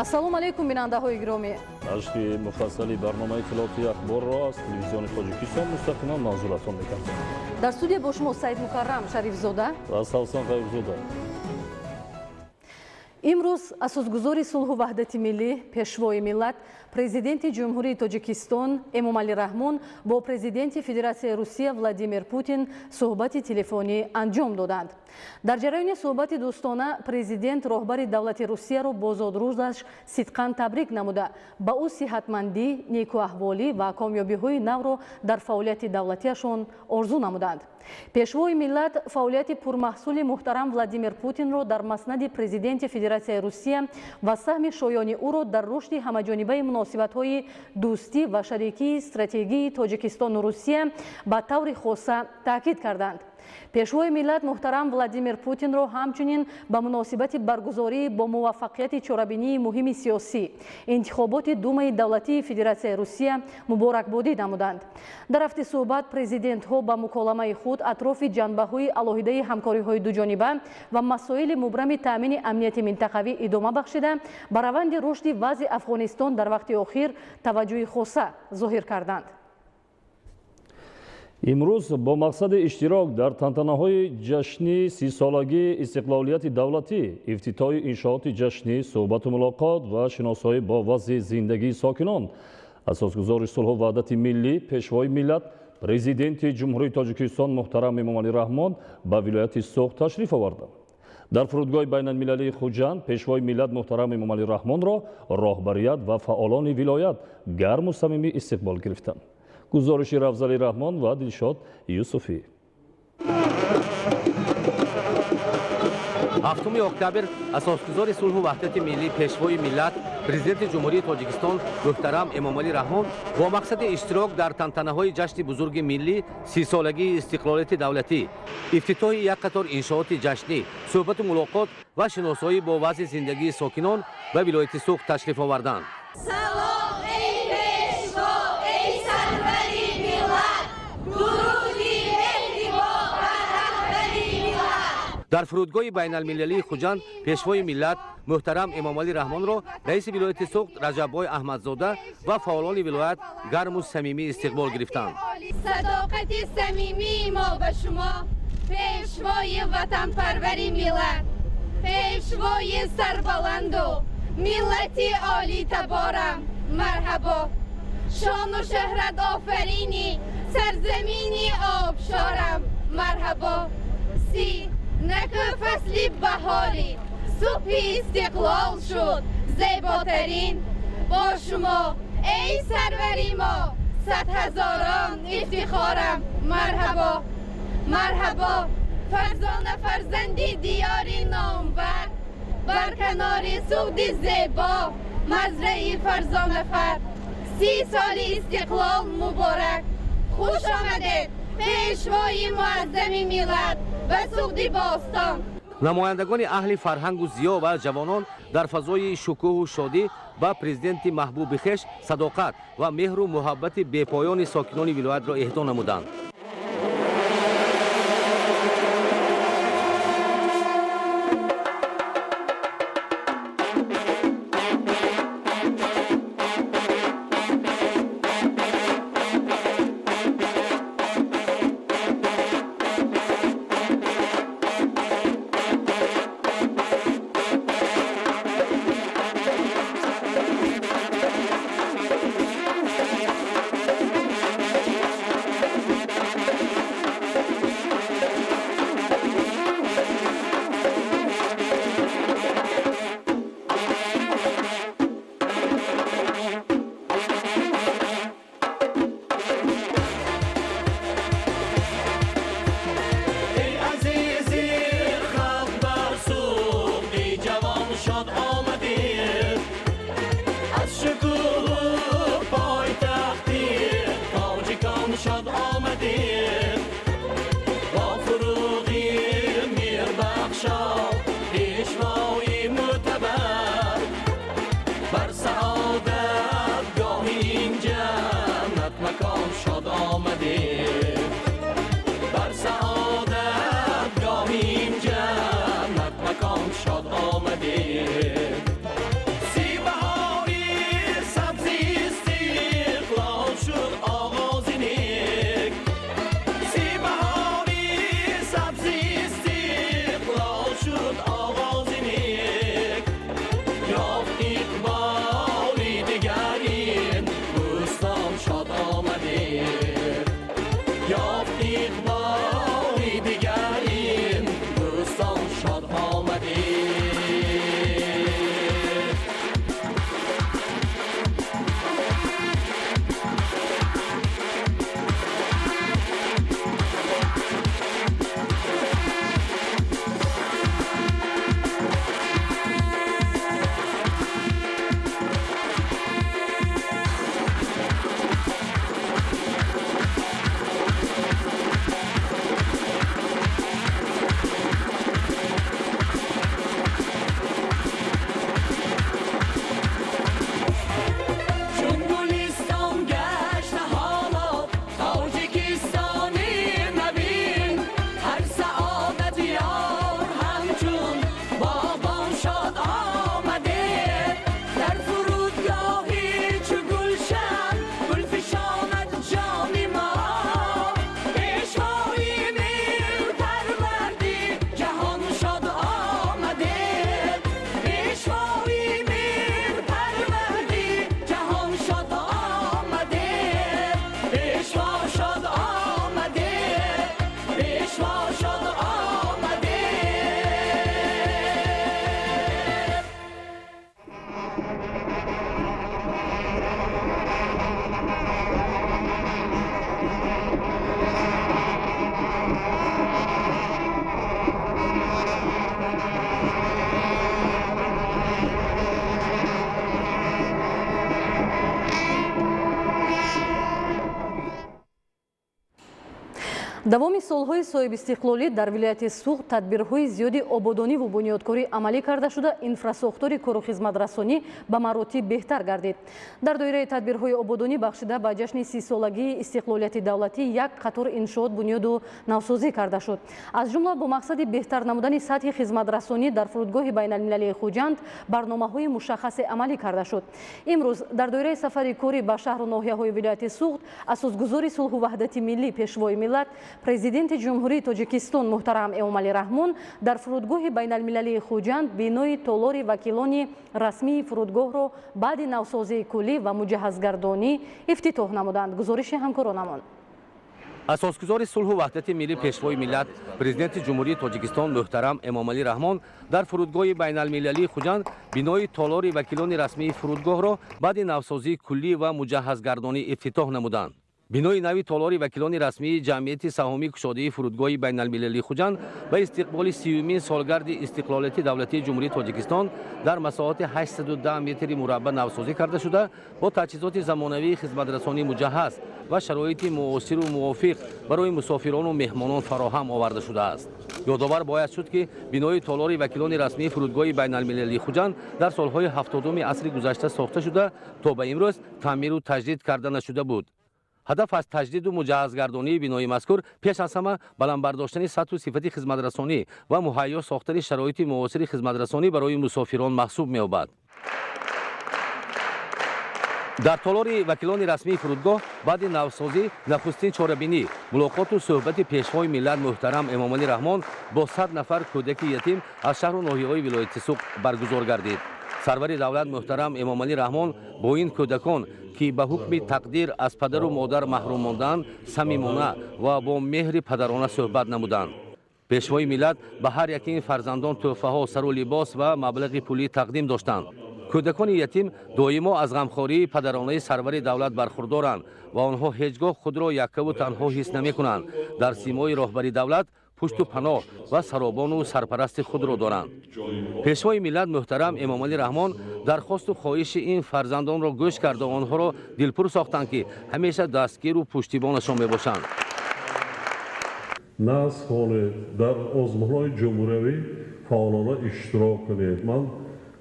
Ассалому алайкум, бинандаҳои гиромӣ. Нашри муфассали барномаи иттилоотии Ахборро аз телевизиони Тоҷикистон мустақиман манзуратон мекардем. Дар студия бо шумо Саид Мукаррам Шарифзода ва Савсан Ғайбзода. Имрӯз асосгузори сулҳу ваҳдати миллӣ, пешвои миллат, президенти Ҷумҳурии Тоҷикистон Эмомалӣ Раҳмон бо президенти Федератсияи Русия Владимир Путин суҳбати телефонӣ анҷом доданд. Дар ҷараёни суҳбати дӯстона президент роҳбари давлати Русияро бо зодрӯзаш сидқан табрик намуда, ба ӯ сиҳатмандӣ, некуаҳволӣ ва комёбиҳои навро дар фаъолияти давлатиашон орзу намуданд. Пешвои миллат фаъолияти пурмаҳсули муҳтарам Владимир Путинро дар маснади президенти Федератсияи Русия ва саҳми шоёни ӯро дар рушди ҳамаҷонибаи муносибатҳои дӯстӣ ва шарикии стратегии Тоҷикистону Русия ба таври хоса таъкид карданд. Пешвои миллат муҳтарам Владимир Путинро ҳамчунин ба муносибати баргузории бо муваффақияти чорабинии муҳими сиёсӣ, интихоботи Думаи давлатии Федератсияи Русия муборакбодӣ намуданд. Дар рафти суҳбат президентҳо ба муколамаи худ атрофи ҷанбаҳои алоҳидаи ҳамкориҳои дуҷониба ва масоили мубрами таъмини амнияти минтақавӣ идома бахшида, ба раванди рушди вазъи Афғонистон дар вақти охир таваҷҷӯҳи хоса зоҳир карданд. Имрӯз бо мақсади иштирок дар тантанаҳои ҷашни 30-солагии истиқлолияти давлатӣ, ифтитоҳи иншооти ҷашнӣ, суҳбату мулоқот ва шиносоӣ бо вазъи зиндагии сокинон, асосгузори сулҳу ваҳдати миллӣ, пешвои миллат, президенти Ҷумҳурии Тоҷикистон муҳтарам Эмомалӣ Раҳмон ба вилояти Суғд ташриф оварданд. Дар фурудгоҳи байналмилалии Хуҷанд пешвои миллат муҳтарам Эмомалӣ Раҳмонро роҳбарият ва фаъолони вилоят гарму самимӣ истиқбол гирифтанд. Гузориши Рафзали Раҳмон ва Дилшод Юсуфӣ. 7 октябр асосгузори сулҳу ваҳдати миллӣ, пешвои миллат, президенти Ҷумҳурии Тоҷикистон муҳтарам Эмомалӣ Раҳмон бо мақсади иштирок дар тантанаҳои ҷашни бузурги миллӣ, 30-солагии истиқлолияти давлатӣ, ифтитоҳи як қатор иншооти ҷашнӣ, суҳбату мулоқот ва шиносоӣ бо вазъи зиндагии сокинон ба вилояти Суғд ташриф оварданд. Дар фурудгоҳи байналмилалии Хуҷанд пешвои миллат муҳтарам Эмомалӣ Раҳмонро раиси вилояти Суғд Раҷаббой Аҳмадзода ва фаъолони вилоят гарму самимӣ истиқбол гирифтанд. Садоқати самимии мо ба шумо, пешвои ватанпарвари миллат, пешвои сарбаланду миллати олитаборам, марҳабо. Шону шӯҳрат офарини сарзамини обшорам, марҳабо. Си наку фасли баҳорӣ, субҳи истиқлол шуд зеботарин. Бо шумо, эй сарвари мо, садҳазорон ифтихорам, марҳабо. Марҳабо, фарзона фарзанди диёри номвар, бар канори Суғди зебо, мазраи фарзонафар. 30 соли истиқлол муборак. Хуш омадед, пешвои муаззами миллат, ба Суғди бостон. Намояндагони аҳли фарҳангу зиё ва ҷавонон дар фазои шукӯҳу шодӣ ба президенти маҳбуби хеш садоқат ва меҳру муҳаббати бепоёни сокинони вилоятро эҳдо намуданд. Шод омадед. Си баҳор. Давоми солҳои соҳибистиқлолӣ дар вилояти Суғд тадбирҳои зиёди ободониву бунёдкорӣ амалӣ карда шуда, инфрасохтори кору хизматрасонӣ ба маротиб беҳтар гардид. Дар доираи тадбирҳои ободонӣ бахшида ба ҷашни 30-солагии истиқлолияти давлатӣ як қатор иншоот бунёду навсозӣ карда шуд. Аз ҷумла бо мақсади беҳтар намудани сатҳи хизматрасонӣ дар фурудгоҳи байналмилалии Хуҷанд барномаҳои мушаххасе амалӣ карда шуд. Имрӯз дар доираи сафари корӣ ба шаҳру ноҳияҳои вилояти Суғд асосгузори сулҳу ваҳдати миллӣ, пешвои миллат, Президенти Ҷумҳурии Тоҷикистон муҳтарам Эмомалӣ Раҳмон дар фурудгоҳи байналмилалии Хуҷанд бинои толори вакилони расмии фурудгоҳро баъди навсозии куллӣ ва муҷаҳҳазгардонӣ ифтитоҳ намуданд. Гузориши ҳамкоронамон. Асосгузори сулҳу ваҳдати миллӣ, пешвои миллат, Президенти Ҷумҳурии Тоҷикистон муҳтарам Эмомалӣ Раҳмон дар фурудгоҳи байналмилалии Хуҷанд бинои толори вакилони расмии фурудгоҳро баъди навсозии куллӣ ва муҷаҳҳазгардонӣ ифтитоҳ намуданд. Бинои нави толори вакилони расмии ҷамъияти саҳомии кушодаи фурудгоҳи байналмилалии Хуҷанд ба истиқболи 30-умин солгарди истиқлолияти давлатии Ҷумҳурии Тоҷикистон дар масоҳати 810 метри мураббаъ навсозӣ карда шуда, бо таҷҳизоти замонавии хизматрасонӣ муҷаҳҳаз ва шароити муосиру мувофиқ барои мусофирону меҳмонон фароҳам оварда шудааст. Ёдовар бояд шуд, ки бинои толори вакилони расмии фурудгоҳи байналмилалии Хуҷанд дар солҳои 70-уми асри гузашта сохта шуда, то ба имрӯз таъмиру таҷдид карда нашуда буд. Ҳадаф аз таҷдиду муҷаҳҳазгардонии бинои мазкур пеш аз ҳама баланд бардоштани сатҳу сифати хизматрасонӣ ва муҳайё сохтани шароити муосири хизматрасонӣ барои мусофирон маҳсуб меёбад. Дар толори вакилони расмии фурудгоҳ баъди навсозӣ нахустин чорабинӣ, мулоқоту суҳбати пешвои миллат муҳтарам Эмомалӣ Раҳмон бо 100 нафар кӯдаки ятим аз шаҳру ноҳияҳои вилояти Суғд баргузор гардид. Сарвари давлат муҳтарам Эмомалӣ Раҳмон бо ин кӯдакон, ки ба ҳукми тақдир аз падару модар маҳрум монданд, самимона ва бо меҳри падарона суҳбат намуданд. Пешвои миллат ба ҳар яки ин фарзандон тӯҳфаҳо, сару либос ва маблағи пулӣ тақдим доштанд. Кӯдакони ятим доимо аз ғамхории падаронаи сарвари давлат бархурдоранд ва онҳо ҳеҷ гоҳ худро яккаву танҳо ҳис намекунанд. Дар симои роҳбари давлат пушту паноҳ ва саробону сарпарасти худро доранд. Пешвои миллат муҳтарам Эмомалӣ Раҳмон дархосту хоҳиши ин фарзандонро гӯш карда, онҳоро дилпур сохтанд, ки ҳамеша дастгиру пуштибонашон мебошанд. Нағз хонед, дар озмунҳои ҷумҳуриявӣ фаъолона иштирок кунед. Ман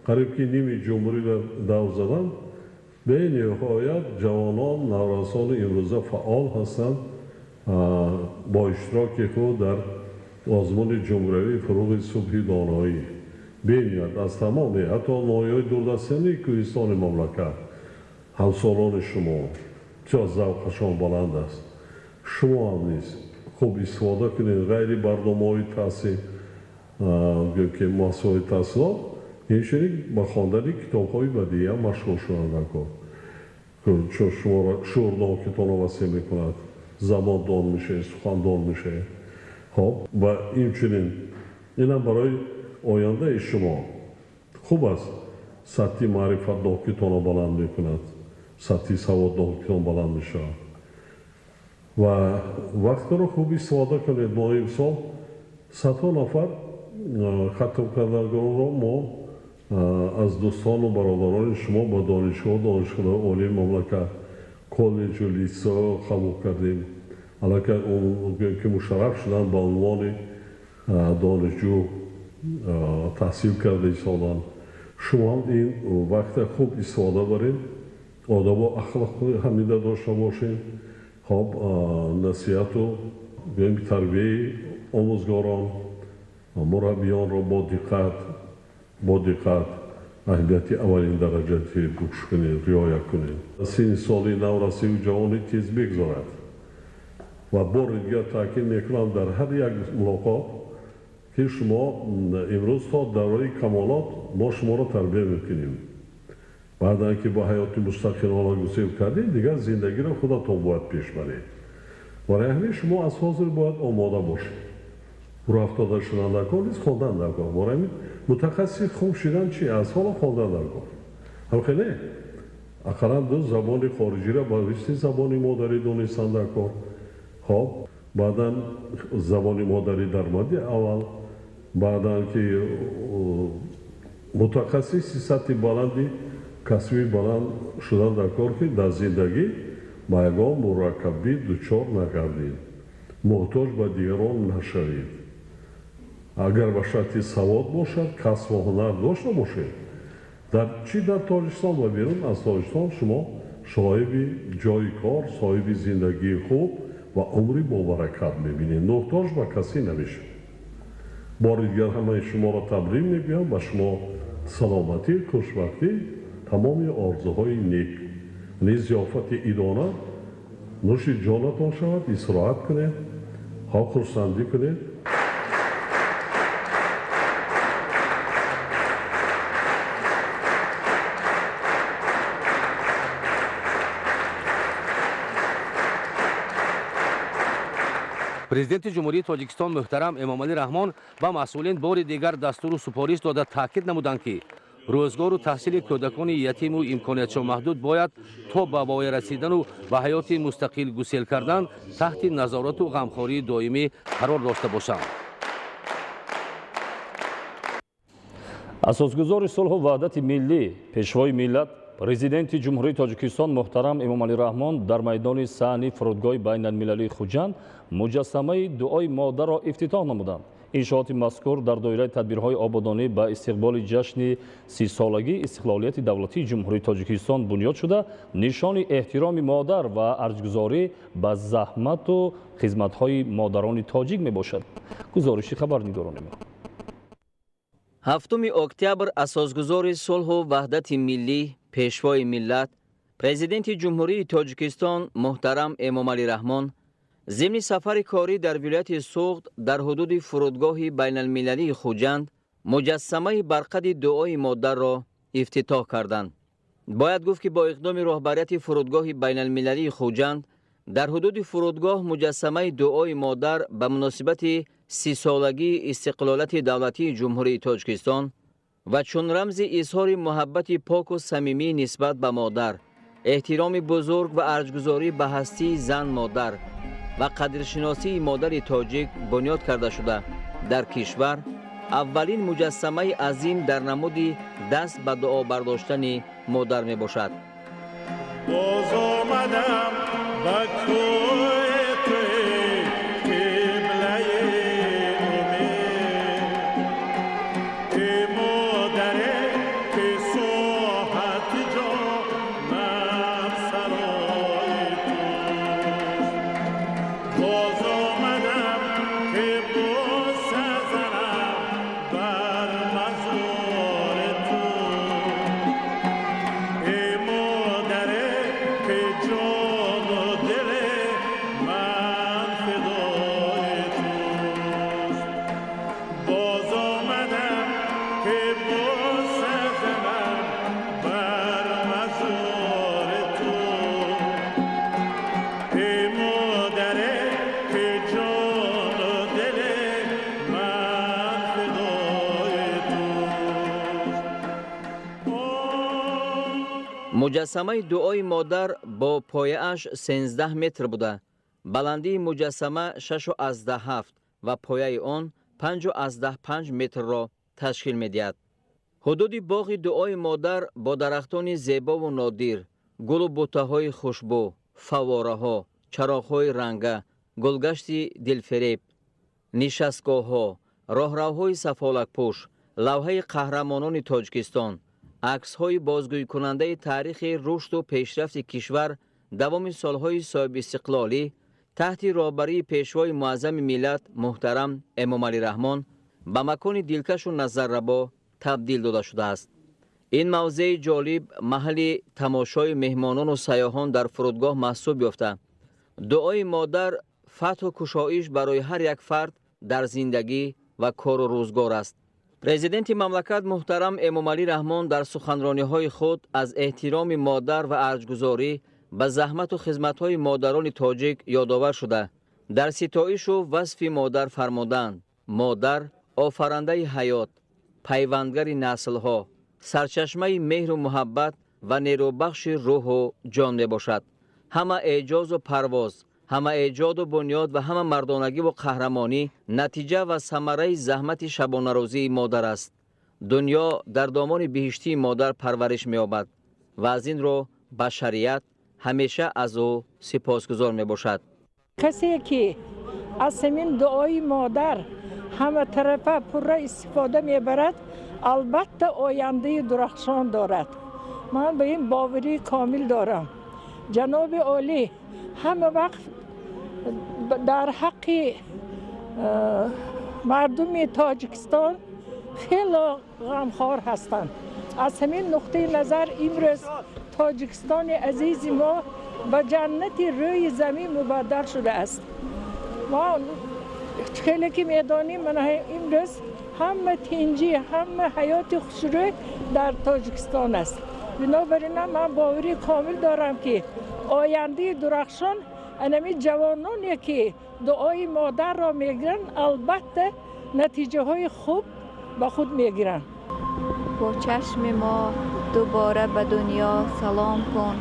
қариб ки ними ҷумҳуриро давр задам. Бениҳоят ҷавонон, наврасони имрӯза фаъол ҳастанд бо иштироки худ дар озмуни ҷумҳуриявии «Фуруғи субҳи доноӣ». Бениҳоят аз тамоми ҳатто ноҳияҳои дурдастини кӯҳистони мамлакат ҳамсолони шумо бисёр завқашон баланд аст. Шумо ҳам низ хуб истифода кунед. Ғайри барномаҳои таҳсил, ки муассисаҳои таҳсилот, инчунин ба хондани китобҳои бадиия машғул шуданд дар кор, чун шуморо шуурнокитонро васеъ мекунад, забондон мешавед, сухандон мешавед. Хоб, ва инчунин инам барои ояндаи шумо хуб аст. Сатҳи маърифатнокитонро баланд мекунад, сатҳи саводнокитон баланд мешавад ва вақтро хуб истифода кунед. Мо имсол садҳо нафар хатмкардагонро мо аз дӯстону бародарони шумо ба донишгоҳ, донишгоҳҳои олии мамлакат, коллеҷу литсейҳо қабул кардем. Аллакай ки мушарраф шуданд, ба унвони донишҷӯ таҳсил карда истоданд. Шумо ҳам ин вақта хуб истифода баред, одобу ахлоқи ҳамида дошта бошед. Хоб, насиҳату гӯем тарбияи омӯзгорон, мураббиёнро бо диққат аҳамияти аввалин дараҷа гӯш кунед, риоя кунед. Синни соли наврасиву ҷавонӣ тез бигзорад ва бори дигар таъкид мекунам дар ҳар як мулоқот, ки шумо имрӯз то давраи камолот мо шуморо тарбия мекунем. Баъдан ки ба ҳаёти мустақилона гусел кардед, дигар зиндагиро худатон бояд пеш баред. Барои ҳамин шумо аз ҳозир бояд омода бошед. Рӯҳафтода шудан дар кор низ, хондан дар кор. Барои ҳамин мутахассиси хуб шидан чи? Аз ҳоло хондан дар кор. Ҳамхеле ақаллан ду забони хориҷиро ба мисли забони модарӣ донистан дар кор. Хоб, баъдан забони модарӣ дар мадди аввал, баъдан ки мутахассиси сатҳи баланди касбии баланд шудан дар кор, ки дар зиндагӣ ба ягон мураккабӣ дучор нагардед. Муҳтоҷ ба дигарон нашавед. Агар ба шарти савод бошад, касбу ҳунар дошта бошед, дар чӣ дар Тоҷикистон ва берун аз Тоҷикистон шумо соҳиби ҷойи кор, соҳиби зиндагии хуб ва умри бобаракат мебинед. Муҳтоҷ ба касе намешавед. Бори дигар ҳамаи шуморо табрик мегӯям, ба шумо саломатӣ, хушбахтӣ, тамоми орзуҳои нек. Низ зиёфати идона нӯши ҷонатон шавад, истироҳат кунед, хурсандӣ кунед. Президенти Ҷумҳурии Тоҷикистон муҳтарам Эмомалӣ Раҳмон ба масъулин бори дигар дастуру супориш дода таъкид намуданд, ки рӯзгору таҳсили кӯдакони ятиму имкониятшо маҳдуд бояд то ба воя расидану ба ҳаёти мустақил гусел кардан таҳти назорату ғамхории доимӣ қарор дошта бошанд. Асосгузори сулҳу ваҳдати миллӣ, Пешвои миллат, Президенти Ҷумҳурии Тоҷикистон муҳтарам Эмомалӣ Раҳмон дар майдони саҳни фурудгоҳи байналмилалии Хуҷанд муҷассамаи дуои модарро ифтитоҳ намуданд. Иншооти мазкур дар доираи тадбирҳои ободонӣ ба истиқболи ҷашни 30-солагии истиқлолияти давлатии Ҷумҳурии Тоҷикистон бунёд шуда, нишони эҳтироми модар ва арҷгузорӣ ба заҳмату хизматҳои модарони тоҷик мебошад. Гузориши хабарнигорони мо. 7 октябр асосгузори сулҳу ваҳдати миллӣ, Пешвои миллат, Президенти Ҷумҳурии Тоҷикистон муҳтарам Эмомалӣ Раҳмон зимни сафари корӣ дар вилояти Суғд дар ҳудуди фурудгоҳи байналмилалии Хуҷанд муҷассамаи барқади дуои модарро ифтитоҳ карданд. Бояд гуфт, ки бо иқдоми роҳбарияти фурудгоҳи байналмилалии Хуҷанд дар ҳудуди фурудгоҳ муҷассамаи дуои модар ба муносибати 30-солагии истиқлолияти давлатии Ҷумҳурии Тоҷикистон ва чун рамзи изҳори муҳаббати поку самимӣ нисбат ба модар, эҳтироми бузург ва арҷгузорӣ ба ҳастии зан-модар ва қадршиносии модари тоҷик бунёд карда шуда, дар кишвар аввалин муҷассамаи азим дар намуди даст ба дуо бардоштани модар мебошад. Боз омадам ба кӯи ту, қиблаи умед, эй модаре ки соҳати ҷонам сарои туст. Боз омадам ки бӯса занам бар мазори ту, эй модаре ки ҷону дили ман фидои туст. Боз омадам ки бӯса занам бар мазори ту, эй модаре ки ҷону дили ман фидои туст. Муҷассамаи дуои модар бо пояаш 13 метр буда, баландии муҷассама 6,7 ва пояи он 5,5 метрро ташкил медиҳад. Ҳудуди боғи дуои модар бо дарахтони зебову нодир, гулу буттаҳои хушбӯ, фаввораҳо, чароғҳои ранга, гулгашти дилфиреб, нишастгоҳҳо, роҳравҳои сафолакпӯш, лавҳаи қаҳрамонони Тоҷикистон, аксҳои бозгӯйкунандаи таърихи рушду пешрафти кишвар давоми солҳои соҳибистиқлолӣ таҳти роҳбарии Пешвои муаззами миллат муҳтарам Эмомалӣ Раҳмон ба макони дилкашу назаррабо табдил дода шудааст. Ин мавзеи ҷолиб маҳалли тамошои меҳмонону сайёҳон дар фурудгоҳ маҳсуб ёфта, дуои модар фатҳу кушоиш барои ҳар як фард дар зиндагӣ ва кору рӯзгор аст. Президенти мамлакат муҳтарам Эмомалӣ Раҳмон дар суханрониҳои худ аз эҳтироми модар ва арҷгузорӣ ба заҳмату хизматҳои модарони тоҷик ёдовар шуда, дар ситоишу васфи модар фармуданд: модар офарандаи ҳаёт, пайвандгари наслҳо, сарчашмаи меҳру муҳаббат ва нерӯбахши рӯҳу ҷон мебошад. Ҳама эъҷозу парвоз, ҳама эҷоду бунёд ва ҳама мардонагиву қаҳрамонӣ натиҷа ва самараи заҳмати шабонарӯзии модар аст. Дунё дар домони биҳиштии модар парвариш меёбад ва аз ин рӯ башарият ҳамеша аз ӯ сипосгузор мебошад. Касе ки Аз ҳамин дуои модар ҳаматарафа пурра истифода мебарад, албатта ояндаи дурахшон дорад. Ман ба ин боварии комил дорам. Ҷаноби олӣ ҳама вақт дар ҳаққи мардуми Тоҷикистон хело ғамхор ҳастанд. Аз ҳамин нуқтаи назар имрӯз Тоҷикистони азизи мо ба ҷаннати рӯи замин мубаддал шудааст. Мо хеле ки медонем, имрӯз ҳама тинҷӣ, ҳама ҳаёти хушрӯй дар Тоҷикистон аст. Бинобар ин ман боварии комил дорам, ки ояндаи дурахшон анами ҷавононе, ки дуои модарро мегиранд, албатта натиҷаҳои хуб ба худ мегиранд. Бо чашми мо дубора ба дунё салом кун,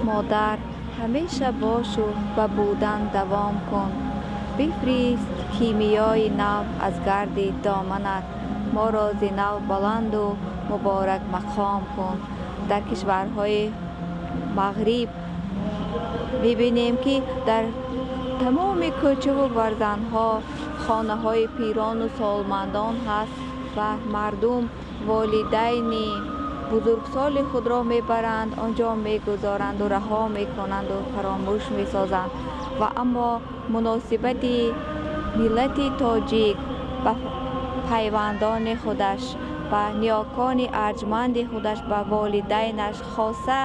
модар, ҳамеша бошу ба будан давом кун. Бифирист кимиёи нав аз гарди доманат, моро зи нав баланду муборак мақом кун. Дар кишварҳои мағриб мебинем, ки дар тамоми кӯчаву барзанҳо хонаҳои пирону солмандон ҳаст ва мардум волидайни бузургсоли худро мебаранд, он ҷо мегузоранду раҳо мекунанду фаромӯш месозанд. Ва аммо муносибати миллати тоҷик ба пайвандони худаш, ба ниёкони арҷманди худаш, ба волидайнаш, хоса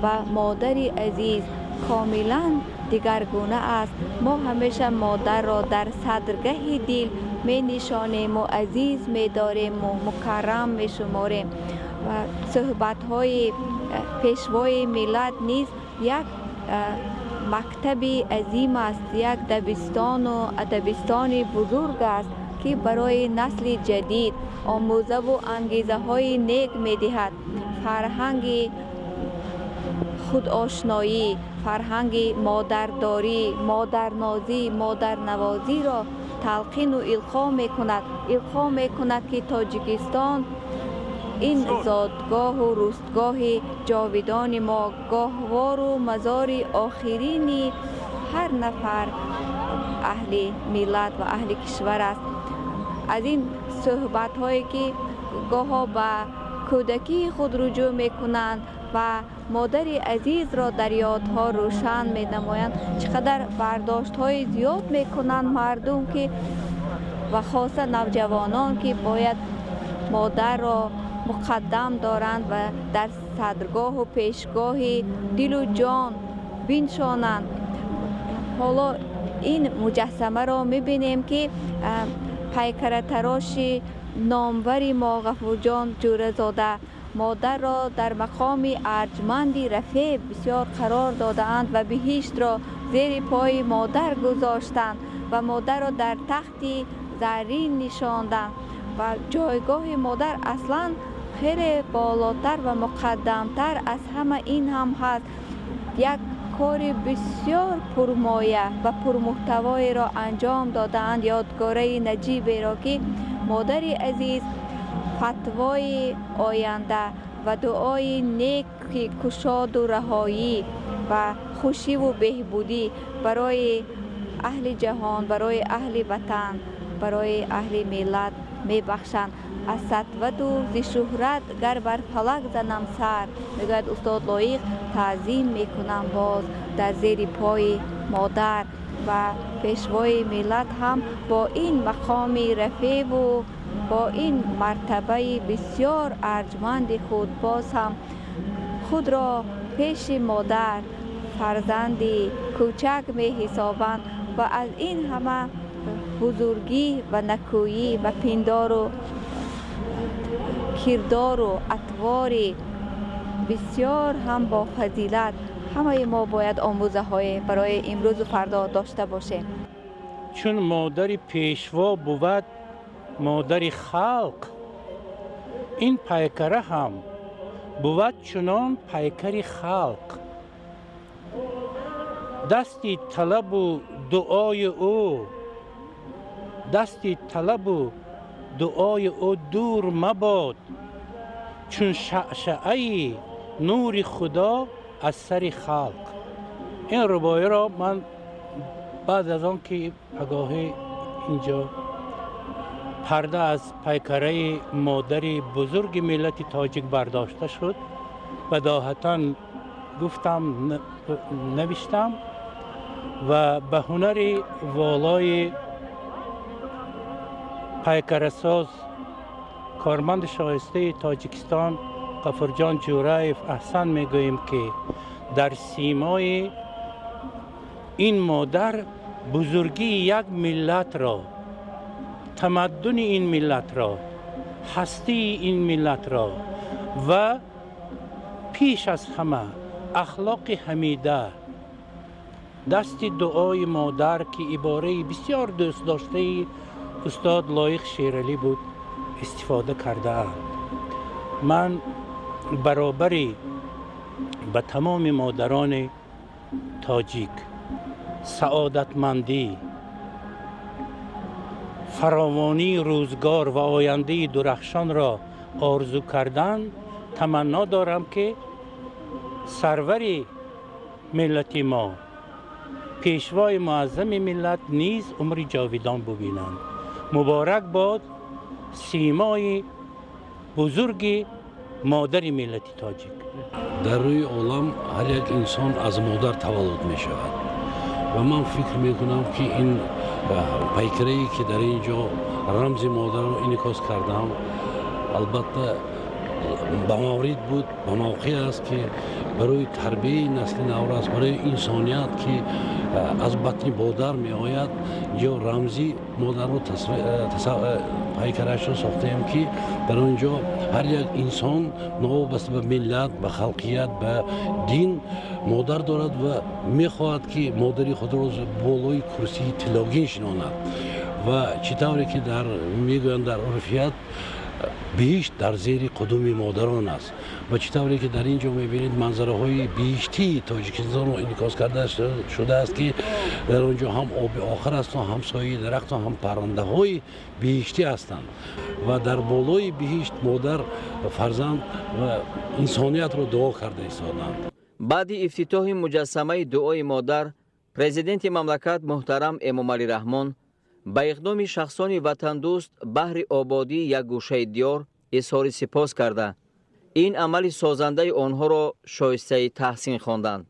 ба модари азиз комилан дигаргуна аст. Мо ҳамеша модарро дар садргаҳи дил менишонему азиз медорему мукаррам мешуморем. Ва суҳбатҳои пешвои миллат низ як мактаби азим аст, як дабистону адабистони бузург аст, ки барои насли ҷадид омӯзаву ангезаҳои нек медиҳад. Фарҳанги худошноӣ, фарҳанги модардорӣ, модарнозӣ, модарнавозиро талқину илқо мекунад. Илқо мекунад, ки Тоҷикистон ин зодгоҳу рӯстгоҳи ҷовидони мо, гоҳвору мазори охирини ҳар нафар аҳли миллат ва аҳли кишвар аст. Аз ин суҳбатҳое, ки гоҳо ба кӯдакии худ руҷӯъ мекунанд ва модари азизро дар ёдҳо рӯшан менамоянд, чӣ қадар бардоштҳои зиёд мекунанд мардум, ки ва хоса навҷавонон, ки бояд модарро муқаддам доранд ва дар садргоҳу пешгоҳи дилу ҷон биншонанд. Ҳоло ин муҷассамаро мебинем, ки пайкаратароши номвари мо Ғафурҷон Ҷӯразода модарро дар мақоми арҷманди рафеъ бисёр қарор додаанд ва биҳиштро зери пои модар гузоштанд ва модарро дар тахти заррин нишонданд. Ва ҷойгоҳи модар аслан хеле болотар ва муқаддамтар аз ҳама ин ҳам ҳаст. Як кори бисёр пурмоя ва пурмуҳтавоеро анҷом додаанд, ёдгораи наҷиберо, ки модари азиз фатвои оянда ва дуои неки кушоду раҳоӣ ва хушиву беҳбудӣ барои аҳли ҷаҳон, барои аҳли ватан, барои аҳли миллат мебахшанд. Аз сатвату зи шӯҳрат гар бар фалак занам сар, мегӯяд устод Лоиқ, таъзим мекунам боз дар зери пои модар. Ва пешвои миллат ҳам бо ин мақоми рафеъву бо ин мартабаи бисёр арҷманди худ боз ҳам худро пеши модар фарзанди кӯчак меҳисобанд ва аз ин ҳама бузургӣ ва накӯӣ ва пиндору кирдору атвори бисёр ҳам бо фазилат ҳамаи мо бояд омӯзаҳое барои имрӯзу фардо дошта бошем. Чун модари пешво бувад модари халқ, ин пайкара ҳам бувад чунон пайкари халқ. Дасти талабу дуои ӯ, дасти талабу дуои ӯ дур мабод, чун шаъшаъаи нури Худо аз сари халқ. Ин рубоиро ман Баъд аз он ки пагоҳӣ инҷо парда аз пайкараи модари бузурги миллати тоҷик бардошта шуд, бадоҳатан гуфтам, навиштам ва ба ҳунари волои пайкарасоз, корманди шоистаи Тоҷикистон Ғафурҷон Ҷӯраев аҳсан мегӯем, ки дар симои ин модар бузургии як миллатро, тамаддуни ин миллатро, ҳастии ин миллатро ва пеш аз ҳама ахлоқи ҳамида, дасти дуои модар, ки ибораи бисёр дӯстдоштаи устод Лоиқ Шералӣ буд, истифода кардаанд. Ман баробари ба тамоми модарони тоҷик саодатмандӣ, фаровонии рӯзгор ва ояндаи дурахшонро орзу кардан таманно дорам, ки сарвари миллати мо, пешвои муаззами миллат низ умри ҷовидон бубинанд. Муборак бод симои бузурги модари миллати тоҷик. Дар рӯи олам ҳар як инсон аз модар таваллуд мешавад ва ман фикр мекунам, ки ин пайкарае, ки дар ин ҷо рамзи модарро инъикос кардам, албатта ба маврид буд, ба мавқеъ аст, ки барои тарбияи насли наврас, барои инсоният, ки аз батни модар меояд, ҷо рамзи модарро пайкарашро сохтаем, ки дар он ҷо ҳар як инсон новобаста ба миллат, ба халқият, ба дин модар дорад ва мехоҳад, ки модари худро болои курсии тиллогин шинонад. Ва чӣ тавре ки дар мегӯянд, дар урфият, биҳишт дар зери қудуми модарон аст. Ва чӣ тавре ки дар ин ҷо мебинед, манзараҳои биҳиштии Тоҷикистонро инъикос карда шудааст, ки дар он ҷо ҳам оби охир асту, ҳам сояи дарахту, ҳам паррандаҳои биҳиштӣ ҳастанд ва дар болои биҳишт модар фарзанд ва инсониятро дуо карда истоданд. Баъди ифтитоҳи муҷассамаи дуои модар, президенти мамлакат муҳтарам Эмомалӣ Раҳмон ба иқдоми шахсони ватандӯст баҳри ободии як гӯшаи диёр изҳори сипос карда, ин амали созандаи онҳоро шоистаи таҳсин хонданд.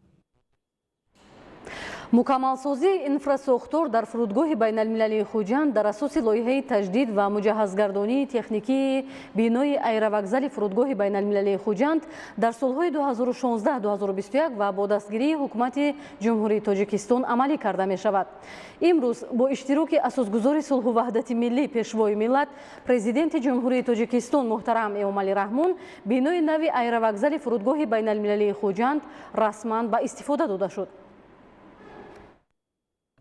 Мукаммалсозии инфрасохтор дар фурудгоҳи байналмилалии Хуҷанд дар асоси лоиҳаи таҷдид ва муҷаҳҳазгардонии техникии бинои аэровокзали фурудгоҳи байналмилалии Хуҷанд дар солҳои 2016-2021 ва бо дастгирии ҳукумати Ҷумҳурии Тоҷикистон амалӣ карда мешавад. Имрӯз бо иштироки асосгузори сулҳу ваҳдати миллӣ, пешвои миллат, президенти Ҷумҳурии Тоҷикистон муҳтарам Эмомалӣ Раҳмон бинои нави аэровокзали фурудгоҳи байналмилалии Хуҷанд расман ба истифода дода шуд.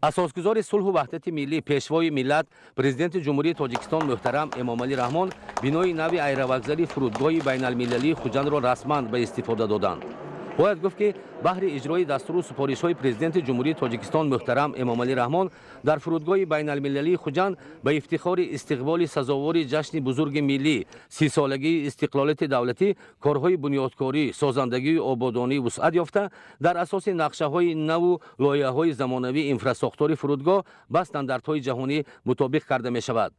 Асосгузори сулҳу ваҳдати миллӣ, пешвои миллат, президенти Ҷумҳурии Тоҷикистон муҳтарам Эмомалӣ Раҳмон бинои нави аэровокзали фурудгоҳи байналмилалии Хуҷандро расман ба истифода доданд. Бояд гуфт, ки баҳри иҷрои дастуру супоришҳои президенти Ҷумҳурии Тоҷикистон муҳтарам Эмомалӣ Раҳмон дар фурудгоҳи байналмилалии Хуҷанд ба ифтихори истиқболи сазовори ҷашни бузурги миллӣ, 30-солагии истиқлолияти давлатӣ, корҳои бунёдкорӣ, созандагию ободонӣ вусъат ёфта, дар асоси нақшаҳои наву лоиҳаҳои замонавӣ инфрасохтори фурудгоҳ ба стандартҳои ҷаҳонӣ мутобиқ карда мешавад.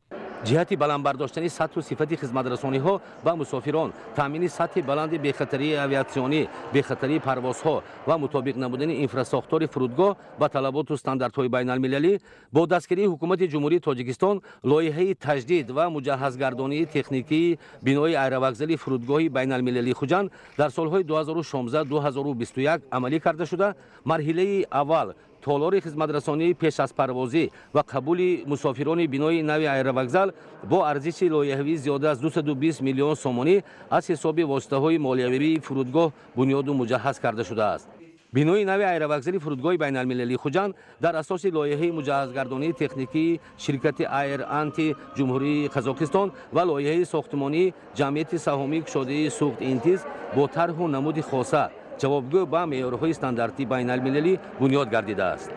Ҷиҳати баланд бардоштани сатҳу сифати хизматрасониҳо ба мусофирон, таъмини сатҳи баланди бехатарии авиатсионӣ, бехатарии парвозҳо ва мутобиқ намудани инфрасохтори фурудгоҳ ба талаботу стандартҳои байналмилалӣ, бо дастгирии ҳукумати Ҷумҳурии Тоҷикистон лоиҳаи таҷдид ва муҷаҳҳазгардонии техникии бинои аэровокзали фурудгоҳи байналмилалии Хуҷанд дар солҳои 2016-2021 амалӣ карда шуда, марҳилаи аввал толори хизматрасонии пеш аз парвозӣ ва қабули мусофирони бинои нави аэровокзал бо арзиши лоиҳавӣ зиёда аз 220 миллион сомонӣ аз ҳисоби воситаҳои молиявии фурудгоҳ бунёду муҷаҳҳаз карда шудааст. Бинои нави аэровокзали фурудгоҳи байналмилалии Хуҷанд дар асоси лоиҳаи муҷаҳҳазгардонии техникии ширкати Аэр Анти Ҷумҳурии Қазоқистон ва лоиҳаи сохтмонии ҷамъияти саҳомии кушодаи Суғд Интиз бо тарҳу намуди хоса, ҷавобгӯ ба меъёрҳои стандартии байналмилалӣ бунёд гардидааст.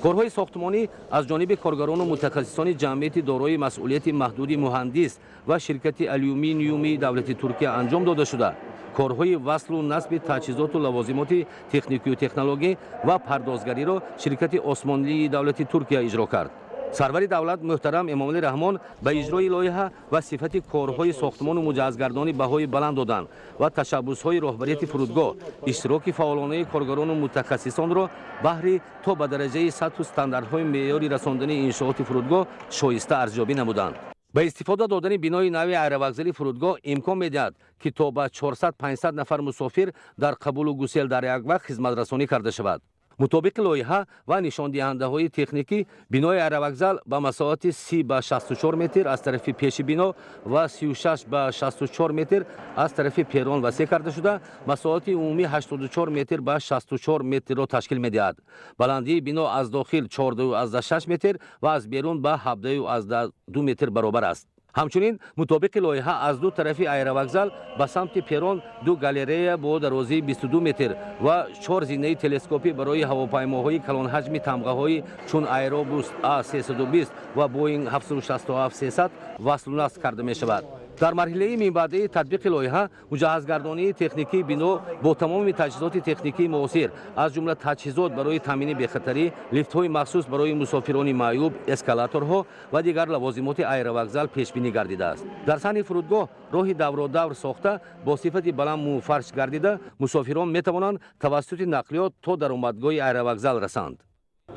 Корҳои сохтмонӣ аз ҷониби коргарону мутахассисони ҷамъияти дорои масъулияти маҳдуди Муҳандис ва ширкати алюминиюми давлати Туркия анҷом дода шуда, Корҳои васлу насби таҷҳизоту лавозимоти техникию технологӣ ва пардозгариро ширкати Осмонлии давлати Туркия иҷро кард. Сарвари давлат муҳтарам Эмомалӣ Раҳмон ба иҷрои лоиҳа ва сифати корҳои сохтмону муҷаҳҳазгардонӣ баҳои баланд доданд ва ташаббусҳои роҳбарияти фурудгоҳ, иштироки фаъолонаи коргарону мутахассисонро баҳри то ба дараҷаи сатҳу стандартҳои меъёри расондани иншооти фурудгоҳ шоиста арзёбӣ намуданд. Ба истифода додани бинои нави аэровокзали фурудгоҳ имкон медиҳад, ки то ба 400-500 нафар мусофир дар қабулу гусел дар як вақт хизматрасонӣ карда шавад. Мутобиқи лоиҳа ва нишондиҳандаҳои техникӣ, бинои аэровокзал ба масоҳати 30 ба 64 метр аз тарафи пеши бино ва 36 ба 64 метр аз тарафи перрон васеъ карда шуда, масоҳати умумӣ 84 метр ба 64 метрро ташкил медиҳад. Баландии бино аз дохил 14,6 метр ва аз берун ба 17,2 метр баробар аст. Ҳамчунин мутобиқи лоиҳа аз ду тарафи аэровокзал ба самти перрон ду галерея бо дарозии 22 метр ва чор зинаи телескопӣ барои ҳавопаймоҳои калонҳаҷми тамғаҳои чун Аэробус А320 ва Боинг 767-300 васлу насб карда мешавад. Дар марҳилаи минбаъдаи татбиқи лоиҳа муҷаҳҳазгардонии техникии бино бо тамоми таҷҳизоти техникии муосир, аз ҷумла таҷҳизот барои таъмини бехатарӣ, лифтҳои махсус барои мусофирони маъюб, эскалаторҳо ва дигар лавозимоти аэровокзал пешбинӣ гардидааст. Дар саҳни фурудгоҳ роҳи давродавр сохта бо сифати баланд муфарш гардида, мусофирон метавонанд тавассути нақлиёт то даромадгоҳи аэровокзал расанд.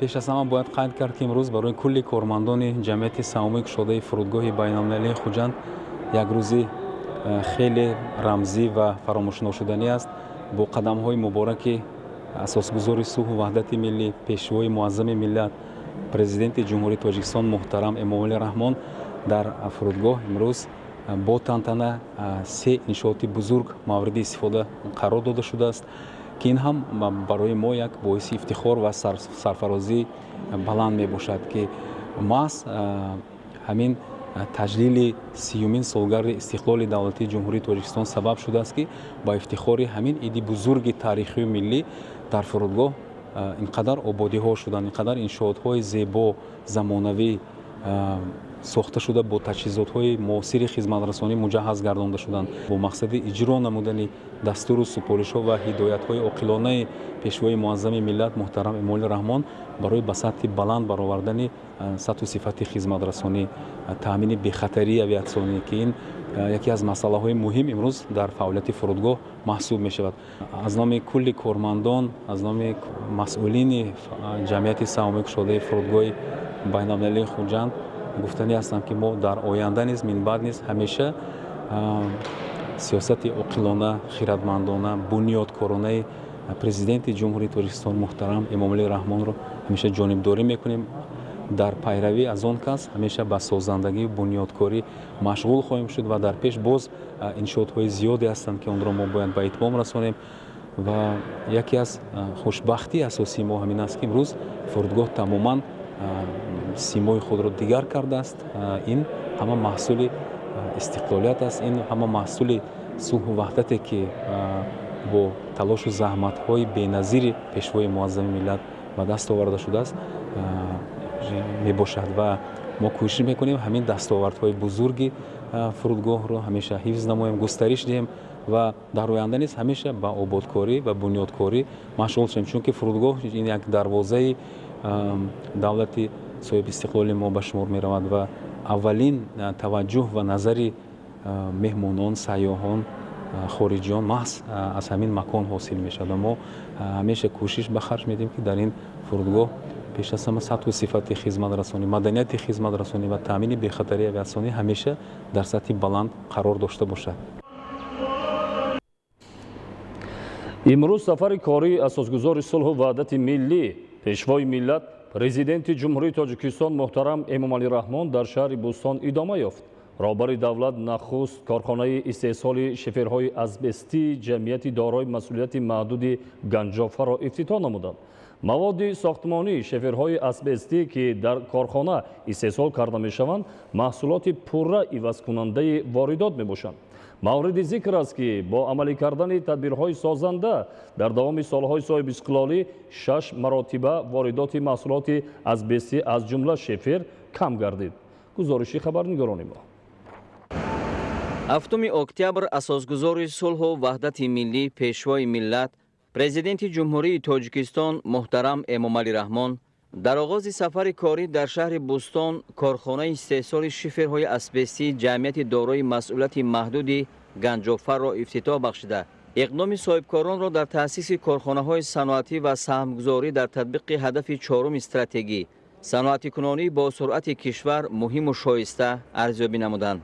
Пеш аз ҳама бояд қайд кард, ки имрӯз барои кулли кормандони ҷамъияти саҳомии кушодаи фурудгоҳи байналмилалии Хуҷанд як рӯзи хеле рамзӣ ва фаромӯшношуданӣ аст. Бо қадамҳои мубораки асосгузори сулҳу ваҳдати миллӣ, пешвои муаззами миллат, Президенти Ҷумҳурии Тоҷикистон муҳтарам Эмомалӣ Раҳмон дар фурудгоҳ имрӯз бо тантана се иншооти бузург мавриди истифода қарор дода шудааст, ки ин ҳам барои мо як боиси ифтихор ва сарфарозии баланд мебошад, ки маҳз ҳамин таҷлили 30-юмин солгарди истиқлоли давлатии Ҷумҳурии Тоҷикистон сабаб шудааст, ки ба ифтихори ҳамин иди бузурги таърихию миллӣ дар фурудгоҳ ин қадар ободиҳо шуданд, ин қадар иншоотҳои зебо, замонавӣ сохта шуда, бо таҷҳизотҳои муосири хизматрасонӣ муҷаҳҳаз гардонда шуданд. Бо мақсади иҷро намудани дастуру супоришҳо ва ҳидоятҳои оқилонаи пешвои муаззами миллат муҳтарам Эмомалӣ Раҳмон барои ба сатҳи баланд баровардани сатҳу сифати хизматрасонӣ, таъмини бехатарии авиатсионӣ, ки ин яке аз масъалаҳои муҳим имрӯз дар фаъолияти фурудгоҳ маҳсуб мешавад. Аз номи кулли кормандон, аз номи масъулини ҷамъияти саҳомии кушодаи фурудгоҳи байналмилалии Хуҷанд гуфтанӣ ҳастам, ки мо дар оянда низ, минбаъд низ ҳамеша сиёсати оқилона, хиратмандона, бунёдкоронаи Президенти Ҷумҳурии Тоҷикистон муҳтарам Эмомалӣ Раҳмонро ҳамеша ҷонибдорӣ мекунем. Дар пайравӣ аз он кас ҳамеша ба созандагию бунёдкорӣ машғул хоҳем шуд ва дар пеш боз иншоотҳои зиёде ҳастанд, ки онро мо бояд ба итмом расонем. Ва яке аз хушбахтии асосии мо ҳамин аст, ки имрӯз фурудгоҳ тамоман симои худро дигар кардааст. Ин ҳама маҳсули истиқлолият аст, ин ҳама маҳсули сулҳу ваҳдате, ки бо талошу заҳматҳои беназири пешвои муаззами миллат ба даст оварда шудааст мебошад. Ва мо кӯшиш мекунем ҳамин дастовардҳои бузурги фурудгоҳро ҳамеша ҳифз намоем, густариш диҳем ва дар оянда низ ҳамеша ба ободкорӣ ва бунёдкорӣ машғул шавем, чунки фурудгоҳ ин як дарвозаи давлати соҳибистиқлоли мо ба шумор меравад ва аввалин таваҷҷӯҳ ва назари меҳмонон, сайёҳон, хориҷиён маҳз аз ҳамин макон ҳосил мешавад. Ва мо ҳамеша кӯшиш ба харҷ медиҳем, ки дар ин фурудгоҳ пеш аз ҳама сатҳу сифати хизматрасонӣ, маданияти хизматрасонӣ ва таъмини бехатарии авиатсионӣ ҳамеша дар сатҳи баланд қарор дошта бошад. Имрӯз сафари кории асосгузори сулҳу ваҳдати миллӣ, пешвои миллат, Президенти Ҷумҳурии Тоҷикистон муҳтарам Эмомалӣ Раҳмон дар шаҳри Бӯстон идома ёфт. Роҳбари давлат нахуст корхонаи истеҳсоли шиферҳои азбестии ҷамъияти дорои масъулияти маҳдуди Ганҷофаро ифтитоҳ намуданд. Маводи сохтмонии шиферҳои асбестӣ, ки дар корхона истеҳсол карда мешаванд, маҳсулоти пурра ивазкунандаи воридот мебошанд. Мавриди зикр аст, ки бо амалӣ кардани тадбирҳои созанда дар давоми солҳои соҳибистиқлолӣ 6 маротиба воридоти маҳсулоти азбестӣ, аз ҷумла шифер, кам гардид. Гузориши хабарнигорони мо. 7 октябр асосгузори сулҳу ваҳдати миллӣ, Пешвои миллат, Президенти Ҷумҳурии Тоҷикистон муҳтарам Эмомалӣ Раҳмон дар оғози сафари корӣ дар шаҳри Бӯстон корхонаи истеҳсоли шиферҳои асбестии ҷамъияти дорои масъулияти маҳдуди Ганҷофарро ифтитоҳ бахшида, иқдоми соҳибкоронро дар таъсиси корхонаҳои саноатӣ ва саҳмгузорӣ дар татбиқи ҳадафи чоруми стратегӣ саноатикунонӣ бо суръати кишвар муҳиму шоиста арзёбӣ намуданд.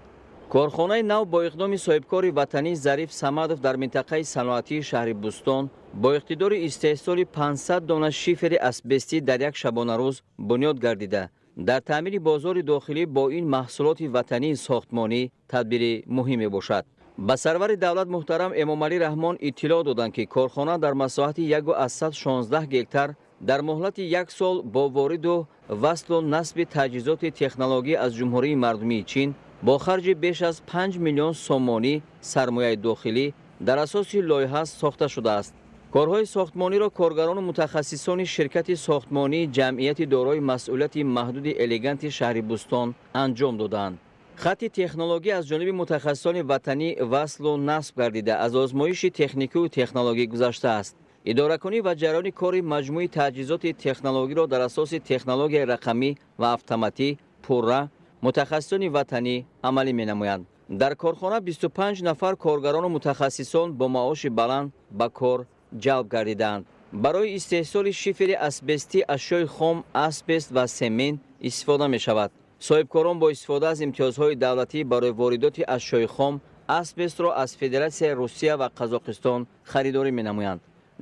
Корхонаи нав бо иқдоми соҳибкори ватанӣ Зариф Самадов дар минтақаи саноатии шаҳри Бӯстон бо иқтидори истеҳсоли 500 дона шифери асбестӣ дар як шабонарӯз бунёд гардида, дар таъмини бозори дохилӣ бо ин маҳсулоти ватании сохтмонӣ тадбири муҳим мебошад. Ба сарвари давлат муҳтарам Эмомалӣ Раҳмон иттилоъ доданд, ки корхона дар масоҳати 1,16 гектар дар муҳлати як сол бо вориду васлу насби таҷҳизоти технологӣ аз Ҷумҳурии Мардумии Чин бо харҷи беш аз 5 миллион сомонӣ сармояи дохилӣ дар асоси лоиҳа сохта шудааст. Корҳои сохтмониро коргарону мутахассисони ширкати сохтмонии ҷамъияти дорои масъулияти маҳдуди Элеганти шаҳри Бӯстон анҷом додаанд. Хатти технологӣ аз ҷониби мутахассисони ватанӣ васлу насб гардида, аз озмоиши техникию технологӣ гузаштааст. Идоракунӣ ва ҷараёни кори маҷмӯи таҷҳизоти технологиро дар асоси технологияи рақамӣ ва автоматӣ пурра мутахассисони ватанӣ амалӣ менамоянд. Дар корхона 25 нафар коргарону мутахассисон бо маоши баланд ба кор ҷалб гардидаанд. Барои истеҳсоли шифери асбестӣ ашёи хом, асбест ва семент истифода мешавад. Соҳибкорон бо истифода аз имтиёзҳои давлатӣ барои воридоти ашёи хом асбестро аз Федератсияи Русия ва Қазоқистон харидорӣ менамоянд.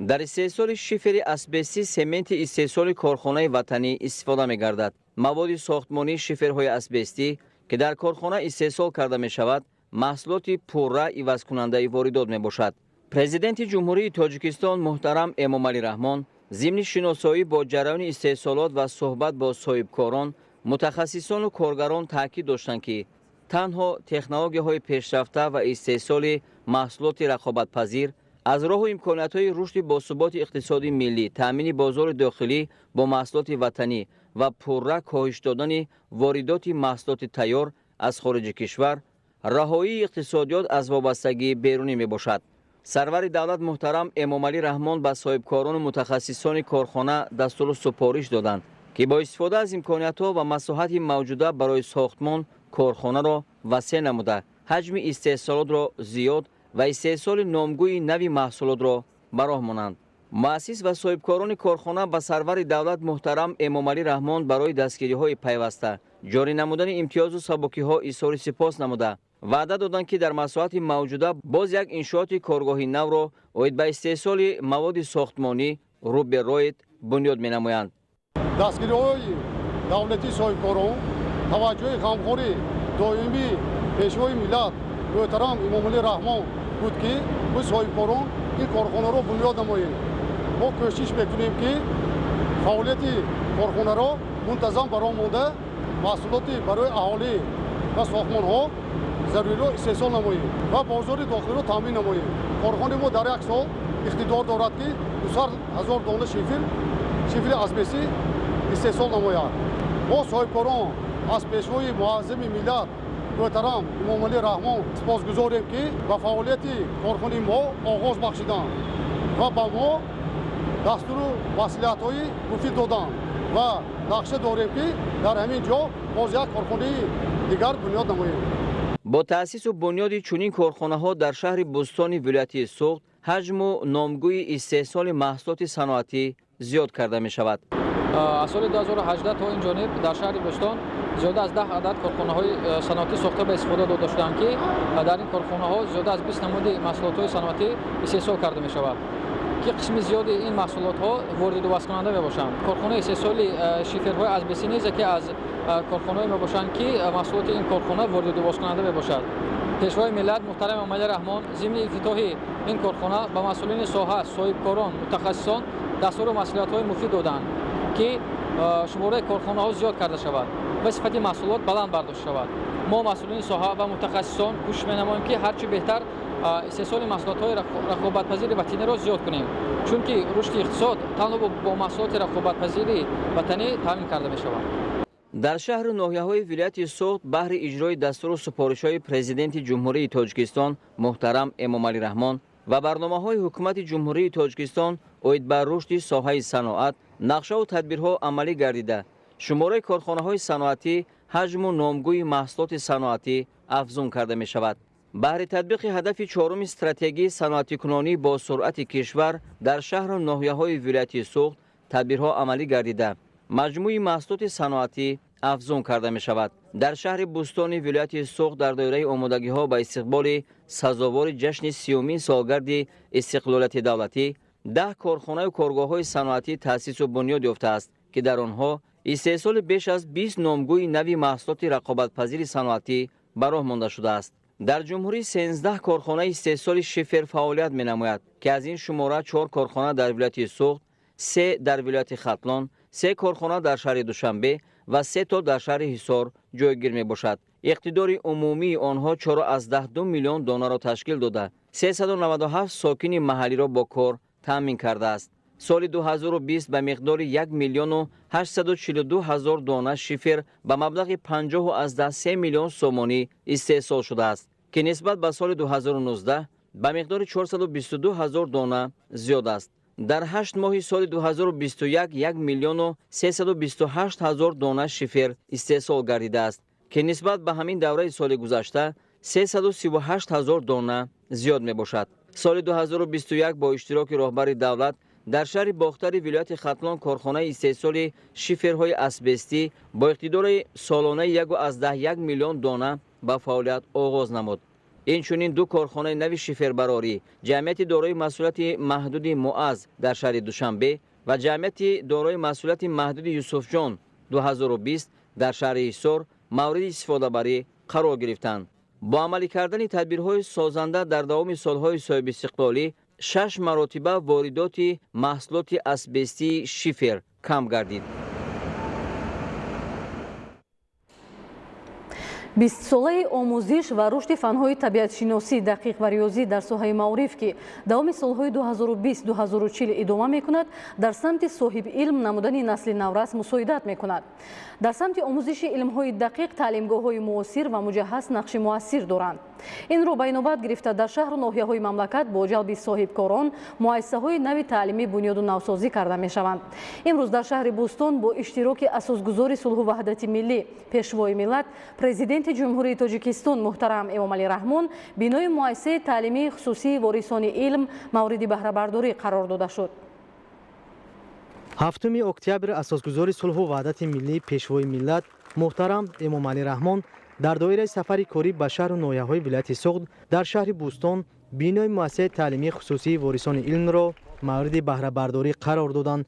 Дар истеҳсоли шифери асбестӣ сементи истеҳсоли корхонаи ватанӣ истифода мегардад. Маводи сохтмонии шиферҳои асбестӣ, ки дар корхона истеҳсол карда мешавад, маҳсулоти пурра ивазкунандаи воридот мебошад. Президенти Ҷумҳурии Тоҷикистон муҳтарам Эмомалӣ Раҳмон зимни шиносоӣ бо ҷараёни истеҳсолот ва суҳбат бо соҳибкорон, мутахассисону коргарон таъкид доштанд, ки танҳо технологияҳои пешрафта ва истеҳсоли маҳсулоти рақобатпазир аз роҳу имкониятҳои рушди босуботи иқтисоди миллӣ, таъмини бозори дохилӣ бо маҳсулоти ватанӣ ва пурра коҳиш додани воридоти маҳсулоти тайёр аз хориҷи кишвар, раҳоии иқтисодиёт аз вобастагии берунӣ мебошад. Сарвари давлат муҳтарам Эмомалӣ Раҳмон ба соҳибкорону мутахассисони корхона дастуру супориш доданд, ки бо истифода аз имкониятҳо ва масоҳати мавҷуда барои сохтмон корхонаро васеъ намуда, ҳаҷми истеҳсолотро зиёд ва истеҳсоли номгӯи нави маҳсулотро ба роҳ монанд. Муассис ва соҳибкорони корхона ба сарвари давлат муҳтарам Эмомалӣ Раҳмон барои дастгириҳои пайваста, ҷорӣ намудани имтиёзу сабукиҳо изҳори сипос намуда, ваъда доданд, ки дар масоҳати мавҷуда боз як иншооти коргоҳи навро оид ба истеҳсоли маводи сохтмонӣ рӯбероид бунёд менамоянд. Дастгириҳои давлатии соҳибкорон, таваҷҷӯҳи ғамхории доимии Пешвои миллат муҳтарам Эмомалӣ Раҳмон буд, ки мо соҳибкорон ин корхонаро бунёд намоем. Мо кӯшиш мекунем, ки фаъолияти корхонаро мунтазам ба роҳ монда, маҳсулоти барои аҳолӣ ва сохтмонҳо заруриро истеҳсол намоем ва бозори дохилиро таъмин намоем. Корхонаи мо дар як сол иқтидор дорад, ки 200 ҳазор дона шифери асбестӣ истеҳсол намояд. Мо соҳибкорон аз Пешвои муаззами миллат муҳтарам Эмомалӣ Раҳмон сипосгузорем, ки ба фаъолияти корхонаи мо оғоз бахшиданд ва ба мо дастуру маслиҳатҳои муфид доданд ва нақша дорем, ки дар ҳамин ҷо боз як корхонаи дигар бунёд намоем. Бо таъсису бунёди чунин корхонаҳо дар шаҳри Бӯстони вилояти Суғд ҳаҷму номгӯи истеҳсоли маҳсулоти саноатӣ зиёд карда мешавад. Аз соли 2018 то ин ҷониб дар шаҳри Бӯстон зиёда аз 10 адад корхонаҳои саноатӣ сохта ба истифода дода шуданд, ки дар ин корхонаҳо зиёда аз 20 намуди маҳсулотҳои саноатӣ истеҳсол карда мешавад, ки қисми зиёди ин маҳсулотҳо вориду васлкунанда мебошанд. Корхонаи истеҳсоли шиферҳои асбестӣ низ яке аз корхонаҳое мебошанд, ки маҳсулоти ин корхона вориду васлкунанда мебошад. Пешвои миллат муҳтарам Эмомалӣ Раҳмон зимни ифтитоҳи ин корхона ба масъулини соҳа, соҳибкорон, мутахассисон дастуру маслиҳатҳои муфид доданд, ки шумораи корхонаҳо зиёд карда шавад ва сифати маҳсулот баланд бардошта шавад. Мо масъулини соҳа ва мутахассисон кӯшиш менамоем, ки ҳарчи беҳтар истеҳсоли маҳсулотҳои рақобатпазири ватаниро зиёд кунем, чунки рушди иқтисод танҳо бо маҳсулоти рақобатпазири ватанӣ таъмин карда мешавад. Дар шаҳру ноҳияҳои вилояти Суғд баҳри иҷрои дастуру супоришҳои Президенти Ҷумҳурии Тоҷикистон муҳтарам Эмомалӣ Раҳмон ва барномаҳои Ҳукумати Ҷумҳурии Тоҷикистон оид ба рушди соҳаи саноат нақшаву тадбирҳо амалӣ гардида, шумораи корхонаҳои саноатӣ, ҳаҷму номгӯи маҳсулоти саноатӣ афзун карда мешавад. Баҳри татбиқи ҳадафи чоруми стратегии саноатикунонӣ бо суръати кишвар дар шаҳру ноҳияҳои вилояти Суғд тадбирҳо амалӣ гардида, маҷмӯи маҳсулоти саноатӣ афзун карда мешавад. Дар шаҳри Бӯстони вилояти Суғд дар доираи омодагиҳо ба истиқболи сазовори ҷашни 30-умин солгарди истиқлолияти давлатӣ 10 корхонаю коргоҳҳои саноатӣ таъсису бунёд ёфтааст, ки дар онҳо истеҳсоли беш аз 20 номгӯи нави маҳсулоти рақобатпазири саноатӣ ба роҳ монда шудааст. Дар ҷумҳурӣ 13 корхонаи истеҳсоли шифер фаъолият менамояд, ки аз ин шумора 4 корхона дар вилояти Суғд, 3 дар вилояти Хатлон, 3 корхона дар шаҳри Душанбе ва 3 то дар шаҳри Ҳисор ҷойгир мебошад. Иқтидори умумии онҳо 4,2 миллион донаро ташкил дода, 397 сокини маҳаллиро бо кор таъмин кардааст. Соли 2020 ба миқдори 1 842 000 дона шифер ба маблағи 50,3 миллион сомонӣ истеҳсол шудааст, ки нисбат ба соли 2019 ба миқдори 422 000 дона зиёд аст. Дар 8 моҳи соли 2021 1 328 000 дона шифер истеҳсол гардидааст, ки нисбат ба ҳамин давраи соли гузашта 338 000 дона зиёд мебошад. Соли 2021 бо иштироки роҳбари давлат дар шаҳри Бохтари вилояти Хатлон корхонаи истеҳсоли шиферҳои асбестӣ бо иқтидори солонаи 1,1 миллион дона ба фаъолият оғоз намуд. Инчунин 2 корхонаи нави шифербарорӣ, ҷамъияти дорои масъулияти маҳдуди Муаз дар шаҳри Душанбе ва ҷамъияти дорои масъулияти маҳдуди Юсуфҷон 2020 дар шаҳри Ҳисор мавриди истифодабарӣ қарор гирифтанд. Бо амалӣ кардани тадбирҳои созанда дар давоми солҳои соҳибистиқлолӣ 6 маротиба воридоти маҳсулоти асбестии шифер кам гардид. 20-солаи омӯзиш ва рушди фанҳои табиатшиносӣ, дақиқ ва риёзӣ дар соҳаи маориф, ки давоми солҳои 2020-2040 идома мекунад, дар самти соҳиби илм намудани насли наврас мусоидат мекунад. Дар самти омӯзиши илмҳои дақиқ таълимгоҳҳои муосир ва муҷаҳҳаз нақши муассир доранд. Инро ба инобат гирифта дар шаҳру ноҳияҳои мамлакат бо ҷалби соҳибкорон муассисаҳои нави таълимӣ бунёду навсозӣ карда мешаванд. Имрӯз дар шаҳри Бӯстон бо иштироки асосгузори сулҳу ваҳдати миллӣ, Пешвои миллат, Президенти Ҷумҳурии Тоҷикистон муҳтарам Эмомалӣ Раҳмон бинои муассисаи таълимии хусусии ворисони илм мавриди баҳрабардорӣ қарор дода шуд. 7 октябр асосгузори сулҳу ваҳдати миллӣ, Пешвои миллат муҳтарам Эмомалӣ Раҳмон дар доираи сафари корӣ ба шаҳру ноҳияҳои вилояти Суғд дар шаҳри Бӯстон бинои муассисаи таълимии хусусии ворисони илмро мавриди баҳрабардорӣ қарор доданд.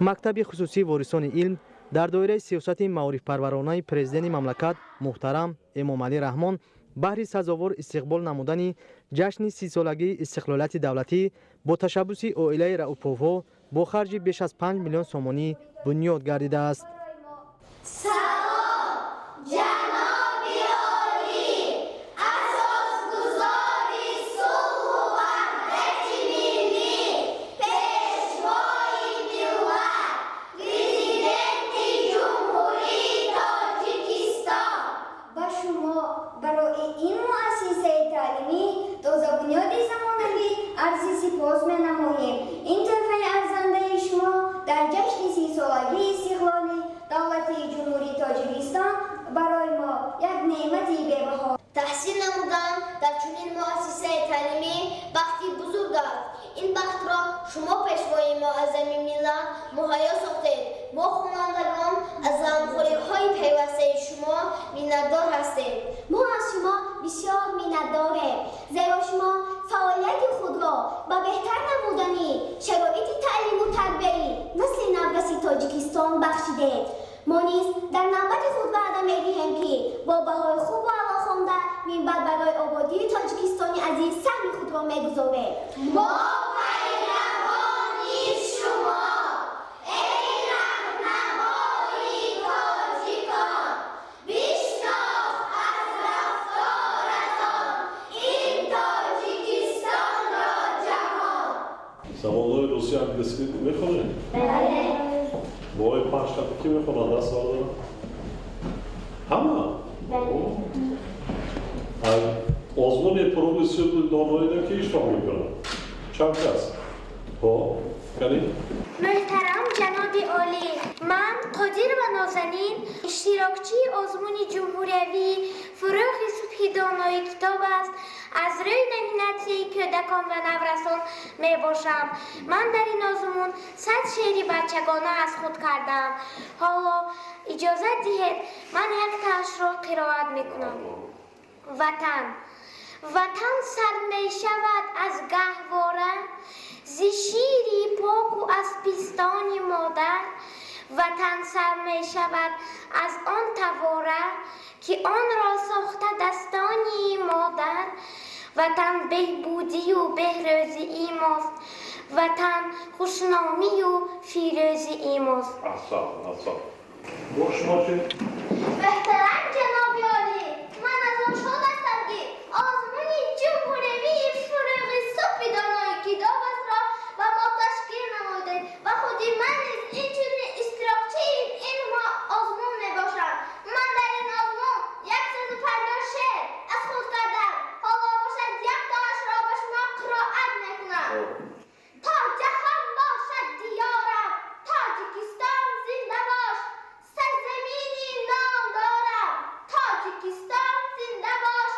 Мактаби хусусии ворисони илм дар доираи сиёсати маорифпарваронаи президенти мамлакат муҳтарам Эмомалӣ Раҳмон баҳри сазовор истиқбол намудани ҷашни 30-солагии истиқлолияти давлатӣ бо ташаббуси оилаи Рауповҳо бо харҷи беш аз 5 миллион сомонӣ бунёд гардидааст. Салом, ҷаноби олӣ, асосгузори сулҳу ваҳдати миллӣ, пешвои миллат, президенти Ҷумҳурии Тоҷикистон. Ба шумо барои ин муассисаи таълимӣ тозабунёди замонавӣ арзи сипос менамоем. Ин тӯҳфаи арзандаи шумо дар ҷашни 30-солагии истиқлоли давлатии Ҷумҳурии Тоҷикистон барои мо як неъмати бебаҳо. Таҳсил намудан дар чунин муассисаи таълимӣ бахти бузург аст. Ин бахтро шумо, пешвои муаззами миллат, муҳайё сохтед. Мо хонандагон аз ғамхориҳои пайвастаи шумо миннатдор ҳастем. Мо аз шумо бисёр миннатдорем, зеро шумо фаъолияти худро ба беҳтар намудани шароити таълиму тарбияи насли навраси Тоҷикистон бахшидед. Мо низ дар навбати худ ваъда медиҳем, ки бо баҳои хубу аъло хонда минбаъд барои ободии Тоҷикистони азиз саҳми худро мегузорем. Мо пайравони шумо, эй раҳнамои тоҷикон, бишнохт аз рафторатон ин Тоҷикистонро ҷаҳон. Забонҳои русӣ, англисӣ мехонед? Бале. Болои панҷ хати ки мехонад, даст бардорад? Ҳама? Озмуни Фурӯғи субҳи доноида ки иштирок мекунад? Чанд кас? Хоб, кани? Муҳтарам ҷаноби олӣ, ман Қодирова Нозанин, иштирокчии озмуни ҷумҳуриявии Фурӯғи субҳи донои китоб аст аз рӯи номинатсияи кӯдакон ва наврасон мебошам. Ман дар ин озмун 100 шеъри бачагона аз худ кардам. Ҳоло иҷозат диҳед, ман яктаашро қироат мекунам. Ватан. Ватан сар мешавад аз гаҳвора, зи шири поку аз пистони модар. Ватан сар мешавад аз он тавора, ки онро сохта дастони модар. Ватан беҳбудию беҳрӯзии мост, Ватан хушномию фирӯзии мост. Аҳсан, аҳсан. Бо шумо чӣ? Муҳтарам ҷаноби олӣ, ман аз он шод ҳастам, ки озмуни ҷумҳуриявии Фурӯғи субҳи донои китоб астро ба мо ташкил намудед ва худи ман низ инчунин иштирокчии ин озмун мебошам. Ман дар ин озмун 150 шеър аз худ кардам. Ҳоло бошад, яктоашро ба шумо қироат мекунам. То ҷаҳон бошад диёрам, Тоҷикистон зинда бош, сарзамини номдорам, Тоҷикистон зинда бош,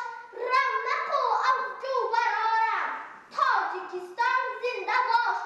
равнақу авҷу барорам, Тоҷикистон зинда бош,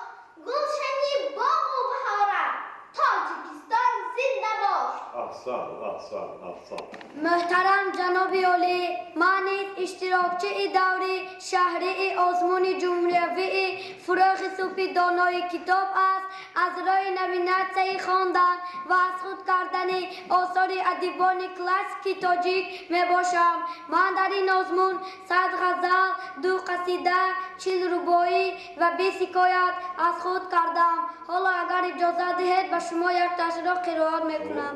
гулшани боғу баҳорам, Тоҷикистон зинда бош. Аҳсан, аҳсан, аҳсан. Муҳтарам ҷаноби олӣ, ман низ иштирокчии даври шаҳрии озмуни ҷумҳуриявии Фурӯғи субҳи донои китоб аст аз рӯи номинатсияи хондан ва аз худ кардани осори адибони классики тоҷик мебошам. Ман дар ин озмун 100 ғазал, 2 қасида, 40 рубоӣ ва 20 ҳикоят аз худ кардам. Ҳоло агар иҷозат диҳед, ба шумо якташро қироат мекунам.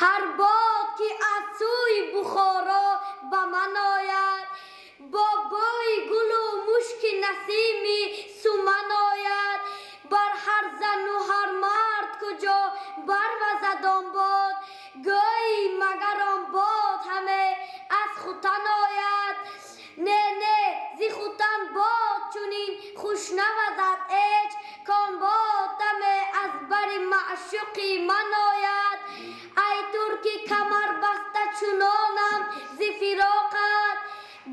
Ҳар бод ки аз сӯи Бухоро ба ман ояд, бо бӯи гулу мушки насими суман ояд, бар ҳар зану ҳар мард куҷо барвазад он бод, гӯӣ магар он бод ҳаме аз хутан ояд. Не, не, зи хутан бод чунин хуш навазад ҳеҷ, кон бод даме аз бари маъшуқи ман ояд. Ай турки камарбаста чунонам зи фироқат,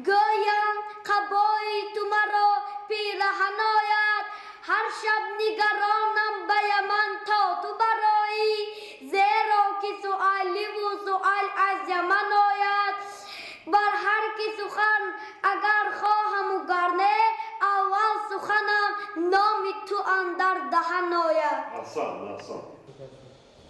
гӯям қабои ту маро пираҳан ояд. Ҳар шаб нигаронам ба Яман то ту бароӣ, зеро ки суаливу суал аз Яман ояд. Бар ҳар ки сухан агар хоҳаму гар не, аввал суханам номи ту Андар даҳан ояд. Аҳсан, аҳсан.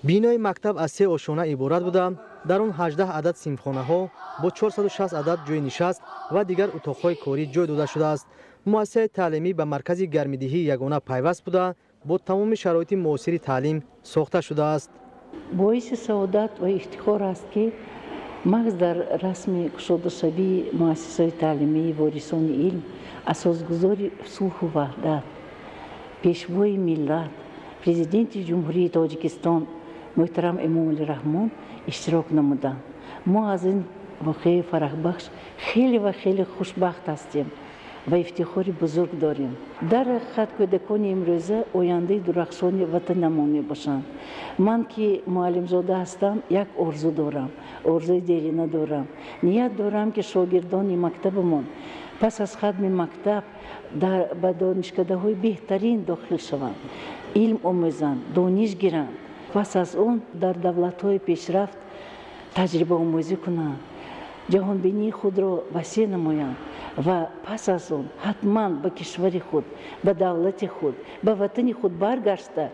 Бинои мактаб аз се ошёна иборат буда, дар он 18 адад синфхонаҳо бо 460 адад ҷойи нишаст ва дигар утоқҳои корӣ ҷой дода шудааст. Муассисаи таълимӣ ба маркази гармидиҳии ягона пайваст буда, бо тамоми шароити муосири таълим сохта шудааст. Боиси саодат ва ифтихор аст, ки маҳз дар расми кушодашавии муассисаи таълимии Ворисони илм асосгузори сулҳу ваҳдат, Пешвои миллат, Президенти Ҷумҳурии Тоҷикистон муҳтарам Эмомалӣ Раҳмон иштирок намуданд. Мо аз ин воқеаи фараҳбахш хеле ва хеле хушбахт ҳастем ва ифтихори бузург дорем. Дар ҳақиқат, кӯдакони имрӯза ояндаи дурахшони ватанамон мебошанд. Ман, ки муаллимзода ҳастам, як орзу дорам, орзуи дерина дорам. Ният дорам, ки шогирдони мактабамон пас аз хатми мактаб ба донишкадаҳои беҳтарин дохил шаванд, илм омӯзанд, дониш гиранд, пас аз он дар давлатҳои пешрафт таҷрибаомӯзӣ кунанд, ҷаҳонбинии худро васеъ намоянд ва пас аз он ҳатман ба кишвари худ, ба давлати худ, ба ватани худ баргашта,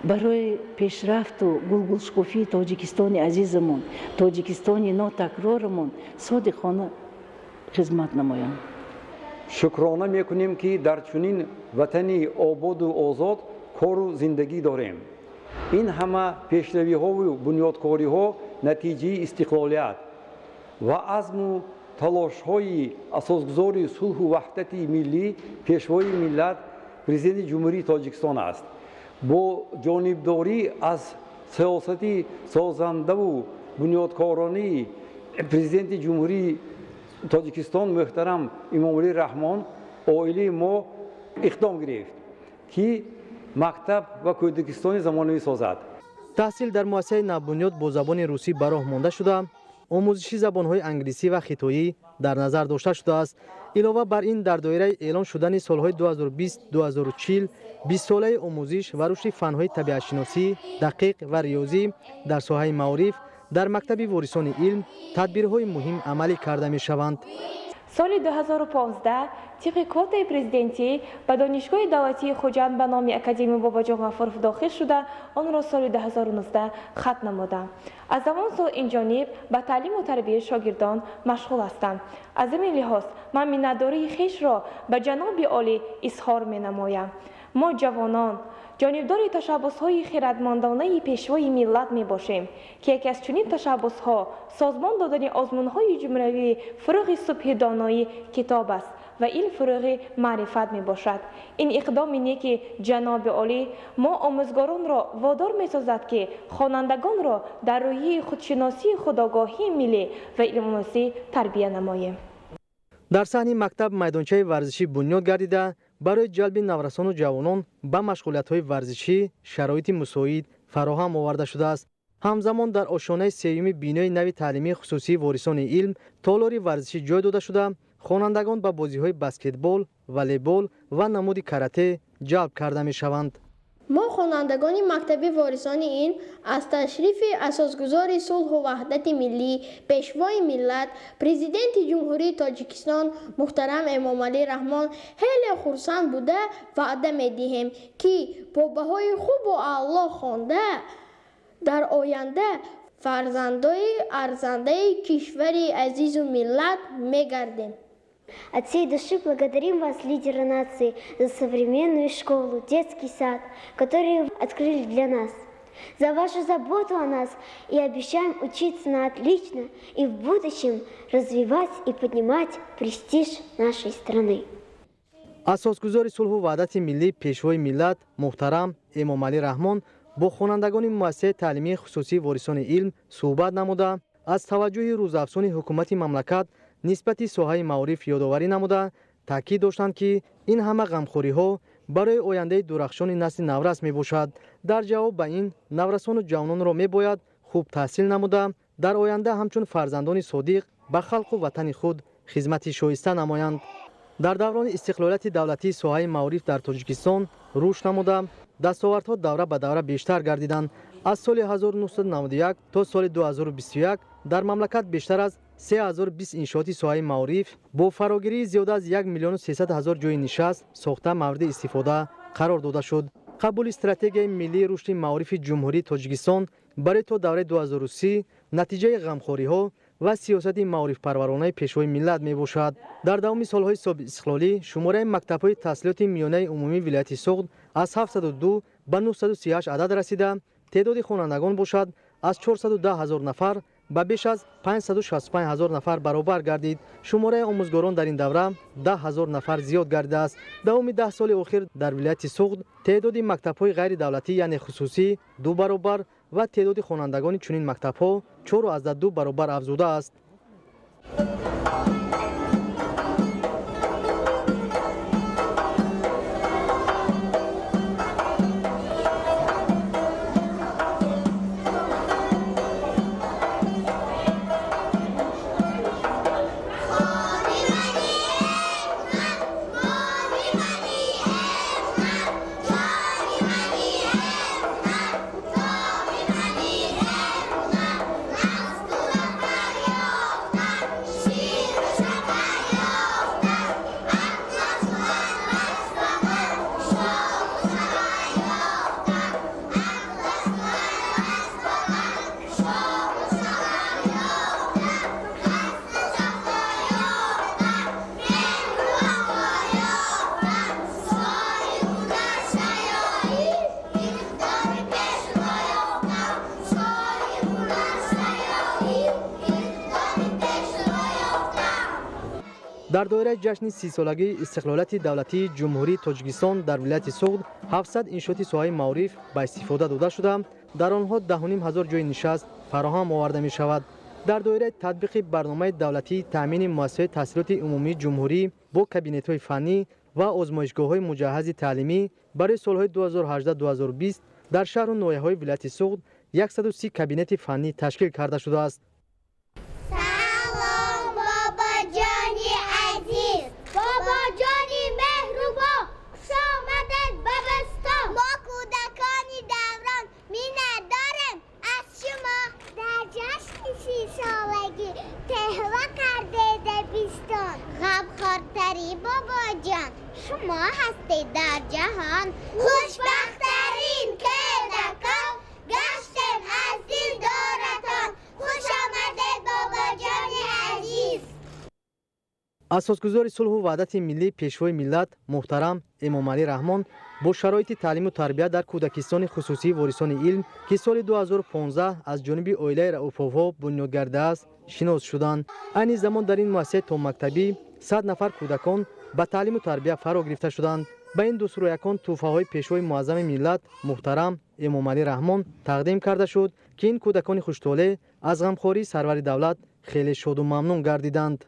барои пешрафту гулгулшукуфии Тоҷикистони азизамон, Тоҷикистони нотакрорамон содиқона хизмат намоянд. Шукрона мекунем, ки дар чунин ватани ободу озод кору зиндагӣ дорем. Ин ҳама пешравиҳову бунёдкориҳо натиҷаи истиқлолият ва азму талошҳои асосгузори сулҳу ваҳдати миллӣ, Пешвои миллат, Президенти Ҷумҳурии Тоҷикистон аст. Бо ҷонибдорӣ аз сиёсати созандаву бунёдкоронии Президенти Ҷумҳурии Тоҷикистон муҳтарам Эмомалӣ Раҳмон оилаи мо иқдом гирифт, ки мактаб ва кӯдакистони замонавӣ созад. Таҳсил дар муассисаи навбунёд бо забони русӣ ба роҳ монда шуда, омӯзиши забонҳои англисӣ ва хитоӣ дар назар дошта шудааст. Илова бар ин, дар доираи эълон шудани солҳои 2020-2040 бистсолаи омӯзиш ва рушди фанҳои табиатшиносӣ, дақиқ ва риёзӣ дар соҳаи маориф дар мактаби Ворисони илм тадбирҳои муҳим амалӣ карда мешаванд. Соли 2015 тибқи квотаи президентӣ ба Донишгоҳи давлатии Хуҷанд ба номи академик Бобоҷон Ғафуров дохил шуда, онро соли 2019 хатм намудам. Аз ҳамон сол инҷониб ба таълиму тарбияи шогирдон машғул ҳастам. Аз ҳамин лиҳоз ман миннатдории хешро ба ҷаноби олӣ изҳор менамоям. Мо, ҷавонон, ҷонибдори ташаббусҳои хиратмандонаи Пешвои миллат мебошем, ки яке аз чунин ташаббусҳо созмон додани озмунҳои ҷумҳуриявии «Фурӯғи субҳи доноӣ китоб аст» ва «Илм фурӯғи маърифат» мебошад. Ин иқдоми неки ҷаноби олӣ мо омӯзгоронро водор месозад, ки хонандагонро дар рӯҳияи худшиносии, худогоҳии миллӣ ва илмомӯзӣ тарбия намоем. Дар саҳни мактаб майдончаи варзишӣ бунёд гардида, барои ҷалби наврасону ҷавонон ба машғулиятҳои варзишӣ шароити мусоид фароҳам оварда шудааст. Ҳамзамон дар ошёнаи сеюми бинои нави таълимии хусусии Ворисони илм толори варзишӣ ҷой дода шуда, хонандагон ба бозиҳои баскетбол, волейбол ва намуди карате ҷалб карда мешаванд. Мо, хонандагони мактаби Ворисони илм, аз ташрифи асосгузори сулҳу ваҳдати миллӣ, Пешвои миллат, Президенти Ҷумҳурии Тоҷикистон муҳтарам Эмомалӣ Раҳмон хеле хурсанд буда, ваъда медиҳем, ки бо баҳои хубу аъло хонда, дар оянда фарзандои арзандаи кишвари азизу миллат мегардем. От всей души благодарим вас, лидера нации, за современную школу, детский сад, который открыли для нас, за вашу заботу о нас, и обещаем учиться на отлично и в будущем развивать и поднимать престиж нашей страны. Асосгузори сулҳу ваҳдати миллӣ, Пешвои миллат муҳтарам Эмомалӣ Раҳмон бо хонандагони муассисаи таълимии хусусии Ворисони илм суҳбат намуда, аз таваҷҷӯҳи рӯзафзуни ҳукумати мамлакат нисбати соҳаи маориф ёдоварӣ намуда, таъкид доштанд, ки ин ҳама ғамхориҳо барои ояндаи дурахшони насли наврас мебошад. Дар ҷавоб ба ин наврасону ҷавононро мебояд хуб таҳсил намуда, дар оянда ҳамчун фарзандони содиқ ба халқу ватани худ хизмати шоиста намоянд. Дар даврони истиқлолияти давлатии соҳаи маориф дар Тоҷикистон рушд намуда, дастовардҳо давра ба давра бештар гардиданд. Аз соли 1991 то соли 2021 дар мамлакат бештар аз 3020 иншооти соҳаи маориф бо фарогирии зиёда аз 1 300 000 ҷойи нишаст сохта, мавриди истифода қарор дода шуд. Қабули стратегияи миллии рушди маорифи Ҷумҳурии Тоҷикистон барои то давраи 2030 натиҷаи ғамхориҳо ва сиёсати маорифпарваронаи Пешвои миллат мебошад. Дар давоми солҳои собиқистиқлолӣ шумораи мактабҳои таҳсилоти миёнаи умумии вилояти Суғд аз 702 ба 938 адад расида, теъдоди хонандагон бошад аз 410 ҳазор нафар ба беш аз 565 ҳазор нафар баробар гардид. Шумораи омӯзгорон дар ин давра 10 ҳазор нафар зиёд гардидааст. Давоми 10 соли охир дар вилояти Суғд теъдоди мактабҳои ғайридавлатӣ, яъне хусусӣ, 2 баробар ва теъдоди хонандагони чунин мактабҳо 4,2 баробар афзудааст. Дар доираи ҷашни 30-солагии истиқлолияти давлатии Ҷумҳурии Тоҷикистон дар вилояти Суғд 700 иншооти соҳаи маориф ба истифода дода шуда, дар онҳо 10,5 ҳазор ҷойи нишаст фароҳам оварда мешавад. Дар доираи татбиқи барномаи давлатии таъмини муассисаҳои таҳсилоти умумии ҷумҳурӣ бо кабинетҳои фаннӣ ва озмоишгоҳҳои муҷаҳҳази таълимӣ барои солҳои 2018-2020 дар шаҳру ноҳияҳои вилояти Суғд 130 кабинети фаннӣ ташкил карда шудааст. Бобоҷони меҳрубон, хуш омадед ба Бӯстон. Мо кӯдакони даврон миннатдорем аз шумо. Дар ҷашни 30-солагӣ теҳва кардед бистон. Ғамхортарин бобоҷон шумо ҳастед дар ҷаҳон. Хушбахттарин кӯдакон гаштем аз дилдоратон. Хуш омадед бобоҷони азиз. Асосгузори сулҳу ваҳдати миллӣ, Пешвои миллат муҳтарам Эмомалӣ Раҳмон бо шароити таълиму тарбия дар кӯдакистони хусусии Ворисони илм, ки соли 2015 аз ҷониби оилаи Рауфовҳо бунёд гардааст, шинос шуданд. Айни замон дар ин муассисаи томмактабӣ 100 нафар кӯдакон ба таълиму тарбия фаро гирифта шуданд. Ба ин дусрӯякон тӯҳфаҳои Пешвои муаззами миллат муҳтарам Эмомалӣ Раҳмон тақдим карда шуд, ки ин кӯдакони хуштолеъ аз ғамхории сарвари давлат хеле шоду мамнун гардиданд.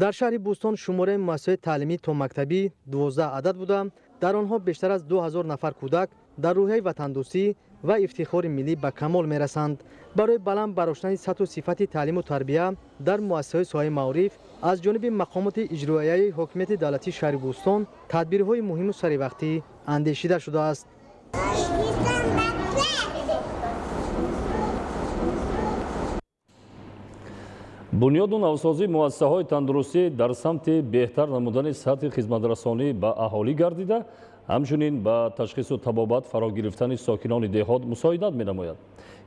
Дар шаҳри Бӯстон шумораи муассисаҳои таълимӣ томмактабӣ 12 адад буда, дар онҳо бештар аз 2000 нафар кӯдак дар рӯҳияи ватандӯстӣ ва ифтихори миллӣ ба камол мерасанд. Барои баланд бардоштани сатҳу сифати таълиму тарбия дар муассисаҳои соҳаи маориф аз ҷониби мақомоти иҷроияи ҳокимияти давлатии шаҳри Бӯстон тадбирҳои муҳиму саривақтӣ андешида шудааст. Бунёду навсозии муассисаҳои тандурустӣ дар самти беҳтар намудани сатҳи хизматрасонӣ ба аҳолӣ гардида, ҳамчунин ба ташхису табобат фаро гирифтани сокинони деҳот мусоидат менамояд.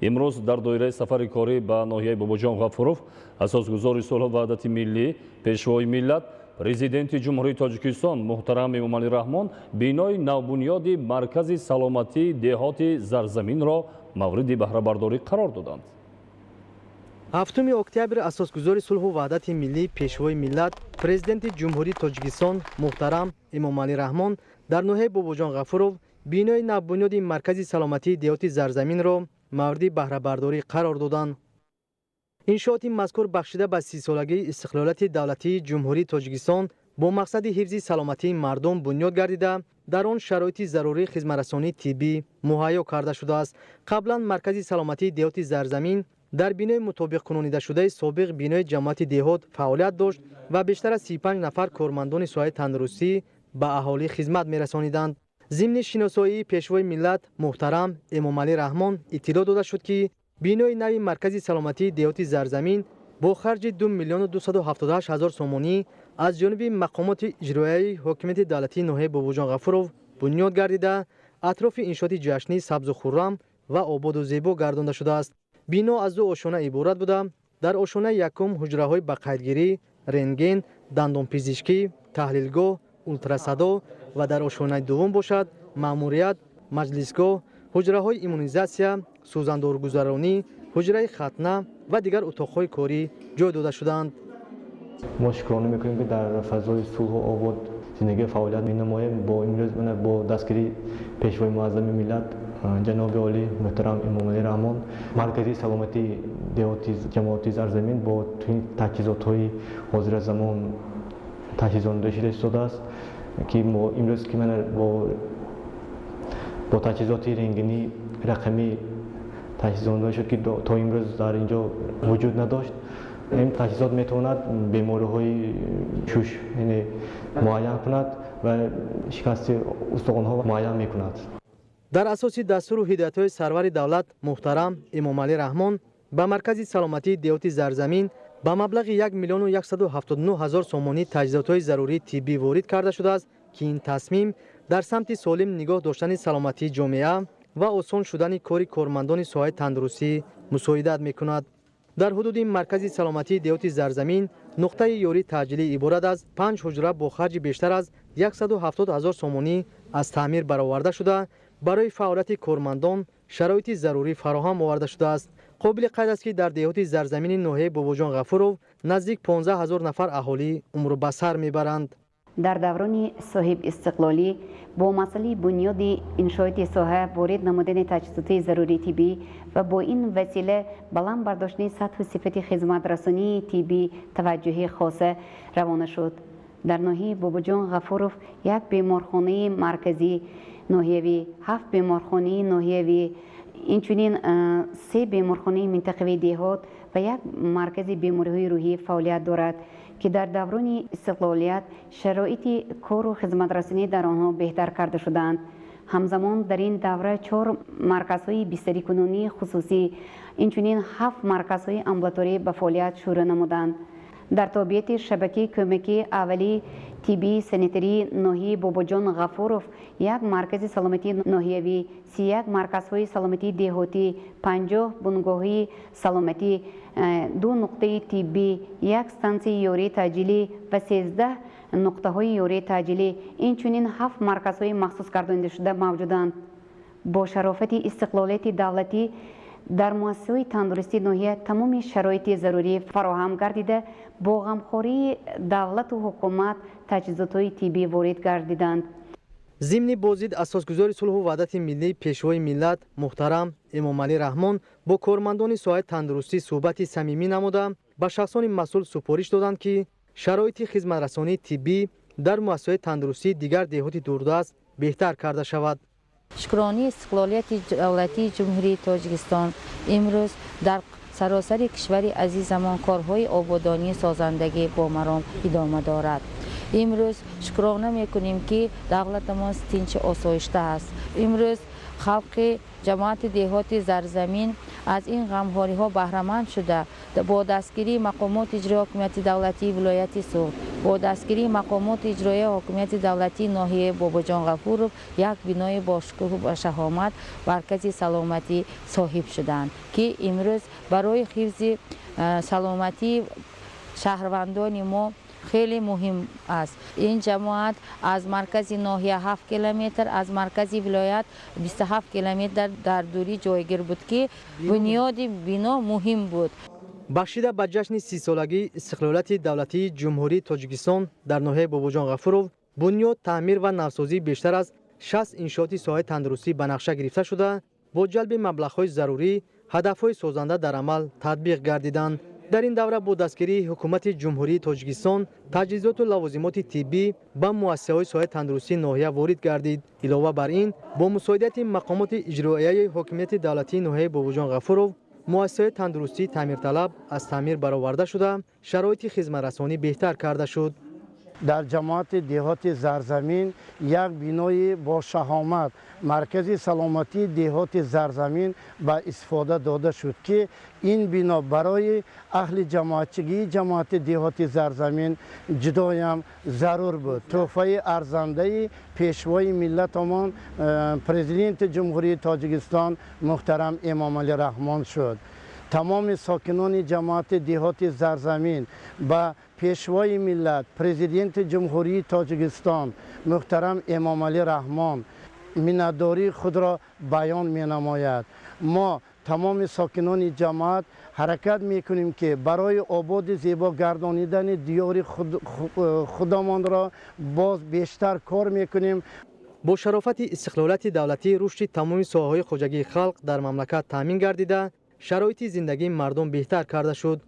Имрӯз дар доираи сафари корӣ ба ноҳияи Бобоҷон Ғафуров асосгузори сулҳу ваҳдати миллӣ, пешвои миллат, Президенти Ҷумҳурии Тоҷикистон муҳтарам Эмомалӣ Раҳмон бинои навбунёди маркази саломатии деҳоти Зарзаминро мавриди баҳрабардорӣ қарор доданд. 7 октябр асосгузори сулҳу ваҳдати миллӣ, пешвои миллат, Президенти Ҷумҳурии Тоҷикистон муҳтарам Эмомалӣ Раҳмон дар ноҳияи Бобоҷон Ғафуров бинои навбунёди маркази саломатии деҳоти Зарзаминро мавриди баҳрабардорӣ қарор доданд. Иншооти мазкур бахшида ба 30-солагии истиқлолияти давлатии Ҷумҳурии Тоҷикистон бо мақсади ҳифзи саломатии мардум бунёд гардида, дар он шароити зарурии хизматрасонии тиббӣ муҳайё карда шудааст. Қаблан маркази саломатии деҳоти Зарзамин дар бинои мутобиқкунонидашудаи собиқ бинои ҷамоати деҳот фаъолият дошт ва бештар аз 35 нафар кормандони соҳаи тандурустӣ ба аҳолӣ хизмат мерасониданд. Зимни шиносоии пешвои миллат муҳтарам Эмомалӣ Раҳмон иттилоъ дода шуд, ки бинои нави маркази саломатии деҳоти Зарзамин бо харҷи 2 278 000 сомонӣ аз ҷониби мақомоти иҷроияи ҳокимияти давлатии ноҳияи Бобоҷон Ғафуров бунёд гардида, атрофи иншооти ҷашнӣ сабзу хуррам ва ободу зебо гардонда шудааст. Бино аз ду ошёна иборат буда, дар ошёнаи якум ҳуҷраҳои ба қайдгирӣ, рентген, дандонпизишкӣ, таҳлилгоҳ, ултрасадо ва дар ошёнаи дуввум бошад маъмурият, маҷлисгоҳ, ҳуҷраҳои иммунизатсия, сӯзандоргузаронӣ, ҳуҷраи хатна ва дигар утоқҳои корӣ ҷой дода шудаанд. Мо шукрона мекунем, ки дар фазои сулҳу обод зиндагӣ фаъолият менамоем. Бо имрӯз бо дастгирии пешвои муаззами миллат ҷаноби олӣ муҳтарам Эмомалӣ Раҳмон маркази саломатии деҳоти ҷамоати Зарзамин бо таҷҳизотҳои ҳозиразамон таҷҳизонида шуда истодааст, ки мо имрӯз ки бо таҷҳизоти рентгенӣ рақамӣ таҷҳизонида шуд, ки то имрӯз дар ин ҷо вуҷуд надошт. Ин таҷҳизот метавонад бемориҳои шуш яъне муайян кунад ва шикасти устухонҳо муайян мекунад. Дар асоси дастуру ҳидоятҳои сарвари давлат муҳтарам Эмомалӣ Раҳмон ба маркази саломатии деҳоти Зарзамин ба маблағи 1 179 000 сомонӣ таҷҳизотҳои зарурии тиббӣ ворид карда шудааст, ки ин тасмим дар самти солим нигоҳ доштани саломатии ҷомеа ва осон шудани кори кормандони соҳаи тандурустӣ мусоидат мекунад. Дар ҳудуди маркази саломатии деҳоти Зарзамин нуқтаи ёрии таъҷилӣ иборат аз 5 ҳуҷра бо харҷи бештар аз 170 000 сомонӣ аз таъмир бароварда шуда, барои фаъолияти кормандон шароити зарурӣ фароҳам оварда шудааст. Қобили қайд аст, ки дар деҳоти Зарзамини ноҳияи Бобоҷон Ғафуров наздик 15 000 нафар аҳолӣ умру ба сар мебаранд. Дар даврони соҳибистиқлолӣ бо масъалаи бунёди иншооти соҳа, ворид намудани таҷҳизоти зарурии тиббӣ ва бо ин васила баланд бардоштани сатҳу сифати хизматрасонии тиббӣ таваҷҷӯҳи хоса равона шуд. Дар ноҳияи Бобоҷон Ғафуров як беморхонаи марказӣ ноҳиявӣ, 7 беморхонаи ноҳиявӣ, инчунин 3 беморхонаи минтақавии деҳот ва як маркази бемориҳои рӯҳӣ фаъолият дорад, ки дар даврони истиқлолият шароити кору хизматрасонӣ дар онҳо беҳтар карда шудаанд. Ҳамзамон дар ин давра 4 марказҳои бистарикунонии хусусӣ, инчунин 7 марказҳои амбулаторӣ ба фаъолият шурӯъ намуданд. Дар тобеияти шабакаи кӯмакии аввалии тиббии санитарии ноҳияи Бобоҷон Ғафуров як маркази саломатии ноҳиявӣ, 31 марказҳои саломатии деҳотӣ, 50 бунгоҳии саломатӣ, 2 нуқтаи тиббӣ, як стансияи ёрии таъҷилӣ ва 13 нуқтаҳои ёрии таъҷилӣ, инчунин 7 марказҳои махсус гардонидашуда мавҷуданд. Бо шарофати истиқлолияти давлатӣ дар муассисаҳои тандурустии ноҳия тамоми шароити зарурӣ фароҳам гардида, бо ғамхории давлату ҳукумат таҷҳизотҳои тиббӣ ворид гардиданд. Зимни боздид асосгузори сулҳу ваҳдати миллӣ, пешвои миллат муҳтарам Эмомалӣ Раҳмон бо кормандони соҳаи тандурустӣ суҳбати самимӣ намуда, ба шахсони масъул супориш доданд, ки шароити хизматрасонии тиббӣ дар муассисаҳои тандурустии дигар деҳоти дурдаст беҳтар карда шавад. Шукронии истиқлолияти давлатии Ҷумҳурии Тоҷикистон имрӯз дар саросари кишвари азизамон корҳои ободонии созандагӣ бо маром идома дорад. Имрӯз шукрона мекунем, ки давлатамон тинчи осоишта аст. Имрӯз халқи ҷамоати деҳоти Зарзамин аз ин ғамхориҳо баҳраманд шуда, бо дастгирии мақомоти иҷроии ҳокимияти давлатии вилояти Суғд, бо дастгирии мақомоти иҷроии ҳокимияти давлатии ноҳияи Бобоҷон Ғафуров як бинои бошукӯҳу ба шаҳомат маркази саломатӣ соҳиб шуданд, ки имрӯз барои ҳифзи саломатии шаҳрвандони мо хеле муҳим аст. Ин ҷамоат аз маркази ноҳия 7 километр, аз маркази вилоят 27 километр дар дурӣ ҷойгир буд, ки бунёди бино муҳим буд. Бахшида ба ҷашни 30-солагии истиқлолияти давлатии Ҷумҳурии Тоҷикистон дар ноҳияи Бобоҷон Ғафуров бунёд, таъмир ва навсозии бештар аз 60 иншооти соҳаи тандурустӣ ба нақша гирифта шуда, бо ҷалби маблағҳои зарурӣ ҳадафҳои созанда дар амал татбиқ гардиданд. Дар ин давра бо дастгирии ҳукумати Ҷумҳурии Тоҷикистон таҷҳизоту лавозимоти тиббӣ ба муассисаҳои соҳаи тандурустии ноҳия ворид гардид. Илова бар ин, бо мусоидати мақомоти иҷроияи ҳокимияти давлатии ноҳияи Бобоҷон Ғафуров муассисаҳои тандурустии таъмирталаб аз таъмир бароварда шуда, шароити хизматрасонӣ беҳтар карда шуд. Дар ҷамоати деҳоти Зарзамин як бинои бошаҳомат маркази саломатии деҳоти Зарзамин ба истифода дода шуд, ки ин бино барои аҳли ҷамоатчигии ҷамоати деҳоти Зарзамин ҷудоям зарур буд. Тӯҳфаи арзандаи пешвои миллатамон Президенти Ҷумҳурии Тоҷикистон муҳтарам Эмомалӣ Раҳмон шуд. Тамоми сокинони ҷамоати деҳоти Зарзамин ба пешвои миллат, Президенти Ҷумҳурии Тоҷикистон муҳтарам Эмомалӣ Раҳмон миннатдории худро баён менамояд. Мо тамоми сокинони ҷамоат ҳаракат мекунем, ки барои ободи зебо гардонидани диёри худамонро боз бештар кор мекунем. Бо шарофати истиқлолияти давлатӣ рушди тамоми соҳаҳои хоҷагии халқ дар мамлакат таъмин гардида, шароити зиндагии мардум беҳтар карда шуд.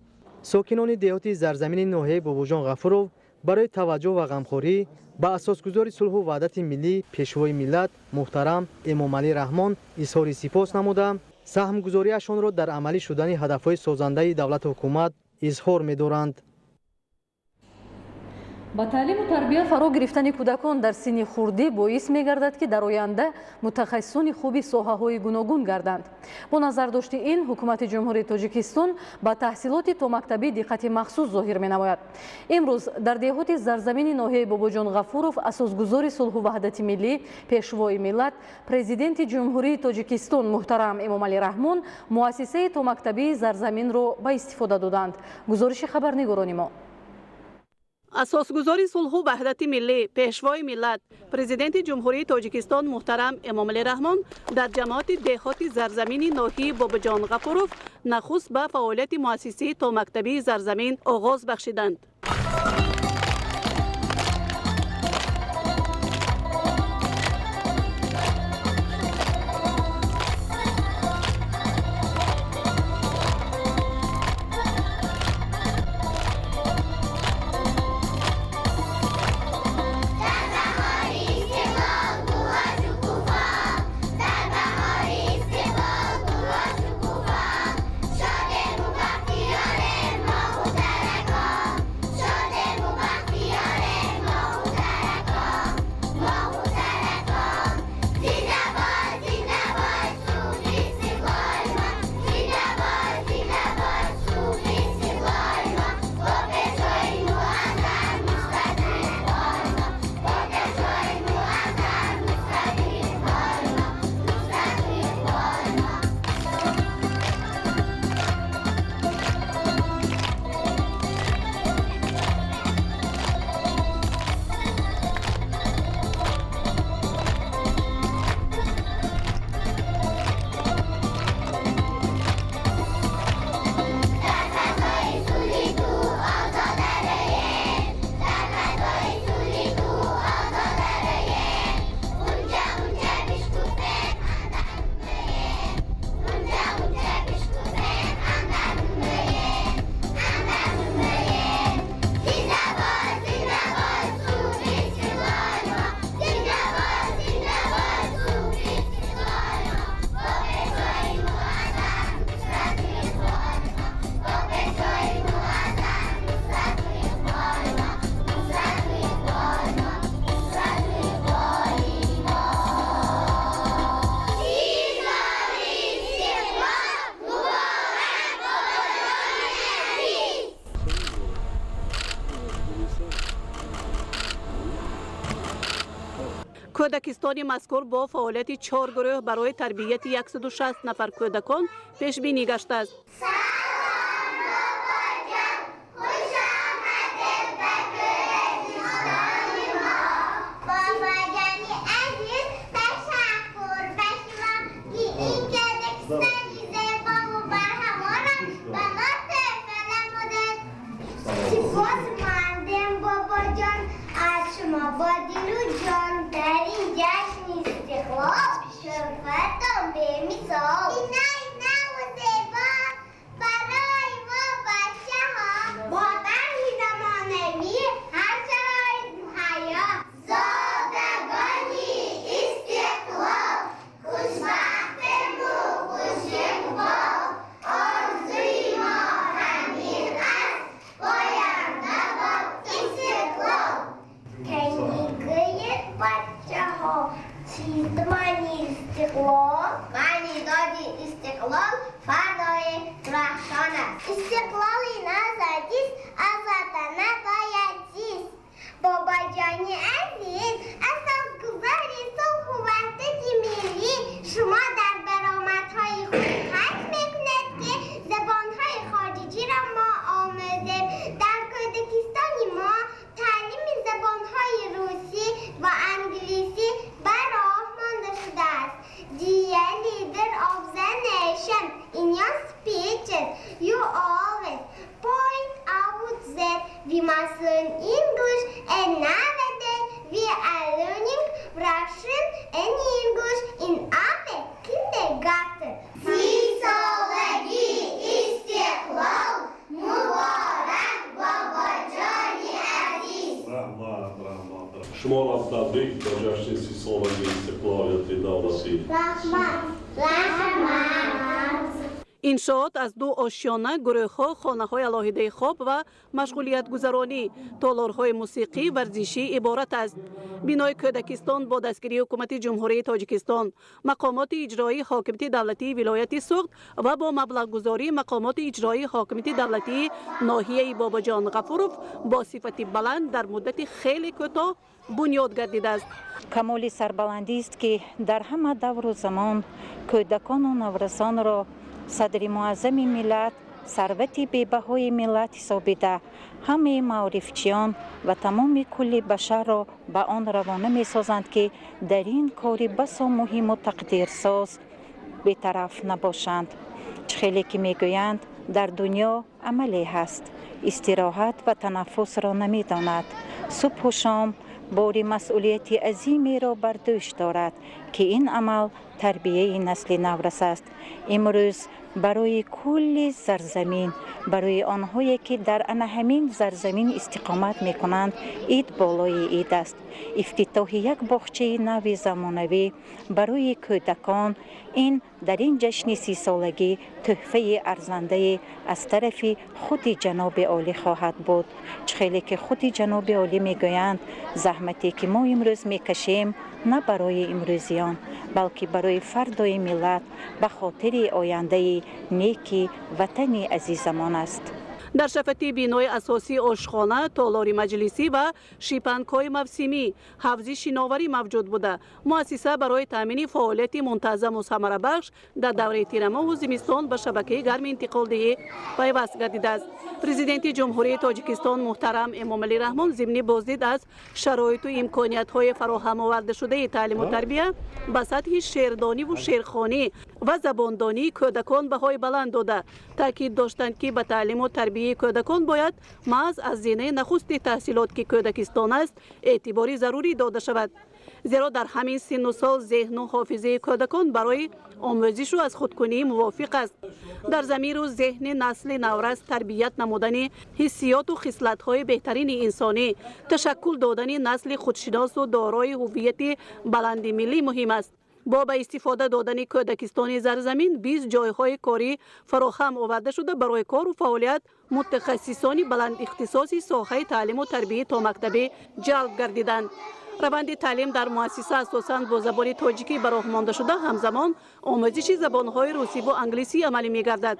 Сокинони деҳоти Зарзамини ноҳияи Бобоҷон Ғафуров барои таваҷҷӯҳ ва ғамхорӣ ба асосгузори сулҳу ваҳдати миллӣ, пешвои миллат муҳтарам Эмомалӣ Раҳмон изҳори сипос намуда, саҳмгузориашонро дар амалӣ шудани ҳадафҳои созандаи давлату ҳукумат изҳор медоранд. Ба таълиму тарбия фаро гирифтани кӯдакон дар синни хурдӣ боис мегардад, ки дар оянда мутахассисони хуби соҳаҳои гуногун гарданд. Бо назардошти ин, ҳукумати Ҷумҳурии Тоҷикистон ба таҳсилоти томактабӣ диққати махсус зоҳир менамояд. Имрӯз дар деҳоти Зарзамини ноҳияи Бобоҷон Ғафуров асосгузори сулҳу ваҳдати миллӣ, пешвои миллат, Президенти Ҷумҳурии Тоҷикистон муҳтарам Эмомалӣ Раҳмон муассисаи томактабии Зарзаминро ба истифода доданд. Гузориши хабарнигорони мо. Асосгузори сулҳу ваҳдати миллӣ, пешвои миллат, Президенти Ҷумҳурии Тоҷикистон муҳтарам Эмомалӣ Раҳмон дар ҷамоати деҳоти Зарзамини ноҳияи Бобоҷон Ғафуров нахуст ба фаъолияти муассисаи томактабии Зарзамин оғоз бахшиданд. Кӯдакистони мазкур бо фаъолияти чор гурӯҳ барои тарбияти 160 нафар кӯдакон пешбинӣ гаштааст. Шуморо табрик ба ҷашни сисолагии истиқлолияти давлатӣ. Иншоот аз ду ошёна, гурӯҳҳо, хонаҳои алоҳидаи хоб ва машғулиятгузаронӣ, толорҳои мусиқӣ, варзишӣ иборат аст. Бинои кӯдакистон бо дастгирии ҳукумати Ҷумҳурии Тоҷикистон, мақомоти иҷроии ҳокимияти давлатии вилояти Суғд ва бо маблағгузории мақомоти иҷроии ҳокимияти давлатии ноҳияи Бобоҷон Ғафуров бо сифати баланд дар муддати хеле кӯтоҳ бунёд гардидааст. Камоли сарбаландист, ки дар ҳама давру замон кӯдакону наврасонро садри муаззами миллат сарвати бебаҳои миллат ҳисобида, ҳамаи маорифчиён ва тамоми кулли башарро ба он равона месозанд, ки дар ин кори басо муҳиму тақдирсоз бетараф набошанд. Чӣ хеле ки мегӯянд, дар дунё амале ҳаст, истироҳат ва танаффусро намедонад, субҳу шом бори масъулияти азимеро бар дӯш дорад, ки ин амал тарбияи насли наврас аст. Имрӯз барои кулли зарзамин, барои онҳое ки дар ана ҳамин зарзамин истиқомат мекунанд, ид болои ид аст. Ифтитоҳи як боғчаи нави замонавӣ барои кӯдакон ин дар ин ҷашни сисолагӣ тӯҳфаи арзандае аз тарафи худи ҷаноби олӣ хоҳад буд. Чӣ хеле ки худи ҷаноби олӣ мегӯянд, заҳмате ки мо имрӯз мекашем, на барои имрӯзиён, балки барои фардои миллат, ба хотири ояндаи неки ватани азизамон аст. Дар шафати бинои асосии ошхона, толори маҷлисӣ ва шипанкҳои мавсимӣ, ҳавзи шиноварӣ мавҷуд буда, муассиса барои таъмини фаъолияти мунтазаму самарабахш дар давраи тирамоҳу зимистон ба шабакаи гарми интиқолдиҳӣ пайваст гардидааст. Президенти Ҷумҳурии Тоҷикистон муҳтарам Эмомалӣ Раҳмон зимни боздид аз шароиту имкониятҳои фароҳам овардашудаи таълиму тарбия ба сатҳи шеърдониву шеърхонӣ ва забондонии кӯдакон баҳои баланд дода, таъкид доштанд, ки ба таълиму тарбияи кӯдакон бояд маҳз аз зинаи нахусти таҳсилот, ки кӯдакистон аст, эътибори зарурӣ дода шавад, зеро дар ҳамин синну сол зеҳну ҳофизаи кӯдакон барои омӯзишу аз худкунӣ мувофиқ аст. Дар замиру зеҳни насли наврас тарбият намудани ҳиссиёту хислатҳои беҳтарини инсонӣ, ташаккул додани насли худшиносу дорои ҳуввияти баланди миллӣ муҳим аст. Бо ба истифода додани кӯдакистони зарзамин 20 ҷойҳои корӣ фароҳам оварда шуда, барои кору фаъолият мутахассисони баландихтисоси соҳаи таълиму тарбияи томактабӣ ҷалб гардиданд. Раванди таълим дар муассиса асосан бо забони тоҷикӣ ба роҳ монда шуда, ҳамзамон омӯзиши забонҳои русиву англисӣ амалӣ мегардад.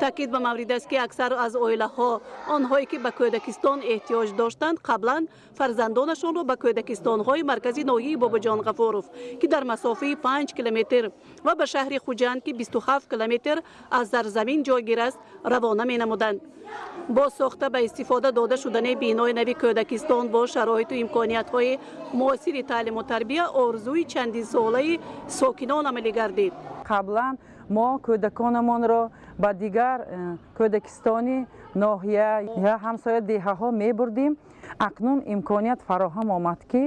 Таъкид ба маврид аст, ки аксар аз оилаҳо, онҳое ки ба кӯдакистон эҳтиёҷ доштанд, қаблан фарзандонашонро ба кӯдакистонҳои маркази ноҳияи Бобоҷон Ғафуров, ки дар масофаи 5 километр, ва ба шаҳри Хуҷанд, ки 27 километр аз Зарзамин ҷойгир аст, равона менамуданд. Бо сохта ба истифода дода шудани бинои нави кӯдакистон бо шароиту имкониятҳои муосири таълиму тарбия орзуи чандинсолаи сокинон амалӣ гардид. Қаблан мо кӯдаконамонро ба дигар кӯдакистони ноҳия ё ҳамсоя деҳаҳо мебурдим. Акнун имконият фароҳам омад, ки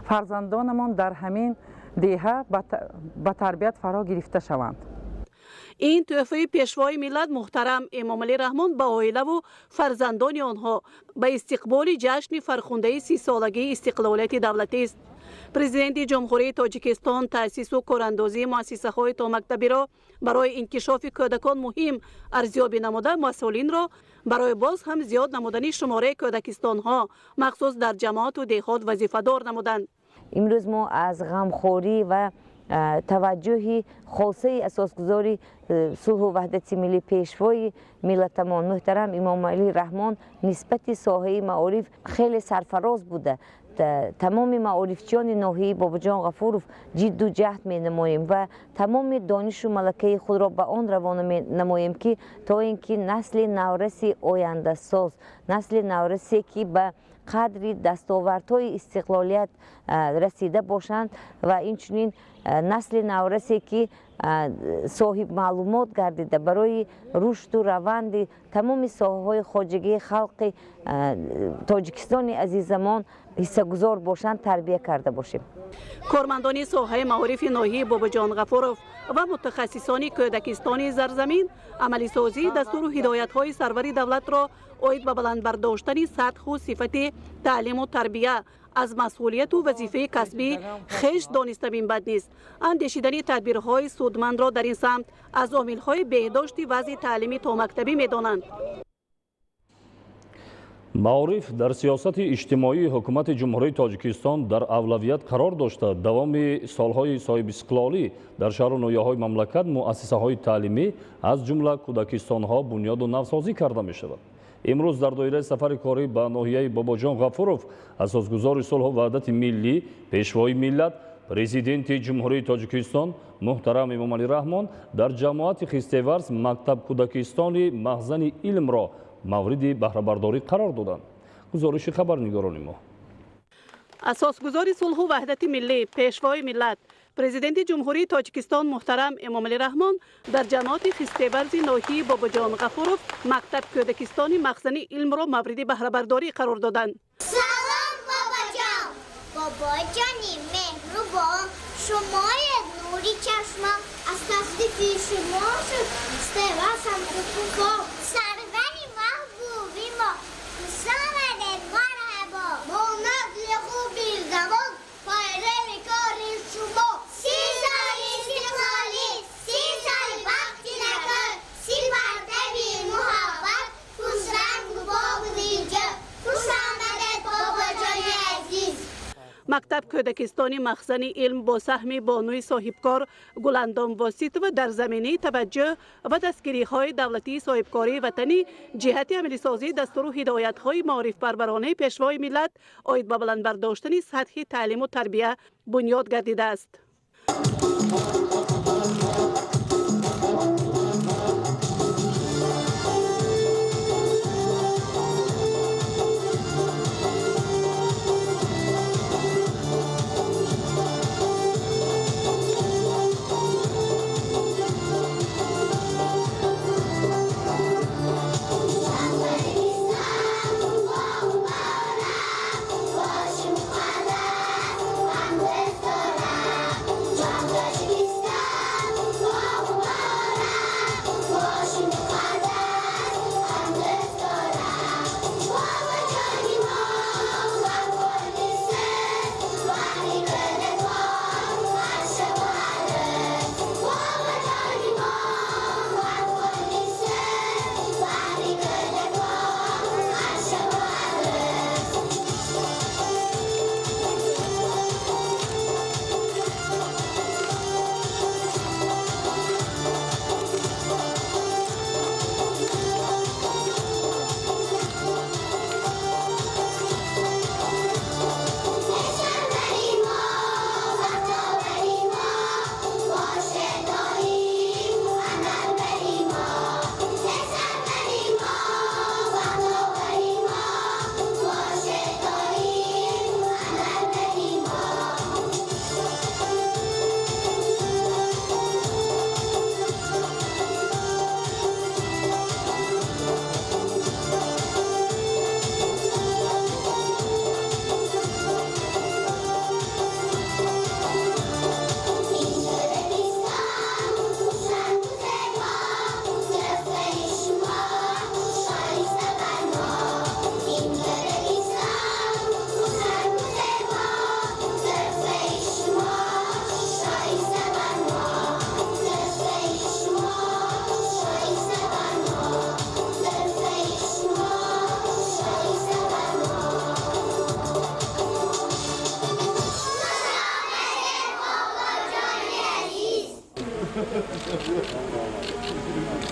фарзандонамон дар ҳамин деҳа ба тарбият фаро гирифта шаванд. Ин тӯҳфаи Пешвои миллат муҳтарам Эмомалӣ Раҳмон ба оилаву фарзандони онҳо ба истиқболи ҷашни фархундаи 30-солагии истиқлолияти давлатист. Президенти Ҷумҳурии Тоҷикистон таъсису корандозии муассисаҳои томактабиро барои инкишофи кӯдакон муҳим арзёбӣ намуда, масъулинро барои боз ҳам зиёд намудани шумораи кӯдакистонҳо, махсус дар ҷамоату деҳот, вазифадор намуданд. Имрӯз мо аз ғамхорӣ ва таваҷҷӯҳи хосаи асосгузори сулҳу ваҳдати миллӣ, Пешвои миллатамон муҳтарам Эмомалӣ Раҳмон нисбати соҳаи маориф хеле сарфароз буда, тамоми маорифчиёни ноҳияи Бобоҷон Ғафуров ҷидду ҷаҳд менамоем ва тамоми донишу малакаи худро ба он равона менамоем, ки то ин ки насли навраси ояндасоз, насли наврасе, ки ба қадри дастовардҳои истиқлолият расида бошанд, ва инчунин насли наврасе, ки соҳибмаълумот гардида, барои рушду раванди тамоми соҳаҳои хоҷагии халқи Тоҷикистони азизамон ҳиссагузор бошанд, тарбия карда бошем. Кормандони соҳаи маорифи ноҳияи Бобоҷон Ғафуров ва мутахассисони кӯдакистони Зарзамин амалисозии дастуру ҳидоятҳои сарвари давлатро оид ба баланд бардоштани сатҳу сифати таълиму тарбия аз масъулияту вазифаи касбӣ хеш дониста минбад низ андешидани тадбирҳои судмандро дар ин самт аз омилҳои беҳдошти вазъи таълими томактабӣ медонанд. Маориф дар сиёсати иҷтимоии ҳукумати Ҷумҳурии Тоҷикистон дар авлавият қарор дошта, давоми солҳои соҳибистиқлолӣ дар шаҳру ноҳияҳои мамлакат муассисаҳои таълимӣ, аз ҷумла кӯдакистонҳо, бунёду навсозӣ карда мешавад. Имрӯз дар доираи сафари корӣ ба ноҳияи Бобоҷон Ғафуров асосгузори сулҳу ваҳдати миллӣ, Пешвои миллат, Президенти Ҷумҳурии Тоҷикистон муҳтарам Эмомалӣ Раҳмон дар ҷамоати Хистеварз мактаб кӯдакистони Махзани илмро мавриди баҳрабардорӣ қарор доданд. Гузориши хабарнигорони мо. Асосгузори сулҳу ваҳдати миллӣ, Пешвои миллат, Президенти Ҷумҳурии Тоҷикистон муҳтарам Эмомалӣ Раҳмон дар ҷамоати Хистеварзи ноҳияи Бобоҷон Ғафуров мактаб кӯдакистони Махзани илмро мавриди баҳрабардорӣ қарор доданд. Салом, бобоҷон! Бобоҷони меҳрубон, шумоед нури чашмам, аз ташрифи шумо шуд Хистеварз ҳам. Сарвари маҳбуби мо, хуш омадед, марҳабо! Бо насли хуби замон, пайрави кори шумо. 30 соли истиқлолӣ, 30 соли бахти накор, 30 партави муҳаббат, хушрангу боғу. Хуш омадед, бобоҷони азиз! Мактаб кӯдакистони Махзани илм бо саҳми бонуи соҳибкор Гуландом Воситова дар заминаи таваҷҷӯҳ ва дастгириҳои давлатии соҳибкории ватанӣ ҷиҳати амалисозии дастуру ҳидоятҳои маорифпарваронаи Пешвои миллат оид ба баланд бардоштани сатҳи таълиму тарбия бунёд гардидааст. Тоҷикистон.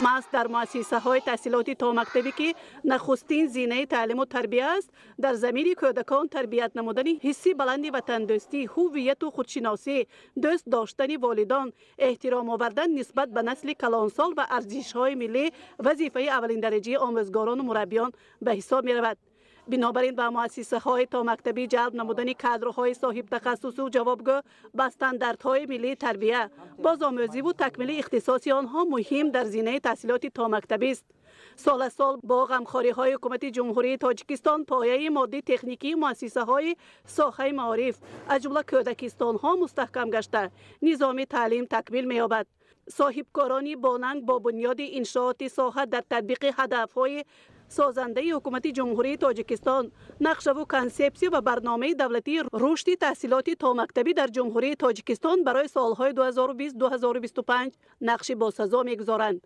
Маҳз дар муассисаҳои таҳсилоти томактабӣ, ки нахустин зинаи таълиму тарбия аст, дар замири кӯдакон тарбият намудани ҳисси баланди ватандӯстӣ, ҳувияту худшиносӣ, дӯст доштани волидон, эҳтиром овардан нисбат ба насли калонсол ва арзишҳои миллӣ вазифаи аввалиндараҷаи омӯзгорону мураббиён ба ҳисоб меравад. Бинобар ин ба муассисаҳои томактабӣ ҷалб намудани кадрҳои соҳибтахассусу ҷавобгӯ ба стандартҳои миллии тарбия, бозомӯзиву такмили ихтисоси онҳо муҳим дар зинаи таҳсилоти томактабист. Сол аз сол бо ғамхориҳои Ҳукумати Ҷумҳурии Тоҷикистон пояи моддии техникии муассисаҳои соҳаи маориф, аз ҷумла кӯдакистонҳо, мустаҳкам гашта, низоми таълим такмил меёбад. Соҳибкорони бонанг бо бунёди иншооти соҳа дар татбиқи ҳадафҳои созандаи Ҳукумати Ҷумҳурии Тоҷикистон, нақшаву консепсия ва барномаи давлатии рушди таҳсилоти томактабӣ дар Ҷумҳурии Тоҷикистон барои солҳои 2020-2025 нақши босазо мегузоранд.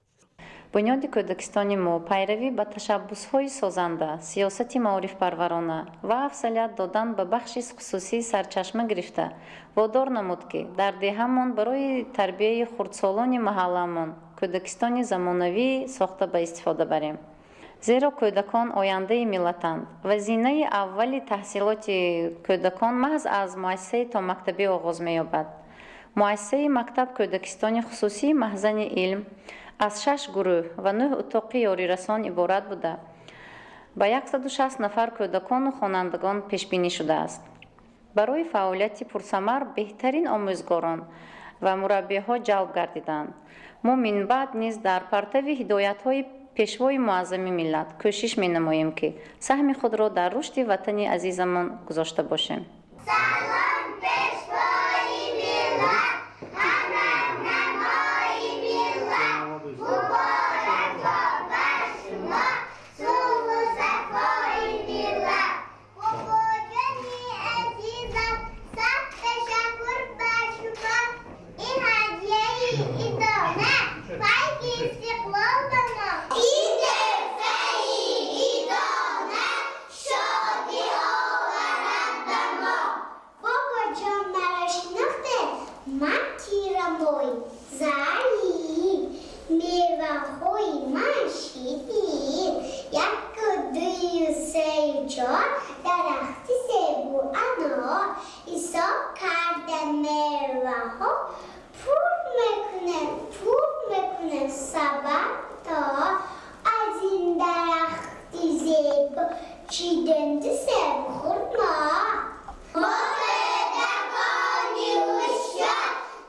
Бунёди кӯдакистони мо пайравӣ ба ташаббусҳои созанда, сиёсати маорифпарварона ва афзалият додан ба бахши хусусӣ сарчашма гирифта, водор намуд, ки дар деҳамон барои тарбияи хурдсолони маҳалламон кӯдакистони замонавӣ сохта ба истифода барем. Зеро кӯдакон ояндаи миллатанд ва зинаи аввали таҳсилоти кӯдакон маҳз аз муассисаи томактабӣ оғоз меёбад. Муассисаи мактаб кӯдакистони хусусии Маҳзани илм аз шаш гурӯҳ ва нӯҳ утоқи ёрирасон иборат буда, ба 160 нафар кӯдакону хонандагон пешбинӣ шудааст. Барои фаъолияти пурсамар беҳтарин омӯзгорон ва мураббиҳо ҷалб гардиданд. Мо минбаъд низ дар партави ҳидоятҳои Пешвои муаззами миллат кӯшиш менамоем, ки саҳми худро дар рушди ватани азизамон гузошта бошем. Салом, Пешвои миллат, ҳамарнамои миллат, муборакбод бар шумо сулҳу сафои миллат. Бобоҷони азизам, сад ташаккур ба шумо. Ин ҳадияи идона пайки истиқлол ба мо. Ин тӯҳфаи идона шодӣ оварад ба мо. Бобоҷон, маро шинохтед? Ман тирамои зарин, меваҳои ман ширин. Яку, дую, сею, чор, дарахти себу анор. Ҳисоб карда меваҳо пур мекунем, пур мекунем сабадто. Аз ин дарахти зебо чидем ду себу хурмо. Мо кӯдакони ҳушёр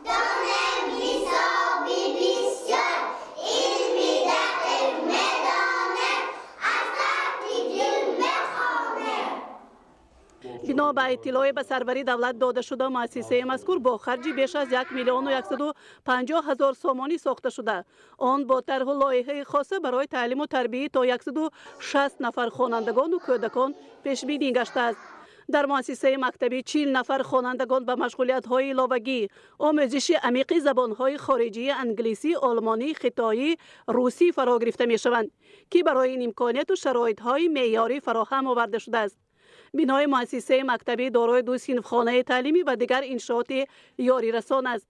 донем ҳисоби бисёр, илми дақиқ медонем, аз таҳти дил мехонем. Бино ба иттилои ба сарвари давлат дода шуда, муассисаи мазкур бо харҷи беш аз 1 150 000 сомонӣ сохта шуда, он бо тарҳу лоиҳаи хоса барои таълиму тарбияи то 160 нафар хонандагону кӯдакон пешбинӣ гаштааст. Дар муассисаи мактабӣ 40 нафар хонандагон ба машғулиятҳои иловагӣ, омӯзиши амиқи забонҳои хориҷии англисӣ, олмонӣ, хитоӣ, русӣ фаро гирифта мешаванд, ки барои ин имконияту шароитҳои меъёрӣ фароҳам оварда шудааст. Бинои муассисаи мактабӣ дорои ду синфхонаи таълимӣ ва дигар иншооти ёрирасон аст.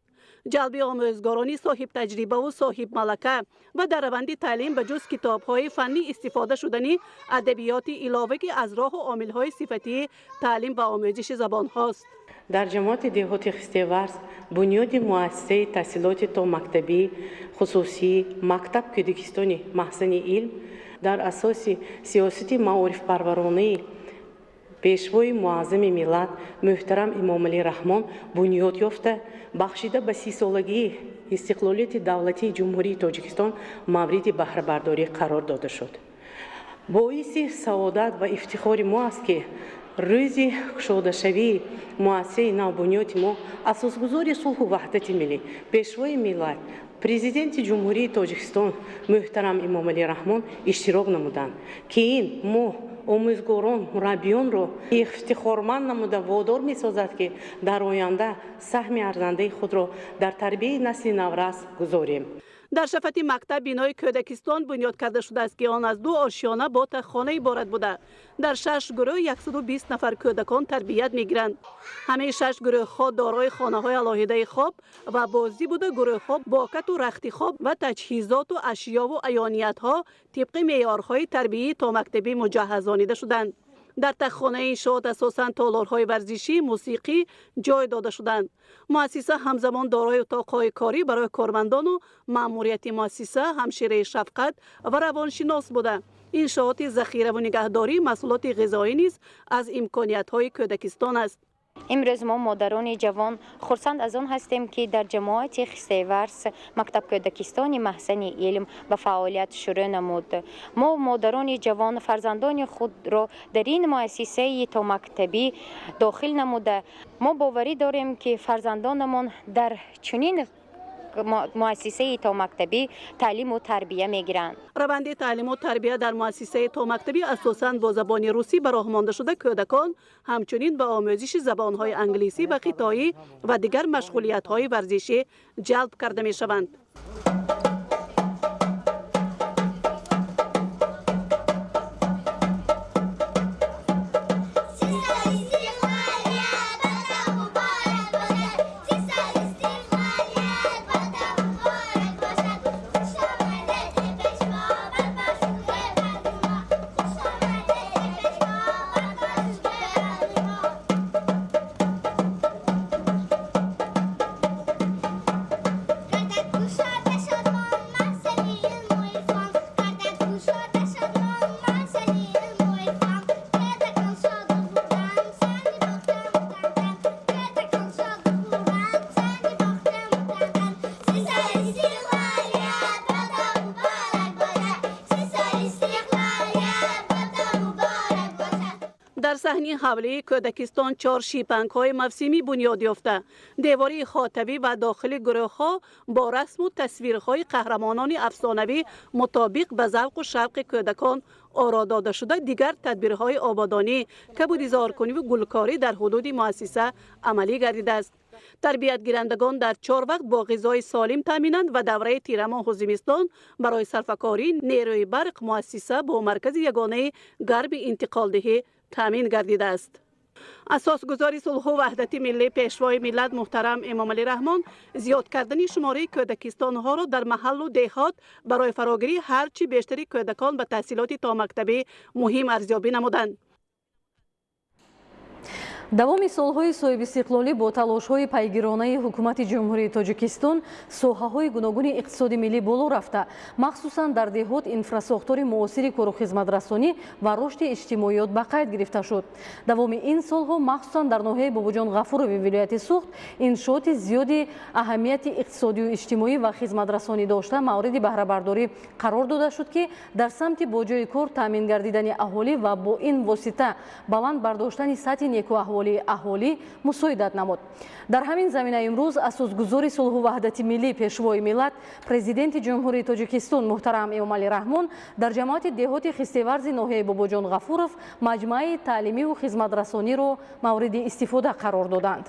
Ҷалби омӯзгорони соҳибтаҷрибаву соҳибмалака ва дар раванди таълим ба ҷуз китобҳои фаннӣ истифода шудани адабиёти иловагӣ аз роҳу омилҳои сифатии таълим ва омӯзиши забонҳост. Дар ҷамоати деҳоти Хистеварз бунёди муассисаи таҳсилоти томактабӣ хусусӣ мактаб кӯдакистони Маҳзани илм дар асоси сиёсати маорифпарваронаи Пешвои муаззами миллат муҳтарам Эмомалӣ Раҳмон бунёд ёфта, бахшида ба 30-солагии истиқлолияти давлатии Ҷумҳурии Тоҷикистон мавриди баҳрабардорӣ қарор дода шуд. Боиси саодат ва ифтихори мо аст, ки рӯзи кушодашавии муассисаи навбунёди мо асосгузори сулҳу ваҳдати миллӣ, Пешвои миллат, Президенти Ҷумҳурии Тоҷикистон муҳтарам Эмомалӣ Раҳмон иштирок намуданд, ки ин мо омӯзгорон, мураббиёнро ифтихорманд намуда, водор месозад, ки дар оянда саҳми арзандаи худро дар тарбияи насли наврас гузорем. Дар шафати мактаб бинои кӯдакистон бунёд карда шудааст, ки он аз ду ошёна бо таххона иборат буда, дар шаш гурӯҳ 120 нафар кӯдакон тарбият мегиранд. Ҳамаи шаш гурӯҳҳо дорои хонаҳои алоҳидаи хоб ва бозӣ буда, гурӯҳҳо бо кату рахти хоб ва таҷҳизоту ашёву аёниятҳо тибқи меъёрҳои тарбиявии томактабӣ муҷаҳҳазонида шуданд. Дар таххонаи иншоот асосан толорҳои варзишӣ, мусиқӣ ҷой дода шуданд. Муассиса ҳамзамон дорои утоқҳои корӣ барои кормандону маъмурияти муассиса, ҳамшираи шафқат ва равоншинос буда, иншооти захираву нигаҳдории маҳсулоти ғизоӣ низ аз имкониятҳои кӯдакистон аст. Имрӯз мо, модарони ҷавон, хурсанд аз он ҳастем, ки дар ҷамоати Хистеварз мактаб-кӯдакистони маҳзани илм ба фаъолият шурӯъ намуд. Мо, модарони ҷавон, фарзандони худро дар ин муассисаи томактабӣ дохил намуда, мо боварӣ дорем, ки фарзандонамон дар чунин муассисаи томактабӣ таълиму тарбия мегиранд. Раванди таълиму тарбия дар муассисаи томактабӣ асосан бо забони русӣ ба роҳ монда шуда, кӯдакон ҳамчунин ба омӯзиши забонҳои англисӣ ва хитоӣ ва дигар машғулиятҳои варзишӣ ҷалб карда мешаванд. Дар саҳни ҳавлии кӯдакистон чор шипангҳои мавсимӣ бунёд ёфта, девори ихотавӣ ва дохили гурӯҳҳо бо расму тасвирҳои қаҳрамонони афсонавӣ мутобиқ ба завқу шавқи кӯдакон оро дода шуда, дигар тадбирҳои ободонӣ, кабудизоркуниву гулкорӣ дар ҳудуди муассиса амалӣ гардидааст. Тарбиятгирандагон дар чор вақт бо ғизои солим таъминанд ва давраи тирамоҳу зимистон барои сарфакории нерӯи барқ муассиса бо маркази ягонаи гарми интиқолдиҳӣ таъмин гардидааст. Асосгузори сулҳу ваҳдати миллӣ, Пешвои миллат муҳтарам Эмомалӣ Раҳмон зиёд кардани шумораи кӯдакистонҳоро дар маҳаллу деҳот барои фарогирии ҳарчи бештари кӯдакон ба таҳсилоти томактабӣ муҳим арзёбӣ намуданд. Давоми солҳои соҳибистиқлолӣ бо талошҳои пайгиронаи ҳукумати Ҷумҳурии Тоҷикистон соҳаҳои гуногуни иқтисоди миллӣ боло рафта, махсусан дар деҳот инфрасохтори муосири кору хизматрасонӣ ва рушди иҷтимоиёт ба қайд гирифта шуд. Давоми ин солҳо махсусан дар ноҳияи Бобоҷон Ғафурови вилояти Суғд иншооти зиёди аҳамияти иқтисодию иҷтимоӣ ва хизматрасонӣ дошта мавриди баҳрабардорӣ қарор дода шуд, ки дар самти бо ҷойи кор таъмин гардидани аҳолӣ ва бо ин восита баланд бардоштани сатҳи некуаҳволии аҳолӣ мусоидат намуд. Дар ҳамин замина имрӯз асосгузори сулҳу ваҳдати миллӣ, Пешвои миллат, Президенти Ҷумҳурии Тоҷикистон муҳтарам Эмомалӣ Раҳмон дар ҷамоати деҳоти Хистеварзи ноҳияи Бобоҷон Ғафуров маҷмӯаи таълимиву хизматрасониро мавриди истифода қарор доданд.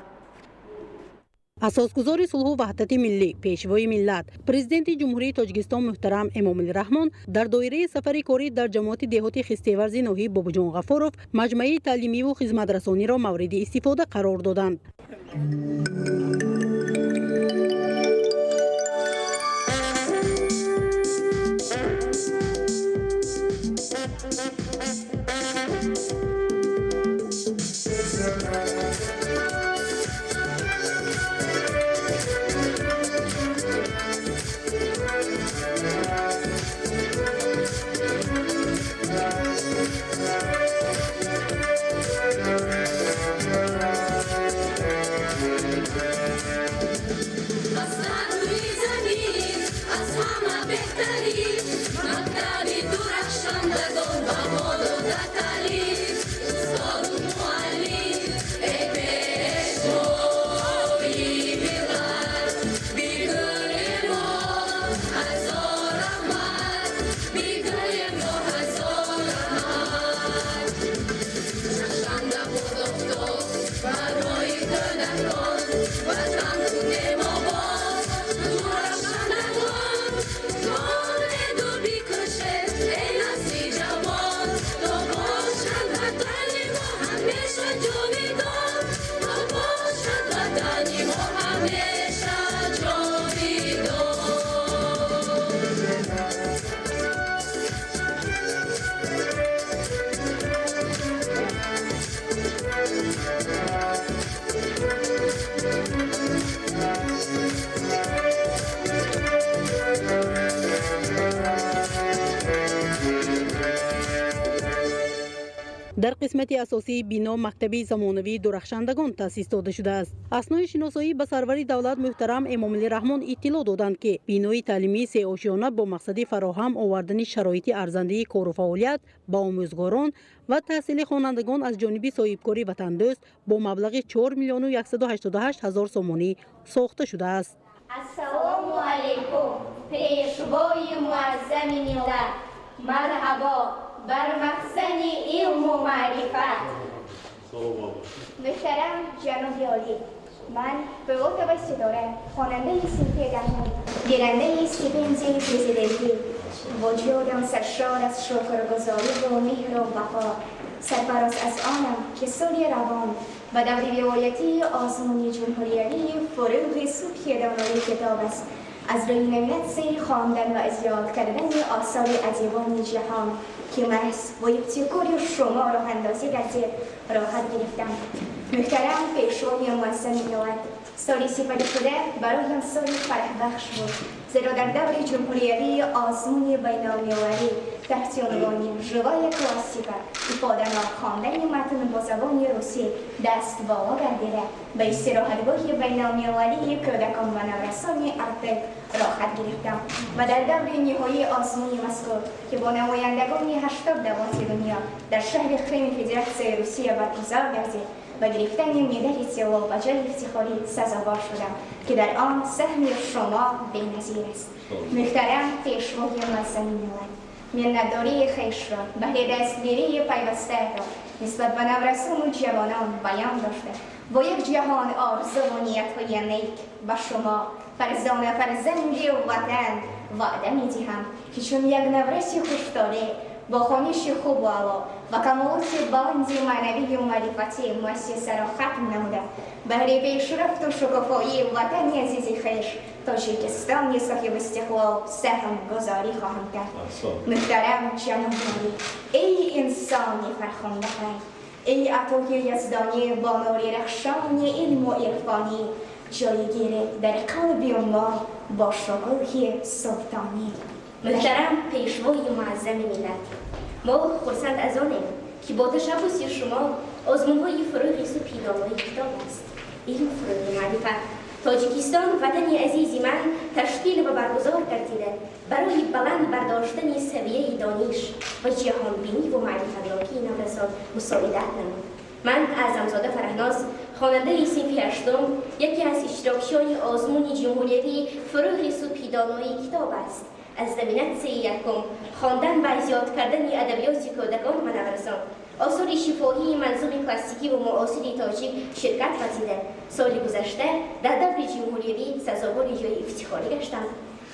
Асосгузори сулҳу ваҳдати миллӣ, Пешвои миллат, Президенти Ҷумҳурии Тоҷикистон муҳтарам Эмомалӣ Раҳмон дар доираи сафари корӣ дар ҷамоати деҳоти Хистеварзи ноҳияи Бобоҷон Ғафуров маҷмӯаи таълимиву хизматрасониро мавриди истифода қарор доданд. Дар қисмати асосии бино мактаби замонавии дурахшандагон таъсис дода шудааст. Аснои шиносоӣ ба сарвари давлат муҳтарам Эмомалӣ Раҳмон иттилоъ доданд, ки бинои таълимии сеошёна бо мақсади фароҳам овардани шароити арзандаи кору фаъолият ба омӯзгорон ва таҳсили хонандагон аз ҷониби соҳибкори ватандӯст бо маблағи 4 миллиону 188 ҳазор сомонӣ сохта шудааст. Ассалому алайкум, пешвои муаззами миллат, марҳабо бар махзани илму маърифат. Муҳтарам ҷаноби олӣ, ман Пӯлотова Ситора, хонандаи синфи даҳум, гирандаи стипендияи президентӣ, вуҷудам саршор аз шукргузорӣ ва меҳру вафо, сарфароз аз онам, ки соли равон ба даври вилоятии озмуни ҷумҳуриявии фурӯғи субҳи донои китоб аст аз рӯи номинатсияи хондан ва аз ёд кардани осори адибони ҷаҳон, ки маҳз бо ибтикори шумо роҳандозӣ гардид, роҳат гирифтам. Муҳтарам пешвои муаззами миллат, соли сипаришуда бароям соли фараҳбахш буд, зеро дар даври ҷумҳуриявии озмуни байналмилалӣ таҳти унвони «Живая классика» ифоданок хондани матн бо забони русӣ даст боло гардида, ба истироҳатгоҳи байналмилалии кӯдакон ва наврасони Артек роҳат гирифтам ва дар даври ниҳоии озмуни мазкур, ки бо намояндагони 80 давлати дунё дар шаҳри Қрими Федератсияи Русия баргузор гардид, ба гирифтани медали тилло ба ҷои ифтихорӣ сазовор шудам, ки дар он саҳми шумо беназир аст. Муҳтарам пешвои муаззами миллат, миннатдории хешро баҳри дастгирии пайвастаатон нисбат ба наврасону ҷавонон баён дошта, бо як ҷаҳон орзуву ниятҳои нек ба шумо, фарзона фарзанди ватан, ваъда медиҳам, ки чун як навраси хуштолеъ бо хониши хубу аъло ва камолоти баланди маънавию маърифатӣ муассисаро хатм намуда, баҳри пешрафту шукуфоии ватани азизи хеш, Тоҷикистони соҳибистиқлол, саҳмгузорӣ хоҳам кард. Муҳтарам ҷаноби олӣ, эй инсони фархундаҳай, эй атои яздонӣ бо нури рахшони илму ирфонӣ, ҷойгире дар қалби мо бо шукӯҳи султонӣ. Муҳтарам пешвои муаззами миллат, мо хурсанд аз онем, ки бо ташаббуси шумо озмунҳои фурӯғи субҳи донои китоб аст, илм, фурӯғи маърифат, Тоҷикистон, ватани азизи ман ташкил ва баргузор гардида, барои баланд бардоштани савияи дониш ва ҷаҳонбиниву маърифатнокии наврасон мусоидат намуд. Ман, Аъзамзода Фараҳноз, хонандаи синфи ҳаштум, яке аз иштирокчиёни озмуни ҷумҳуриявии фурӯғи субҳи донои китоб аст аз номинатсияи якум хондан ва азёд кардани адабиёти кӯдакон ва наврасон, осори шифоҳии манзуми классикӣ ва муосири тоҷик ширкат варзида, соли гузашта дар даври ҷумҳуриявӣ сазовори ҷои ифтихорӣ гаштам.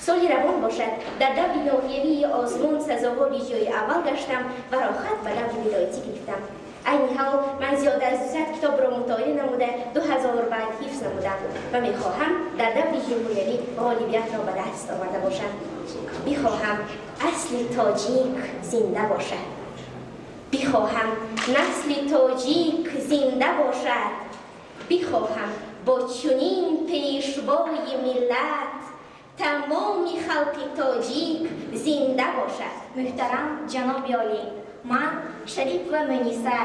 Соли равон бошад, дар даври ноҳиявии озмун сазовори ҷои аввал гаштам ва роҳат ба даври вилоятӣ гирифтам. Айни ҳол ман зиёда аз 200 китобро мутолиа намуда, 2000 байт ҳифз намудам ва мехоҳам дар даври ҷумҳуриявӣ ғолибиятро ба даст оварда бошам. Бихоҳам асли тоҷик зинда бошад, бихоҳам насли тоҷик зинда бошад, бихоҳам бо чунин пешвои миллат тамоми халқи тоҷик зинда бошад. Муҳтарам ҷаноби олӣ, ман, Шарипова Муниса,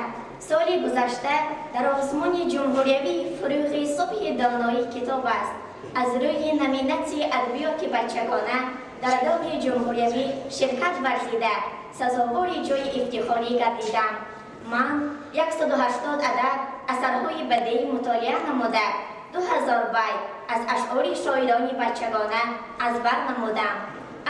соли гузашта дар озмуни ҷумҳуриявии фурӯғи субҳи донои китоб аст аз рӯи номинатсияи адабиёти бачагона дар даври ҷумҳуриявӣ ширкат варзида, сазовори ҷои ифтихорӣ гардидам. Ман 180 адад асарҳои бадеӣ мутолиа намуда, 2000 байт аз ашъори шоирони бачагона аз бар намудам.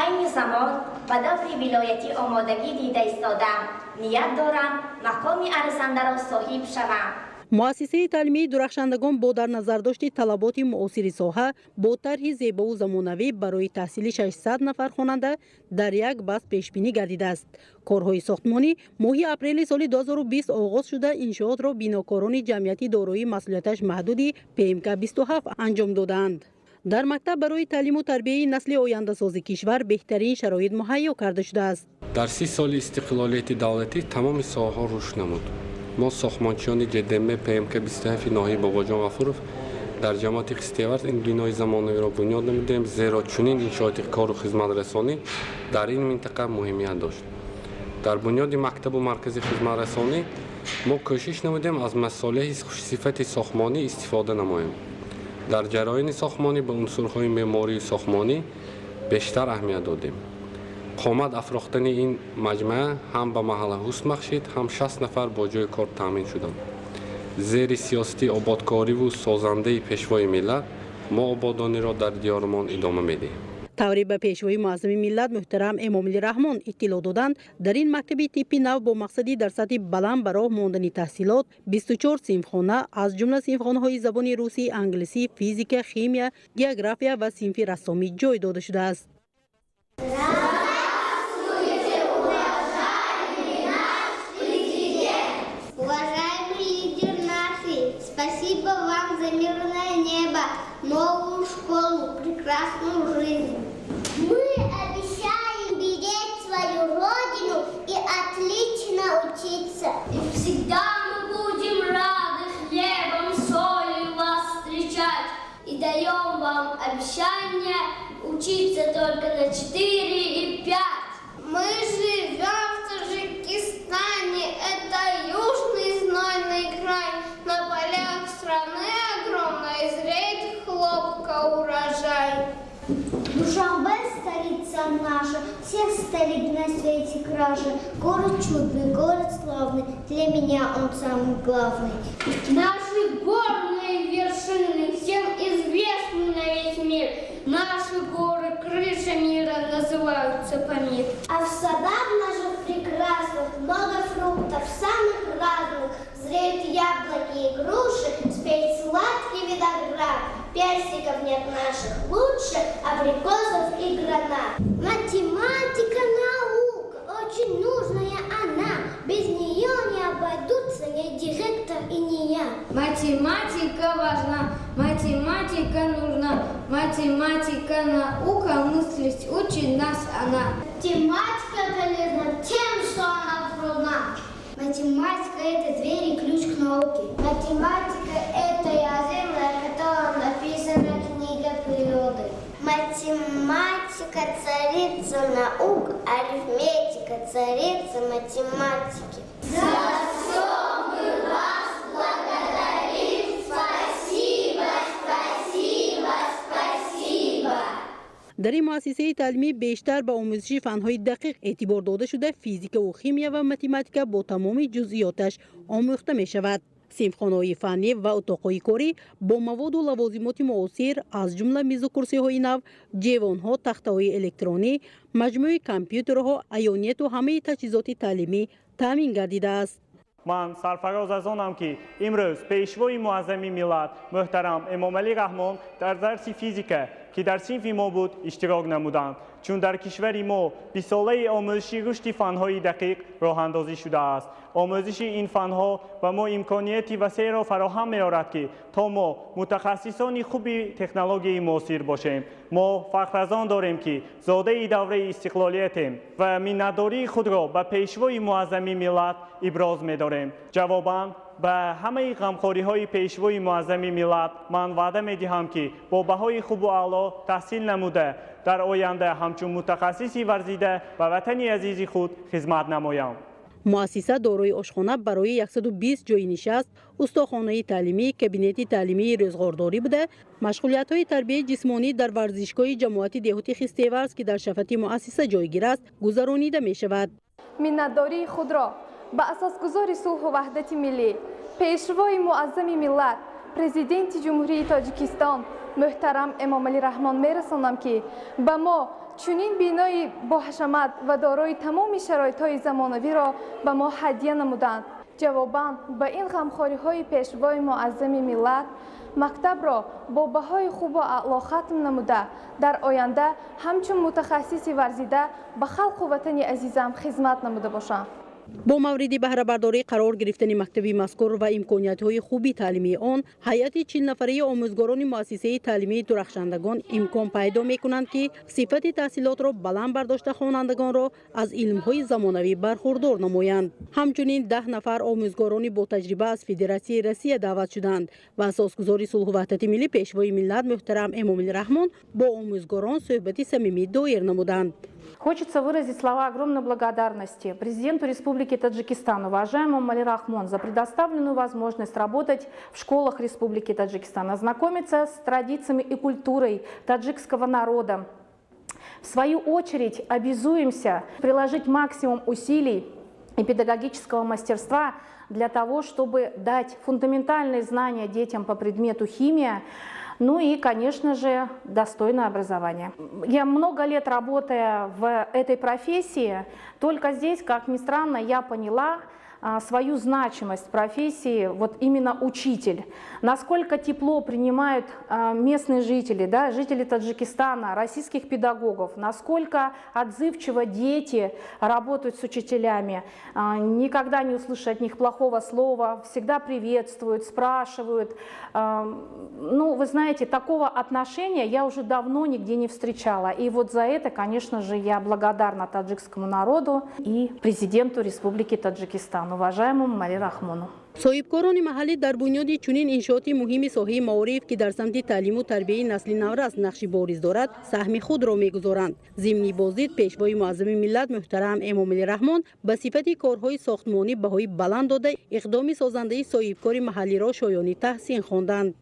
Айни замон ба даври вилоятӣ омодагӣ дида истодам, ният дорам мақоми арзандаро соҳиб шавам. Муассисаи таълимии дурахшандагон бо дар назардошти талаботи муосири соҳа, бо тарҳи зебову замонавӣ барои таҳсили 600 нафар хонанда дар як баст пешбинӣ гардидааст. Корҳои сохтмонӣ моҳи апрели соли 2020 оғоз шуда, иншоотро бинокорони ҷамъияти дорои масъулияташ маҳдуди ПМК 27 анҷом додаанд. Дар мактаб барои таълиму тарбияи насли ояндасози кишвар беҳтарин шароит муҳайё карда шудааст. Дар 30 соли истиқлолияти давлатӣ тамоми соҳаҳо рушд намуд. Мо, сохтмончиёни ҶДМ ПМК 27 ноҳияи Бобоҷон Ғафуров, дар ҷамоати Хистеварз ин бинои замонавиро бунёд намудем, зеро чунин иншооти кору хизматрасонӣ дар ин минтақа муҳимият дошт. Дар бунёди мактабу маркази хизматрасонӣ Мо кӯшиш намудем аз масолеҳи хушсифати сохтмонӣ истифода намоем. Дар ҷараёни сохтмонӣ ба унсурҳои меъморию сохтмонӣ бештар аҳамият додем. Қомат афрохтани ин маҷмаа ҳам ба маҳалла ҳусн бахшид, ҳам 60 нафар бо ҷойи кор таъмин шуданд. Зери сиёсати ободкориву созандаи Пешвои миллат мо ободониро дар диёрмон идома медиҳем. Тавре ба Пешвои муаззами миллат муҳтарам Эмомалӣ Раҳмон иттилоъ доданд, дар ин мактаби типи нав бо мақсади дар сатҳи баланд ба роҳ мондани таҳсилот 24 синфхона, аз ҷумла синфхонаҳои забони русӣ, англисӣ, физика, химия, география ва синфи рассомӣ ҷой дода шудааст. Уважаемый лидер нации, спасибо вам за мирное небо, новую школу, прекрасную жизнь. Мы обещаем беречь свою родину и отлично учиться. И всегда мы будем рады хлебом, солью вас встречать. И даем вам обещание учиться только на 4 и 5. Мы живем в Таджикистане, это южный знойный край. На полях страны огромной зреет хлопка урожай. Душанбе столица наша, всех столиц на свете краше. Город чудный, город славный, для меня он самый главный. Наши горные вершины всем известны на весь мир. Наши горы крыша мира называются Памир. А в садах наших прекрасных много фруктов самых разных. Зреют яблоки и груши, спеет сладкий виноград. Персиков нет наших лучше, абрикосов и гранат. Математика наука, очень нужная она. Без нее не обойдутся ни директор и ни я. Математика важна, математика нужна, математика наука, мыслить учит нас она. Математика полезна тем, что она трудна. Математика – это дверь и ключ к науке. Математика – это язык, на котором написана книга природы. Математика – царица наук, арифметика – царица математики. За все мы вас благодарим. Спасибо, спасибо, спасибо. Дар ин муассисаи таълимӣ бештар ба омӯзиши фанҳои дақиқ эътибор дода шуда, физикаву химия ва математика бо тамоми ҷузъиёташ омӯхта мешавад. Синфхонаҳои фаннӣ ва утоқҳои корӣ бо маводу лавозимоти муосир, аз ҷумла мизу курсиҳои нав, ҷевонҳо, тахтаҳои электронӣ, маҷмӯи компютерҳо, аёнияту ҳамаи таҷҳизоти таълимӣ таъмин гардидааст. Ман сарфароз аз онам, ки имрӯз Пешвои муаззами миллат муҳтарам Эмомалӣ Раҳмон дар дарси физика, ки дар синфи мо буд, иштирок намуданд, чун дар кишвари мо бистсолаи омӯзиши рушди фанҳои дақиқ роҳандозӣ шудааст. Омӯзиши ин фанҳо ба мо имконияти васеъро фароҳам меорад, ки то мо мутахассисони хуби технологияи муосир бошем. Мо фахр аз он дорем, ки зодаи давраи истиқлолиятем ва миннатдории худро ба Пешвои муаззами миллат иброз медорем. Ҷавобан ба ҳамаи ғамхориҳои Пешвои муаззами миллат ман ваъда медиҳам, ки бо баҳои хубу аъло таҳсил намуда, дар оянда ҳамчун мутахассиси варзида ба ватани азизи худ хизмат намоям. Муассиса дорои ошхона барои 120 ҷойи нишаст, устохонаи таълимӣ, кабинети таълимии рӯзғордорӣ буда, машғулиятҳои тарбияи ҷисмонӣ дар варзишгоҳи ҷамоати деҳоти Хистеварз, ки дар шафати муассиса ҷойгир аст, гузаронида мешавад. Миннатдории худро ба асосгузори сулҳу ваҳдати миллӣ, Пешвои муаззами миллат, Президенти Ҷумҳурии Тоҷикистон муҳтарам Эмомалӣ Раҳмон мерасонам, ки ба мо чунин бинои боҳашамат ва дорои тамоми шароитҳои замонавиро ба мо ҳадя намуданд. Ҷавобан ба ин ғамхориҳои Пешвои муаззами миллат мактабро бо баҳои хубу аъло хатм намуда, дар оянда ҳамчун мутахассиси варзида ба халқу ватани азизам хизмат намуда бошам. Бо мавриди баҳрабардорӣ қарор гирифтани мактаби мазкур ва имкониятҳои хуби таълимии он, ҳайати 40-нафараи омӯзгорони муассисаи таълимии дурахшандагон имкон пайдо мекунанд, ки сифати таҳсилотро баланд бардошта, хонандагонро аз илмҳои замонавӣ бархурдор намоянд. Ҳамчунин 10 нафар омӯзгорони ботаҷриба аз Федератсияи Россия даъват шуданд ва асосгузори сулҳу ваҳдати миллӣ, Пешвои миллат муҳтарам Эмомалӣ Раҳмон бо омӯзгорон суҳбати самимӣ доир намуданд. Хочется выразить слова огромной благодарности президенту Республики Таджикистан, уважаемому Эмомали Рахмон, за предоставленную возможность работать в школах Республики Таджикистан, ознакомиться с традициями и культурой таджикского народа. В свою очередь обязуемся приложить максимум усилий и педагогического мастерства для того, чтобы дать фундаментальные знания детям по предмету химия, ну и, конечно же, достойное образование. Я много лет работая в этой профессии, только здесь, как ни странно, я поняла свою значимость профессии, вот именно учитель. Насколько тепло принимают местные жители, да, жители Таджикистана, российских педагогов, насколько отзывчиво дети работают с учителями, никогда не услышат от них плохого слова, всегда приветствуют, спрашивают. Ну, вы знаете, такого отношения я уже давно нигде не встречала. И вот за это, конечно же, я благодарна таджикскому народу и президенту Республики Таджикистан, уважаемому Эмомали Рахмону. Соҳибкорони маҳаллӣ дар бунёди чунин иншооти муҳими соҳаи маориф, ки дар самти таълиму тарбияи насли наврас нақши бориз дорад, саҳми худро мегузоранд. Зимни боздид Пешвои муаззами миллат муҳтарам Эмомалӣ Раҳмон ба сифати корҳои сохтмонӣ баҳои баланд дода, иқдоми созандаи соҳибкори маҳаллиро шоёни таҳсин хонданд.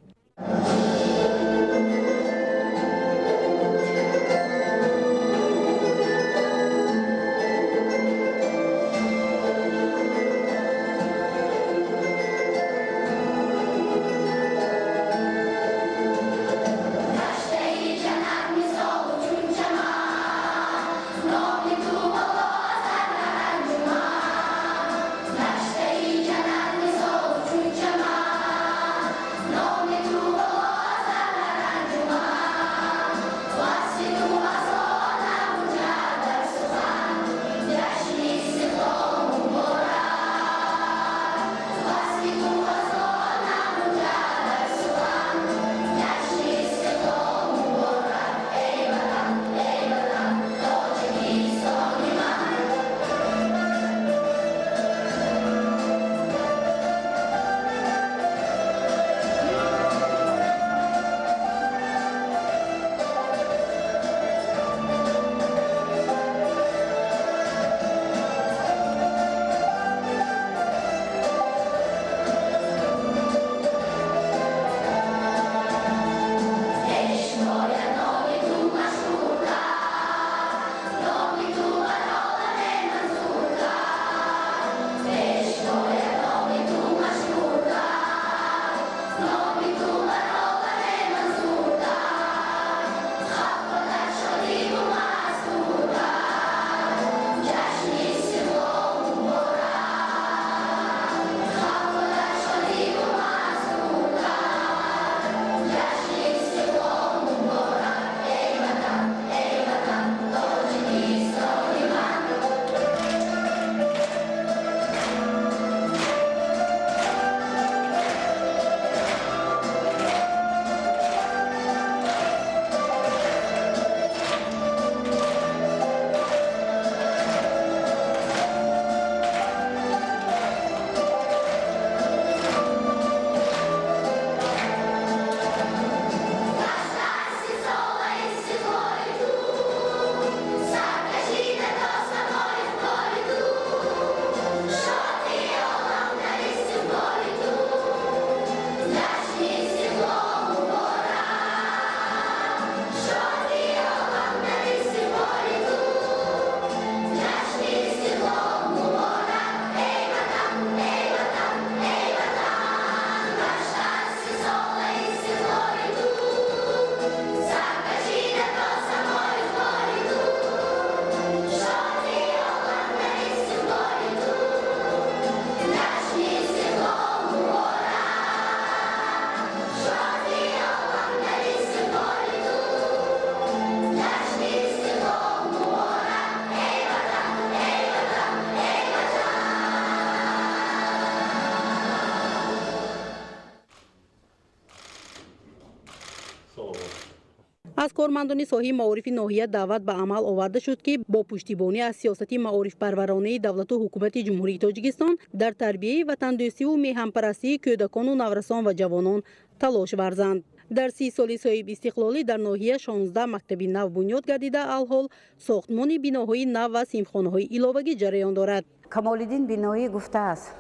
Аз кормандони соҳаи маорифи ноҳия даъват ба амал оварда шуд, ки бо пуштибонӣ аз сиёсати маорифпарваронаи давлату ҳукумати Ҷумҳурии Тоҷикистон дар тарбияи ватандӯстиву меҳанпарастии кӯдакону наврасон ва ҷавонон талош варзанд. Дар 30 соли соҳибистиқлолӣ дар ноҳия 16 мактаби нав бунёд гардида, алҳол сохтмони биноҳои нав ва синфхонаҳои иловагӣ ҷараён дорад. Камолиддин Биноӣ гуфтааст: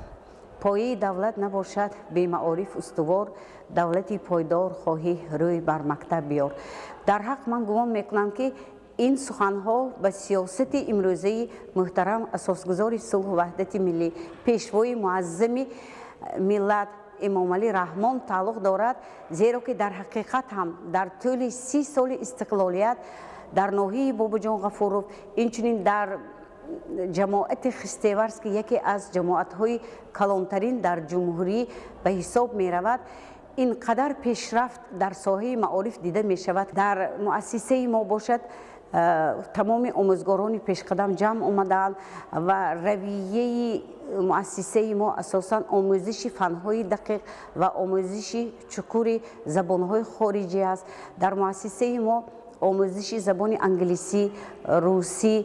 пояи давлат набошад бемаориф устувор, давлати пойдор хоҳӣ рӯй бар мактаб биёр. Дар ҳақ ман гумон мекунам, ки ин суханҳо ба сиёсати имрӯзаи муҳтарам асосгузори сулҳу ваҳдати миллӣ, пешвои муаззами миллат Эмомалӣ Раҳмон тааллуқ дорад, зеро ки дар ҳақиқат ҳам дар тӯли 30 соли истиқлолият дар ноҳияи Бобоҷон Ғафуров, инчунин дар ҷамоати Хистеварз, ки яке аз ҷамоатҳои калонтарин дар ҷумҳурӣ ба ҳисоб меравад, ин қадар пешрафт дар соҳаи маориф дида мешавад. Дар муассисаи мо бошад, тамоми омӯзгорони пешқадам ҷамъ омадаанд ва равияи муассисаи мо асосан омӯзиши фанҳои дақиқ ва омӯзиши чуқури забонҳои хориҷӣ аст. Дар муассисаи мо омӯзиши забони англисӣ, русӣ,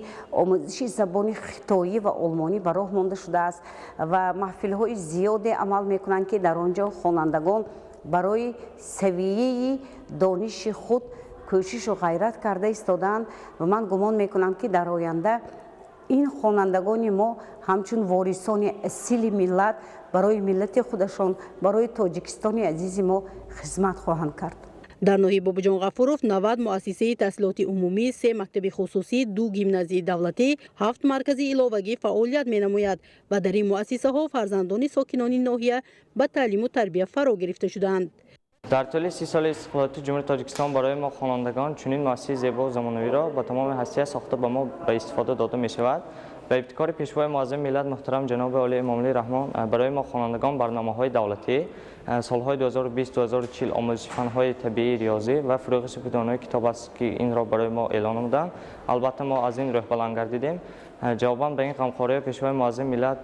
омӯзиши забони хитоӣ ва олмонӣ ба роҳ монда шудааст ва маҳфилҳои зиёде амал мекунанд, ки дар он ҷо хонандагон барои савияи дониши худ кӯшишу ғайрат карда истодаанд. Ва ман гумон мекунам, ки дар оянда ин хонандагони мо ҳамчун ворисони асили миллат барои миллати худашон, барои Тоҷикистони азизи мо хизмат хоҳанд кард. Дар ноҳияи Бобоҷон Ғафуров 90 муассисаи таҳсилоти умумӣ, 3 мактаби хусусӣ, 2 гимназияи давлатӣ, 7 маркази иловагӣ фаъолият менамояд ва дар ин муассисаҳо фарзандони сокинони ноҳия ба таълиму тарбия фаро гирифта шудаанд. Дар тӯли 30 соли истиқлолияти Ҷумҳурии Тоҷикистон барои мо хонандагон чунин муассисаи зебову замонавиро ба тамоми ҳастия сохта ба мо ба истифода дода мешавад. Ба ибтикори пешвои муаззами миллат муҳтарам ҷаноби олии Эмомалӣ Раҳмон барои мо хонандагон барномаҳои давлатӣ солҳои 2020-2040 омӯзиши фанҳои табиӣ, риёзӣ ва фурӯғи субҳи донои китоб аст, ки инро барои мо эълон намуданд. Албатта, мо аз ин рӯҳбаланд гардидем. Ҷавобан ба ин ғамхориҳои пешвои муаззами миллат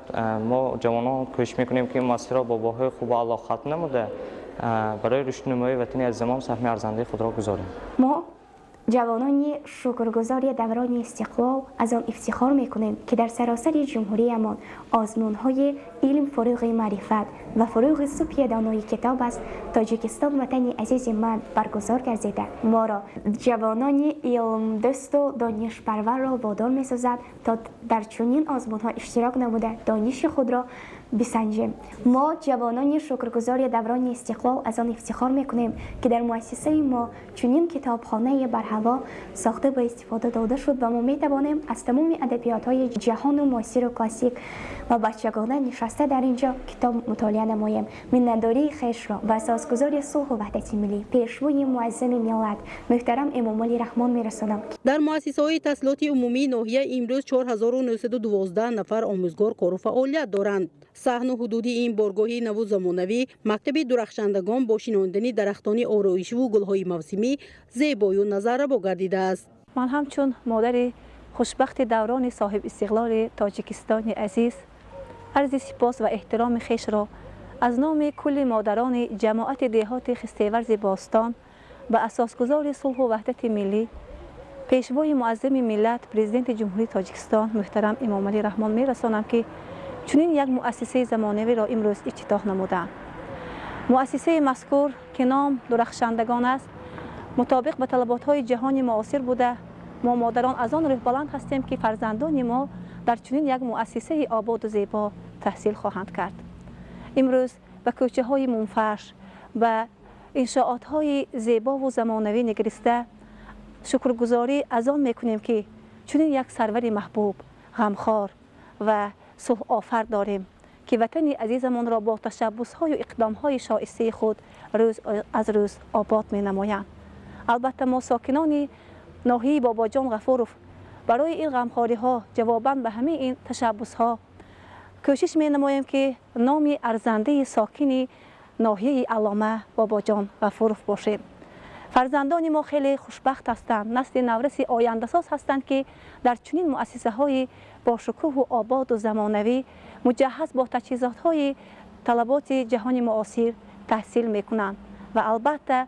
мо ҷавонон кӯшиш мекунем, ки ин муассисаро бо баҳои хубу аъло хатм намуда барои рушду нумӯи ватани азизамон саҳми арзандаи худро гузорем. Мо ҷавонони шукргузори даврони истиқлол аз он ифтихор мекунем, ки дар саросари ҷумҳуриямон озмунҳои илм фурӯғи маърифат ва фурӯғи субҳи донои китоб аст, Тоҷикистон ватани азизи ман баргузор гардида, моро ҷавонони илмдӯсту донишпарварро водор месозад, то дар чунин озмунҳо иштирок намуда дониши худро бисанҷем. Мо ҷавонони шукргузори даврони истиқлол аз он ифтихор мекунем, ки дар муассисаи мо чунин китобхонаи барҳаво сохта ба истифода дода шуд ва мо метавонем аз тамоми адабиётҳои ҷаҳону муосиру классик ва бачагона нишаста дар ин ҷо китоб мутолиа намоем. Миннатдории хешро ба асосгузори сулҳу ваҳдати миллӣ, пешвои муаззами миллат муҳтарам Эмомалӣ Раҳмон мерасонам. Дар муассисаҳои таҳсилоти умумии ноҳия имрӯз 4912 нафар омӯзгор кору фаъолият доранд. Саҳну ҳудуди ин боргоҳи наву замонавӣ мактаби дурахшандагон бо шинондани дарахтони ороишиву гулҳои мавсимӣ зебою назаррабо гардидааст. Ман ҳамчун модари хушбахти даврони соҳибистиқлоли Тоҷикистони азиз арзи сипос ва эҳтироми хешро аз номи кулли модарони ҷамоати деҳоти Хистеварзи бостон ба асосгузори сулҳу ваҳдати миллӣ, пешвои муаззами миллат, президенти Ҷумҳурии Тоҷикистон муҳтарам Эмомалӣ Раҳмон мерасонам, ки чунин як муассисаи замонавиро имрӯз ифтитоҳ намуданд. Муассисаи мазкур, ки ном дурахшандагон аст, мутобиқ ба талаботҳои ҷаҳони муосир буда, мо модарон аз он рӯҳбаланд ҳастем, ки фарзандони мо дар чунин як муассисаи ободу зебо таҳсил хоҳанд кард. Имрӯз ба кӯчаҳои мунфарш, ба иншоотҳои зебову замонавӣ нигариста шукргузорӣ аз он мекунем, ки чунин як сарвари маҳбуб, ғамхор ва сулҳофар дорем, ки ватани азизамонро бо ташаббусҳою иқдомҳои шоистаи худ рӯз аз рӯз обод менамоянд. Албатта, мо сокинони ноҳияи Бобоҷон Ғафуров барои ин ғамхориҳо, ҷавобан ба ҳамаи ин ташаббусҳо кӯшиш менамоем, ки номи арзандаи сокини ноҳияи Аллома Бобоҷон Ғафуров бошем. Фарзандони мо хеле хушбахт ҳастанд, насли навраси ояндасоз ҳастанд, ки дар чунин муассисаҳои бошукӯҳу ободу замонавӣ, муҷаҳҳаз бо таҷҳизотҳои талаботи ҷаҳони муосир таҳсил мекунанд ва албатта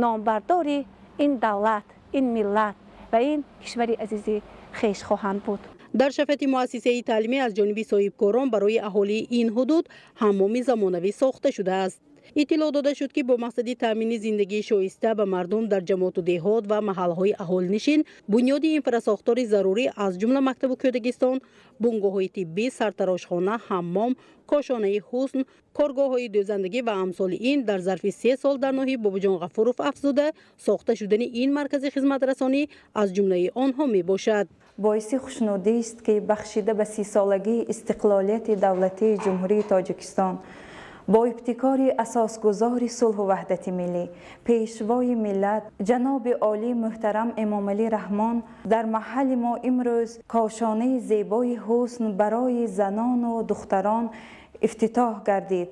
номбардори ин давлат, ин миллат ва ин кишвари азизи хеш хоҳанд буд. Дар шафати муассисаи таълимӣ аз ҷониби соҳибкорон барои аҳолии ин ҳудуд ҳаммоми замонавӣ сохта шудааст. Иттилоъ дода шуд, ки бо мақсади таъмини зиндагии шоиста ба мардум дар ҷамоату деҳот ва маҳалҳои аҳолинишин бунёди инфрасохтори зарурӣ, аз ҷумла мактабу кӯдакистон, бунгоҳҳои тиббӣ, сартарошхона, ҳаммом, кошонаи ҳусн, коргоҳҳои дӯзандагӣ ва амсоли ин дар зарфи 3 сол дар ноҳияи Бобоҷон Ғафуров афзуда сохта шудани ин маркази хизматрасонӣ аз ҷумлаи онҳо мебошад. Боиси хушнудист, ки бахшида ба 30-солагии истиқлолияти давлатии Ҷумҳурии Тоҷикистон бо ибтикори асосгузори сулҳу ваҳдати миллӣ, пешвои миллат, ҷаноби олӣ муҳтарам Эмомалӣ Раҳмон дар маҳалли мо имрӯз кошонаи зебои ҳусн барои занону духтарон ифтитоҳ гардид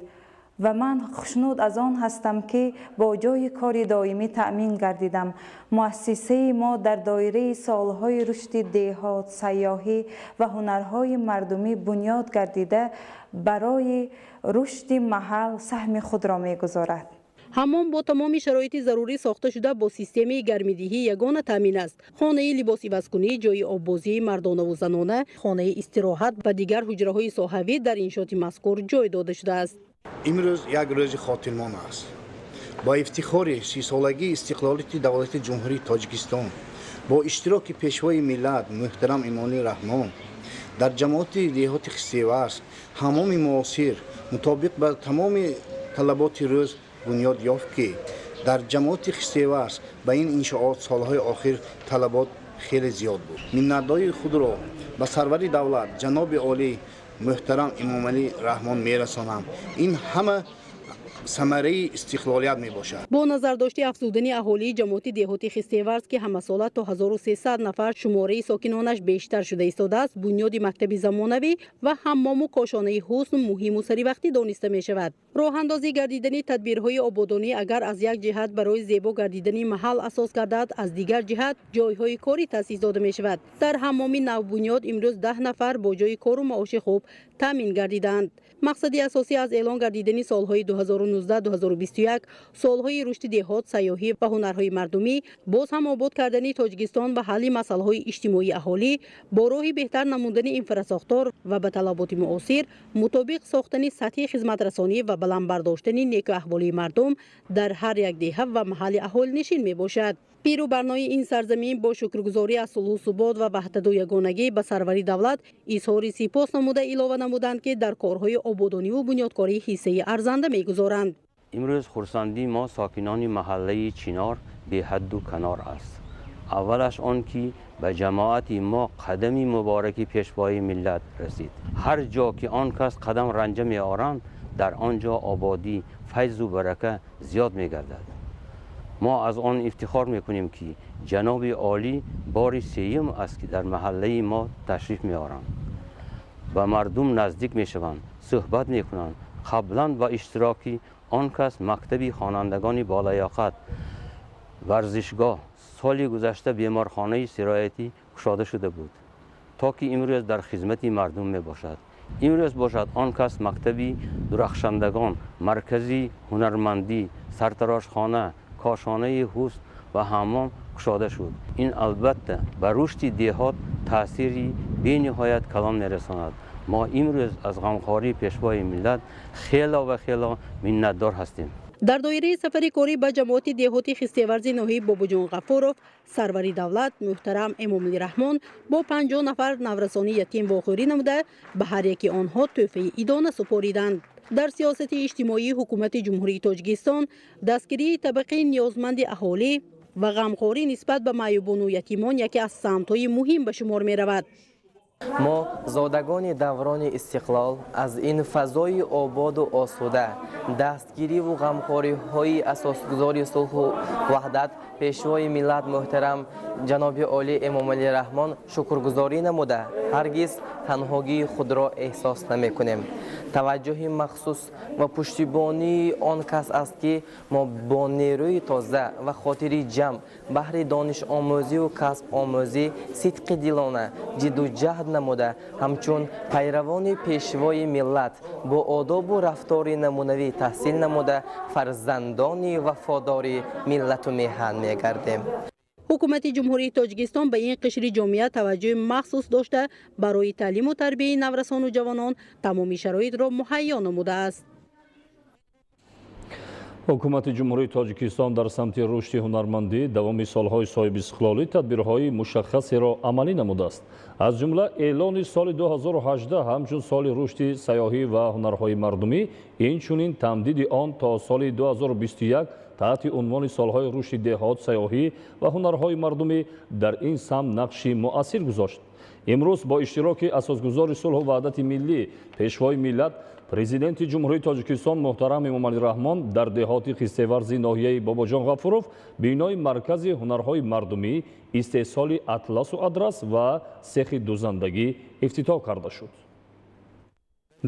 ва ман хушнуд аз он ҳастам, ки бо ҷойи кори доимӣ таъмин гардидам. Муассисаи мо дар доираи солҳои рушди деҳот, сайёҳӣ ва ҳунарҳои мардумӣ бунёд гардида барои рушди маҳал саҳми худро мегузорад. Ҳаммом бо тамоми шароити зарурӣ сохта шуда бо системаи гармидиҳӣ ягона таъмин аст. Хонаи либосивазкунӣ, ҷойи оббозии мардонаву занона, хонаи истироҳат ва дигар ҳуҷраҳои соҳавӣ дар иншооти мазкур ҷой дода шудааст. Имрӯз як рӯзи хотирмон аст. Бо ифтихори 30-солагии истиқлолияти давлати Ҷумҳурии Тоҷикистон бо иштироки пешвои миллат муҳтарам Эмомалӣ Раҳмон дар ҷамоати деҳоти Хистеварз ҳаммоми муосир мутобиқ ба тамоми талаботи рӯз бунёд ёфт, ки дар ҷамоати Хистеварз ба ин иншоот солҳои охир талабот хеле зиёд буд. Миннатдории худро ба сарвари давлат ҷаноби олӣ муҳтарам Эмомалӣ Раҳмон мерасонам. Ин ҳама самараи истиқлолият мебошад. Бо назардошти афзудани аҳолии ҷамоати деҳоти Хистеварз, ки ҳамасола то 1300 нафар шумораи сокинонаш бештар шуда истодааст, бунёди мактаби замонавӣ ва ҳаммому кошонаи ҳусн муҳиму саривақтӣ дониста мешавад. Роҳандозӣ гардидани тадбирҳои ободонӣ агар аз як ҷиҳат барои зебо гардидани маҳал асос гардад, аз дигар ҷиҳат ҷойҳои корӣ таъсис дода мешавад. Дар ҳаммоми навбунёд имрӯз 10 нафар бо ҷойи кору маоши хуб таъмин гардиданд. Мақсади асосӣ аз эълон гардидани солҳои 2019-2021 солҳои рушди деҳот, сайёҳӣ ва ҳунарҳои мардумӣ, боз ҳам обод кардани Тоҷикистон ва ҳалли масъалаҳои иҷтимоии аҳолӣ бо роҳи беҳтар намудани инфрасохтор ва ба талаботи муосир мутобиқ сохтани сатҳи хизматрасонӣ ва баланд бардоштани некуаҳволии мардум дар ҳар як деҳа ва маҳалли аҳолинишин мебошад. Пиру барнои ин сарзамин бо шукргузорӣ аз сулҳу субот ва ваҳдату ягонагӣ ба сарвари давлат изҳори сипос намуда илова намуданд, ки дар корҳои ободониву бунёдкорӣ ҳиссаи арзанда мегузоранд. Имрӯз хурсандии мо сокинони маҳаллаи Чинор беҳадду канор аст. Аввалаш он ки ба ҷамоати мо қадами мубораки пешвои миллат расид. Ҳар ҷо ки он кас қадам ранҷа меоранд, дар он ҷо ободӣ, файзу барака зиёд мегардад. Мо аз он ифтихор мекунем, ки ҷаноби олӣ бори сеюм аст, ки дар маҳаллаи мо ташриф меоранд, ба мардум наздик мешаванд, суҳбат мекунанд. Қаблан ба иштироки он кас мактаби хонандагони болаёқат, варзишгоҳ, соли гузашта беморхонаи сироятӣ кушода шуда буд, то ки имрӯз дар хизмати мардум мебошад. Имрӯз бошад он кас мактаби дурахшандагон, маркази ҳунармандӣ, сартарошхона, кошонаи ҳусн ва ҳаммом кушода шуд. Ин албатта ба рушди деҳот таъсири бениҳоят калон мерасонад. Мо имрӯз аз ғамхории пешвои миллат хело ва хело миннатдор ҳастем. Дар доираи сафари корӣ ба ҷамоати деҳоти Хистеварзи ноҳияи Бобоҷон Ғафуров сарвари давлат муҳтарам Эмомалӣ Раҳмон бо 50 нафар наврасони ятим вохӯрӣ намуда ба ҳар яки онҳо тӯҳфаи идона супориданд. Дар сиёсати иҷтимоии ҳукумати Ҷумҳурии Тоҷикистон дастгирии табақаи ниёзманди аҳолӣ ва ғамхорӣ нисбат ба маъюбону ятимон яке аз самтҳои муҳим ба шумор меравад. Мо зодагони даврони истиқлол аз ин фазои ободу осуда, дастгириву ғамхориҳои асосгузори сулҳу ваҳдат, пешвои миллат муҳтарам ҷаноби олӣ Эмомалӣ Раҳмон шукргузорӣ намуда ҳаргиз танҳогии худро эҳсос намекунем. Таваҷҷӯҳи махсус ва пуштибонии он кас аст, ки мо бо нерӯи тоза ва хотири ҷамъ баҳри донишомӯзиву касбомӯзӣ сидқи дилона ҷидду ҷаҳд намуда ҳамчун пайравони пешвои миллат бо одобу рафтори намунавӣ таҳсил намуда фарзандони вафодори миллату меҳан мегардем. Ҳукумати Ҷумҳурии Тоҷикистон ба ин қишри ҷомеа таваҷҷӯҳи махсус дошта барои таълиму тарбияи наврасону ҷавонон тамоми шароитро муҳайё намудааст. Ҳукумати Ҷумҳурии Тоҷикистон дар самти рушди ҳунармандӣ давоми солҳои соҳибистиқлолӣ тадбирҳои мушаххасеро амалӣ намудааст. Аз ҷумла эълони соли 2018 ҳамчун соли рушди сайёҳӣ ва ҳунарҳои мардумӣ, инчунин тамдиди он то соли 2021 таҳти унвони солҳои рушди деҳот, сайёҳӣ ва ҳунарҳои мардумӣ дар ин самт нақши муассир гузошт. Имрӯз бо иштироки асосгузори сулҳу ваҳдати миллӣ, Пешвои миллат, Президенти Ҷумҳурии Тоҷикистон муҳтарам Эмомалӣ Раҳмон дар деҳоти Хистеварзи ноҳияи Бобоҷон Ғафуров бинои маркази ҳунарҳои мардумӣ, истеҳсоли атласу адрас ва сехи дузандагӣ ифтитоҳ карда шуд.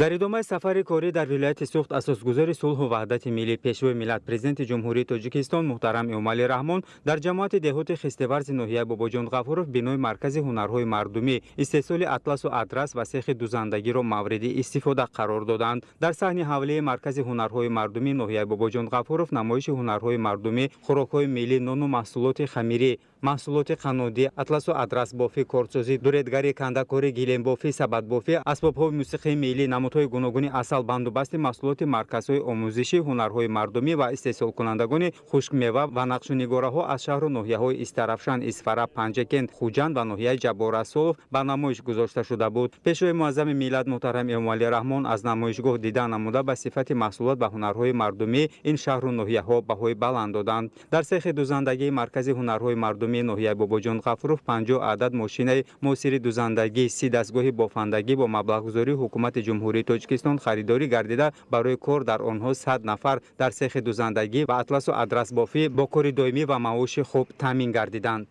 Дар идомаи сафари корӣ дар вилояти Суғд асосгузори сулҳу ваҳдати миллӣ, Пешвои миллат, Президенти Ҷумҳурии Тоҷикистон муҳтарам Эмомалӣ Раҳмон дар ҷамоати деҳоти Хистеварзи ноҳияи Бобоҷон Ғафуров бинои маркази ҳунарҳои мардумӣ, истеҳсоли атласу адрас ва сехи дузандагиро мавриди истифода қарор доданд. Дар саҳни ҳавлии маркази ҳунарҳои мардумӣ ноҳияи Бобоҷон Ғафуров намоиши ҳунарҳои мардумӣ, хӯрокҳои миллӣ, нону маҳсулоти хамирӣ, маҳсулоти қаннодӣ, атласу адрасбофӣ, кордсозӣ, дуредгарӣ, кандакорӣ, гилембофӣ, сабадбофӣ, асбобҳои мусиқии миллӣ, намудҳои гуногуни асал, бандубасти маҳсулоти марказҳои омӯзиши ҳунарҳои мардумӣ ва истеҳсолкунандагони хушкмева ва нақшунигораҳо аз шаҳру ноҳияҳои Истаравшан, Исфара, Панҷакент, Хуҷанд ва ноҳияи Ҷаббор Расулов ба намоиш гузошта шуда буд. Пешвои муаззами миллат муҳтарам Эмомалӣ Раҳмон аз намоишгоҳ дида намуда ба сифати маҳсулот ва ҳунарҳои мардумӣ ин шаҳру ноҳияҳо баҳои баланд доданд. Дар сехи дузандагии маркази ҳунарҳои мардумӣ ноҳияи Бобоҷон Ғафуров 50 адад мошинаи муосири дузандагӣ, 30 дастгоҳи бофандагӣ бо маблағгузории ҳукумати Ҷумҳурии Тоҷикистон харидорӣ гардида, барои кор дар онҳо 100 нафар дар сехи дузандагӣ ва атласу адрасбофӣ бо кори доимӣ ва маоши хуб таъмин гардиданд.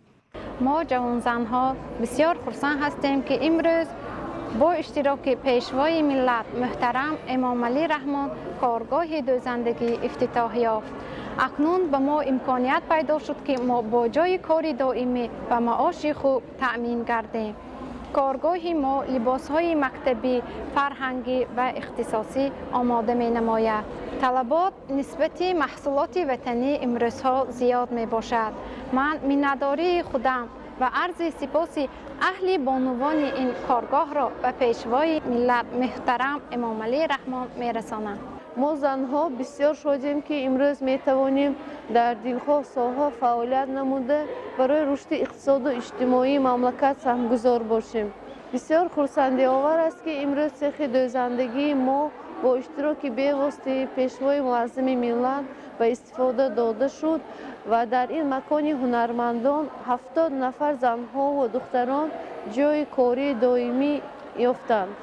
Мо ҷавонзанҳо бисёр хурсанд ҳастем, ки имрӯз бо иштироки Пешвои миллат муҳтарам Эмомалӣ Раҳмон коргоҳи дӯзандагӣ ифтитоҳ ёфт. Акнун ба мо имконият пайдо шуд, ки мо бо ҷойи кори доимӣ ва маоши хуб таъмин гардем. Коргоҳи мо либосҳои мактабӣ, фарҳангӣ ва ихтисосӣ омода менамояд. Талабот нисбати маҳсулоти ватанӣ имрӯзҳо зиёд мебошад. Ман миннатдории худам ва арзи сипоси аҳли бонувони ин коргоҳро ба Пешвои миллат муҳтарам Эмомалӣ Раҳмон мерасонам. Мо занҳо бисёр шодем, ки имрӯз метавонем дар дилхоҳ соҳа фаъолият намуда барои рушди иқтисоду иҷтимоии мамлакат саҳмгузор бошем. Бисёр хурсандиовар аст, ки имрӯз сехи дӯзандагии мо бо иштироки бевоситаи Пешвои муаззами миллат ба истифода дода шуд ва дар ин макони ҳунармандон 70 нафар занҳову духтарон ҷойи кории доимӣ ёфтанд.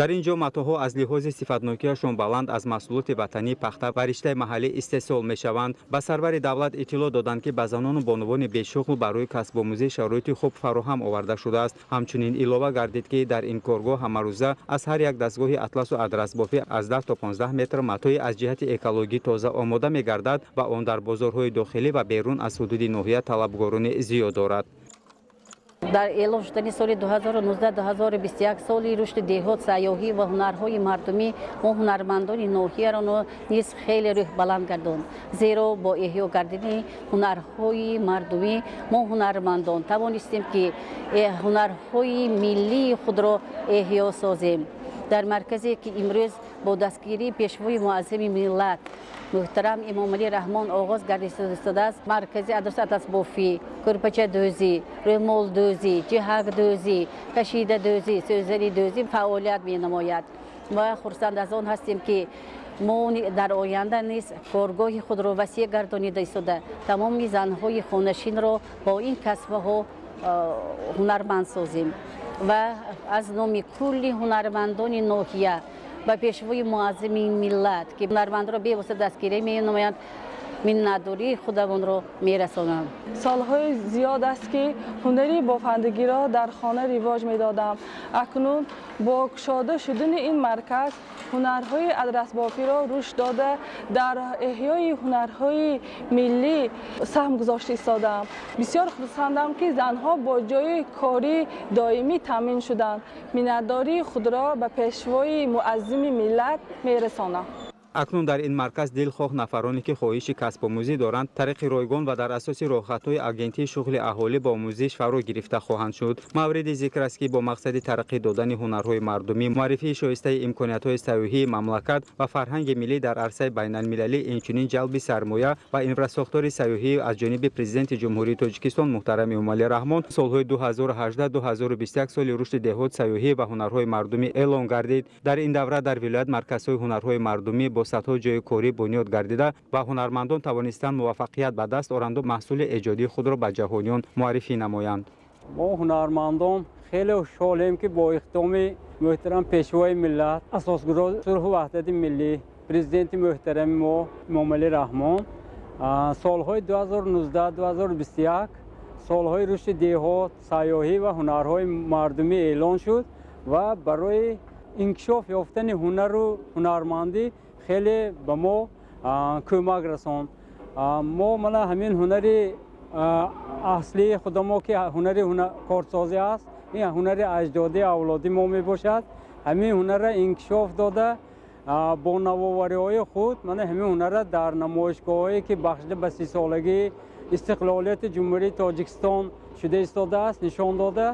Дар ин ҷо матоъҳо аз лиҳози сифатнокиашон баланд аз маҳсулоти ватанӣ, пахта ва риштаи маҳаллӣ истеҳсол мешаванд. Ба сарвари давлат иттилоъ доданд, ки ба занону бонувони бешуғл барои касбомӯзӣ шароити хуб фароҳам оварда шудааст. Ҳамчунин илова гардид, ки дар ин коргоҳ ҳамарӯза аз ҳар як дастгоҳи атласу адрасбофӣ аз 10 то 15 метр матои аз ҷиҳати экологӣ тоза омода мегардад ва он дар бозорҳои дохилӣ ва берун аз ҳудуди ноҳия талабгорони зиёд дорад. Дар эълон шудани соли 2019-2021 соли рушди деҳот, сайёҳӣ ва ҳунарҳои мардумӣ мо ҳунармандони ноҳияро низ хеле рӯҳбаланд гардонд. Зеро бо эҳё гардидани ҳунарҳои мардумӣ мо ҳунармандон тавонистем, ки ҳунарҳои миллии худро эҳё созем. Дар марказе ки имрӯз бо дастгирии Пешвои муаззами миллат муҳтарам Эмомалӣ Раҳмон оғоз гардидааст, маркази атласбофӣ, кӯрпачадӯзӣ, рӯмолдӯзӣ, ҷиҳакдӯзӣ, кашидадӯзӣ, сӯзанидӯзӣ фаъолият менамояд. Ва хурсанд аз он ҳастем, ки мо дар оянда низ коргоҳи худро васеъ гардонида истода тамоми занҳои хонашинро бо ин касбаҳо ҳунарманд созем ва аз номи кулли ҳунармандони ноҳия ба Пешвои муаззами миллат, ки ҳунармандро бевосита дастгирӣ менамоянд, миннатдории худамонро мерасонам. Солҳои зиёд аст, ки ҳунари бофандагиро дар хона ривоҷ медодам. Акнун бо кушода шудани ин марказ ҳунарҳои адрасбофиро рушд дода, дар эҳёи ҳунарҳои миллӣ саҳм гузошта истодаам. Бисёр хурсандам, ки занҳо бо ҷойи кории доимӣ таъмин шуданд. Миннатдории худро ба Пешвои муаззими миллат мерасонам. Акнун дар ин марказ дилхоҳ нафароне, ки хоҳиши касбомӯзӣ доранд, тариқи ройгон ва дар асоси роҳхатҳои Агентии шуғли аҳолӣ ба омӯзиш фаро гирифта хоҳанд шуд. Мавриди зикр аст, ки бо мақсади тараққӣ додани ҳунарҳои мардумӣ, муаррифии шоистаи имкониятҳои сайёҳии мамлакат ва фарҳанги миллӣ дар арсаи байналмилалӣ, инчунин ҷалби сармоя ва инфрасохтори сайёҳӣ аз ҷониби Президенти Ҷумҳурии Тоҷикистон муҳтарам Эмомалӣ Раҳмон солҳои 2018-2021 соли рушди деҳот, сайёҳӣ ва ҳунарҳои мардумӣ эълон гардид. Дар ин давра дар вилоят марказҳои ҳунарҳои мардумӣ бо садҳо ҷойи корӣ бунёд гардида ва ҳунармандон тавонистанд муваффақият ба даст оранду маҳсули эҷодии худро ба ҷаҳониён муаррифӣ намоянд. Мо ҳунармандон хеле хушҳолем, ки бо иқдоми муҳтарам Пешвои миллат, Асосгузори сулҳу ваҳдати миллӣ, Президенти муҳтарами мо Эмомалӣ Раҳмон солҳои 2019-2021 солҳои рушди деҳот, сайёҳӣ ва ҳунарҳои мардумӣ эълон шуд ва барои инкишоф ёфтани ҳунару ҳунармандӣ хеле ба мо кӯмак расонд. Мо мана ҳамин ҳунари аслии худамо, ки ҳунари корсозӣ аст, ин ҳунари аҷдодии авлоди мо мебошад. Ҳамин ҳунарра инкишоф дода, бо навовариҳои худ мана ҳамин ҳунарра дар намоишгоҳҳое, ки бахшида ба 30-солагии истиқлолияти Ҷумҳурии Тоҷикистон шуда истодааст, нишон дода,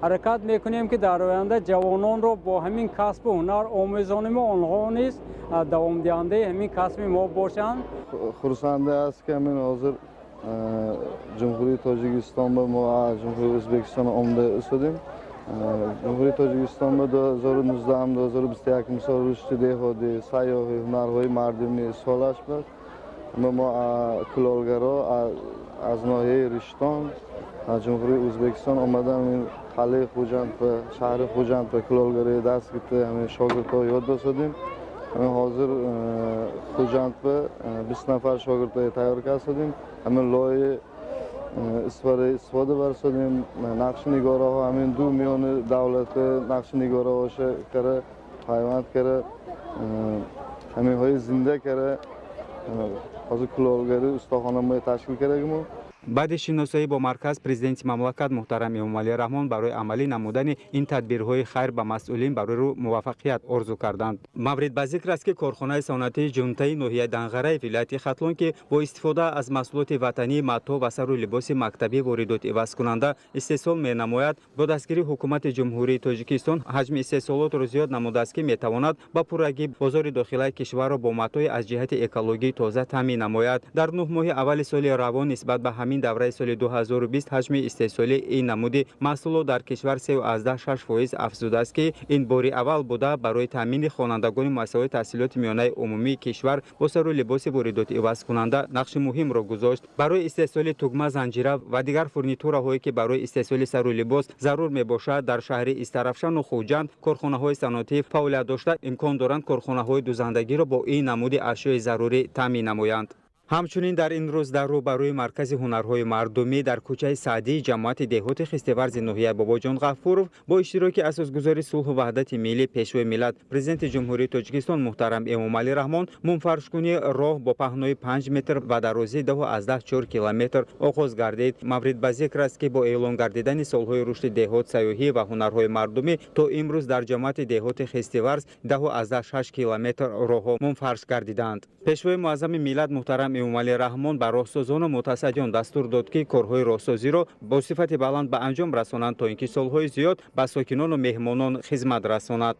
ҳаракат мекунем, ки дар оянда ҷавононро бо ҳамин касбу ҳунар омӯзонем, онҳо низ давомдиҳандаи ҳамин касби мо бошанд. Хурсанде аст, ки ҳамин ҳозир Ҷумҳурии Тоҷикистон ба мо аз Ҷумҳурии Ӯзбекистон омада истодем. Ҷумҳурии Тоҷикистон ба 2019 2021 сол рушди деҳотӣ, сайёҳӣ, ҳунарҳои мардумӣ солаш буд. Мо кулолгаро аз ноҳияи Риштон, аз Ҷумҳурии Ӯзбекистон омадан қалъаи Хуҷанд ва шаҳри Хуҷанд ва кулолгарии даст гирифта, ҳамин шогирдҳо ёд досадем. Ҳамин ҳозир Хуҷанд ва 20 нафар шогирдҳо тайёр кардем. Ҳамин лои истифода барсадем, нақши нигораҳо ҳамин ду миёни давлат нақши нигораҳоша кара пайванд кара, ҳаминҳои зинда кара ҳозир кулолгарии устохона ташкил кардагиму. Баъди шиносоӣ бо марказ Президенти мамлакат муҳтарам Эмомалӣ Раҳмон барои амалӣ намудани ин тадбирҳои хайр ба масъулин барои муваффақият орзу карданд. Маврид ба зикр аст, ки корхонаи саноатии ҷунтаи ноҳияи Данғараи вилояти Хатлон, ки бо истифода аз маҳсулоти ватании матоъ ва сару либоси мактабӣ воридот ивазкунанда истеҳсол менамояд, бо дастгирии Ҳукумати Ҷумҳурии Тоҷикистон ҳаҷми истеҳсолотро зиёд намудааст, ки метавонад ба пуррагӣ бозори дохилаи кишварро бо матои аз ҷиҳати экологии тоза таъмин намояд. Дар 9 моҳи аввали соли равон нисбат ба ҳамин давраи соли 2020 ҳаҷми истеҳсоли ин намуди маҳсулот дар кишвар 3,6% афзудааст, ки ин бори аввал буда барои таъмини хонандагони муассисаҳои таҳсилоти миёнаи умумии кишвар бо сару либоси воридоти ивазкунанда нақши муҳимро гузошт. Барои истеҳсоли тугма, занҷира ва дигар фурнитураҳое, ки барои истеҳсоли сару либос зарур мебошад, дар шаҳри Истарафшану Хуҷанд корхонаҳои саноатӣ фаъолият дошта, имкон доранд корхонаҳои дузандагиро бо ин намуди ашёи зарурӣ таъмин намоянд. Ҳамчунин дар ин рӯз дар рӯбарӯи маркази ҳунарҳои мардумӣ дар кӯчаи Саъдии ҷамоати деҳоти Хистеварзи ноҳияи Бобоҷон Ғафуров бо иштироки Асосгузори сулҳу ваҳдати миллӣ, Пешвои миллат, Президенти Ҷумҳурии Тоҷикистон муҳтарам Эмомалӣ Раҳмон мумфаршкунии роҳ бо паҳнои 5 метр ва дарозии 2,4 километр оғоз гардид. Маврид ба зикр аст, ки бо эълон гардидани солҳои рушди деҳот, сайёҳӣ ва ҳунарҳои мардумӣ то имрӯз дар ҷамоати деҳоти Хистеварз 2,6 километр роҳҳо мумфарш гардиданд. Пешвои муаззами миллат муҳтарам Эмомалӣ Раҳмон ба роҳсозону мутасаддиён дастур дод, ки корҳои роҳсозиро бо сифати баланд ба анҷом расонанд, то ин ки солҳои зиёд ба сокинону меҳмонон хизмат расонад.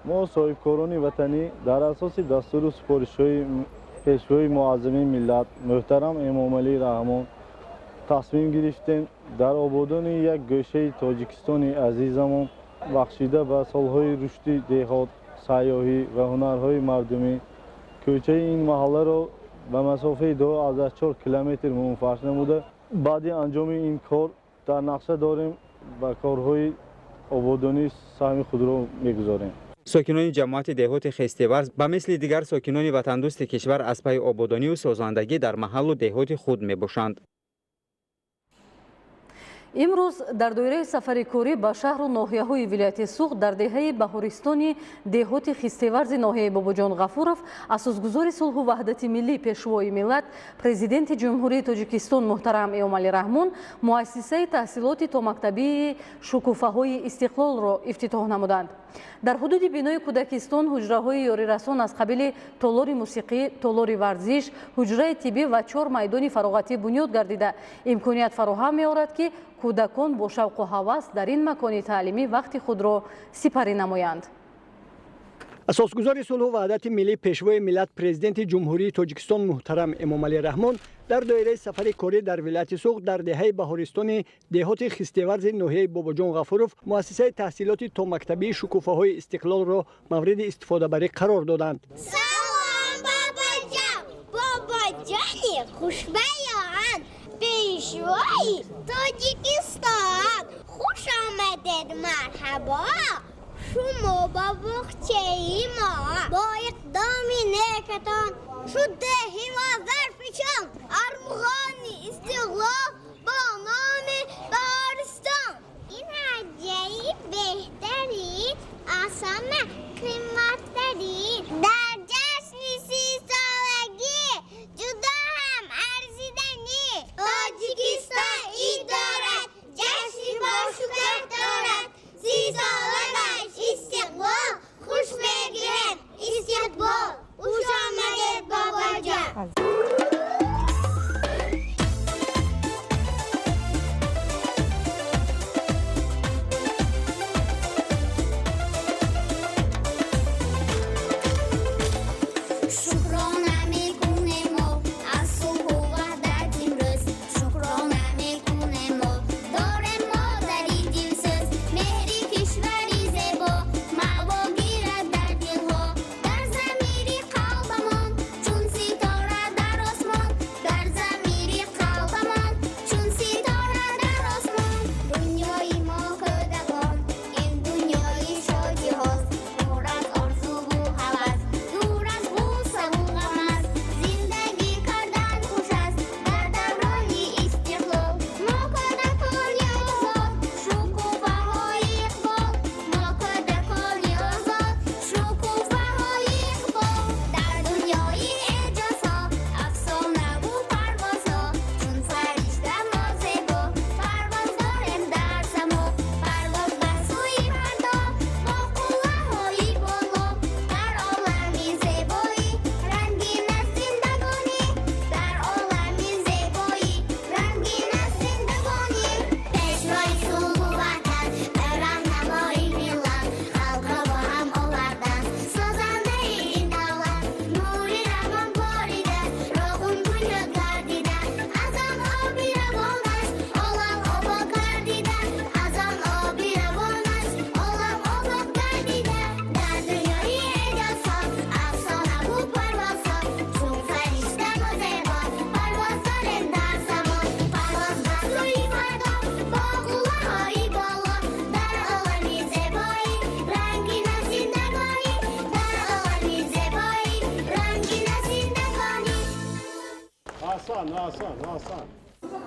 Мо соҳибкорони ватанӣ дар асоси дастуру супоришҳои Пешвои муаззами миллат муҳтарам Эмомалӣ Раҳмон тасмим гирифтем дар ободонии як гӯшаи Тоҷикистони азизамон бахшида ба солҳои рушди деҳот, сайёҳӣ ва ҳунарҳои мардумӣ кӯчаи ин маҳалларо ба масофаи 2,4 километр мумфарш намуда, баъди анҷоми ин кор дар нақша дорем ба корҳои ободонӣ саҳми худро мегузорем. Сокинони ҷамоати деҳоти Хестеварз ба мисли дигар сокинони ватандӯсти кишвар аз пайи ободонию созандагӣ дар маҳаллу деҳоти худ мебошанд. Имрӯз дар доираи сафари корӣ ба шаҳру ноҳияҳои вилояти Суғд дар деҳаи Баҳористони деҳоти Хистеварзи ноҳияи Бобоҷон Ғафуров асосгузори сулҳу ваҳдати миллӣ, Пешвои миллат, Президенти Ҷумҳурии Тоҷикистон муҳтарам Эмомалӣ Раҳмон муассисаи таҳсилоти томактабии шукуфаҳои истиқлолро ифтитоҳ намуданд. Дар ҳудуди бинои кӯдакистон ҳуҷраҳои ёрирасон аз қабили толори мусиқӣ, толори варзиш, ҳуҷраи тиббӣ ва чор майдони фароғатӣ бунёд гардида, имконият фароҳам меорад, ки кӯдакон бо шавқу ҳавас дар ин макони таълимӣ вақти худро сипарӣ намоянд. Асосгузори сулҳу ваҳдати миллӣ, Пешвои миллат, Президенти Ҷумҳурии Тоҷикистон муҳтарам Эмомалӣ Раҳмон дар доираи сафари корӣ дар вилояти Суғд дар деҳаи Баҳористони деҳоти Хистеварзи ноҳияи Бобоҷон Ғафуров муассисаи таҳсилоти томактабии шукуфаҳои истиқлолро мавриди истифодабарӣ қарор доданд. Салом, бобоҷон! Бобоҷони хушбаён, Пешвои Тоҷикистон, хуш омадед, марҳабо! Шумо ба боғчаи мо бо иқдоми некатон шуд деҳи мо зарфишон, армуғони истиқлол бо номи Баҳористон. Ин ҳадияи беҳтарин, аз ҳама қиматтарин, дар ҷашни сисолагӣ ҷудо ҳам арзиданӣ. Тоҷикистон ид дорад, ҷашни бошукӯҳ дорад, сисола гашт истиқлол, хуш мегирем истиқбол. Хуш омадед, бобоҷон! Шукрона мекунем мо аз сулҳу ваҳдат имрӯз, шукрона мекунем мо, дорем модари дилсӯз, меҳри кишвари зебо маъво гирад дар дилҳо, дар замири қалбамон чун ситора дар осмон, дар замири қалбамон чун ситора дар осмон. Дунёи мо кӯдакон ин дунёи шодиҳост, пур аз орзуву ҳавас, дур аз ғуссаву ғам аст. Зиндагӣ кардан хуш аст дар даврони истиқлол, мо кӯдакони озод, шукуфаҳои иқбол, мо кӯдакони озод, шукуфаҳои иқбол. Дар дунёи эъҷозҳо, афсонаву парвозҳо, чун фаришта мо зебо парвоз дорем дар само, парвоз ба сӯи фардо бо қуллаҳои боло, дар олами зебоӣ рангин аст зиндагонӣ, дар олами зебоӣ рангин аст зиндагонӣ. Пешвои сулҳу ваҳдат, роҳнамои миллат, халқро бо ҳам овардан, созандаи ин давлат, нури раҳмон борида, роғун бунёд гардида, аз он оби равонаш олам обод гардида, аз он оби равонаш олам обод гардида. Дар дунёи эъҷозҳо, афсонаву парвозҳо, чун фаришта мо зебо парвоз дорем дар само, парвоз ба сӯи фардо бо қуллаҳои боло, дар олами зебоӣ рангин аст зиндагонӣ, дар олами зебоӣ рангин аст зиндагонӣ. Асан, асан, асан.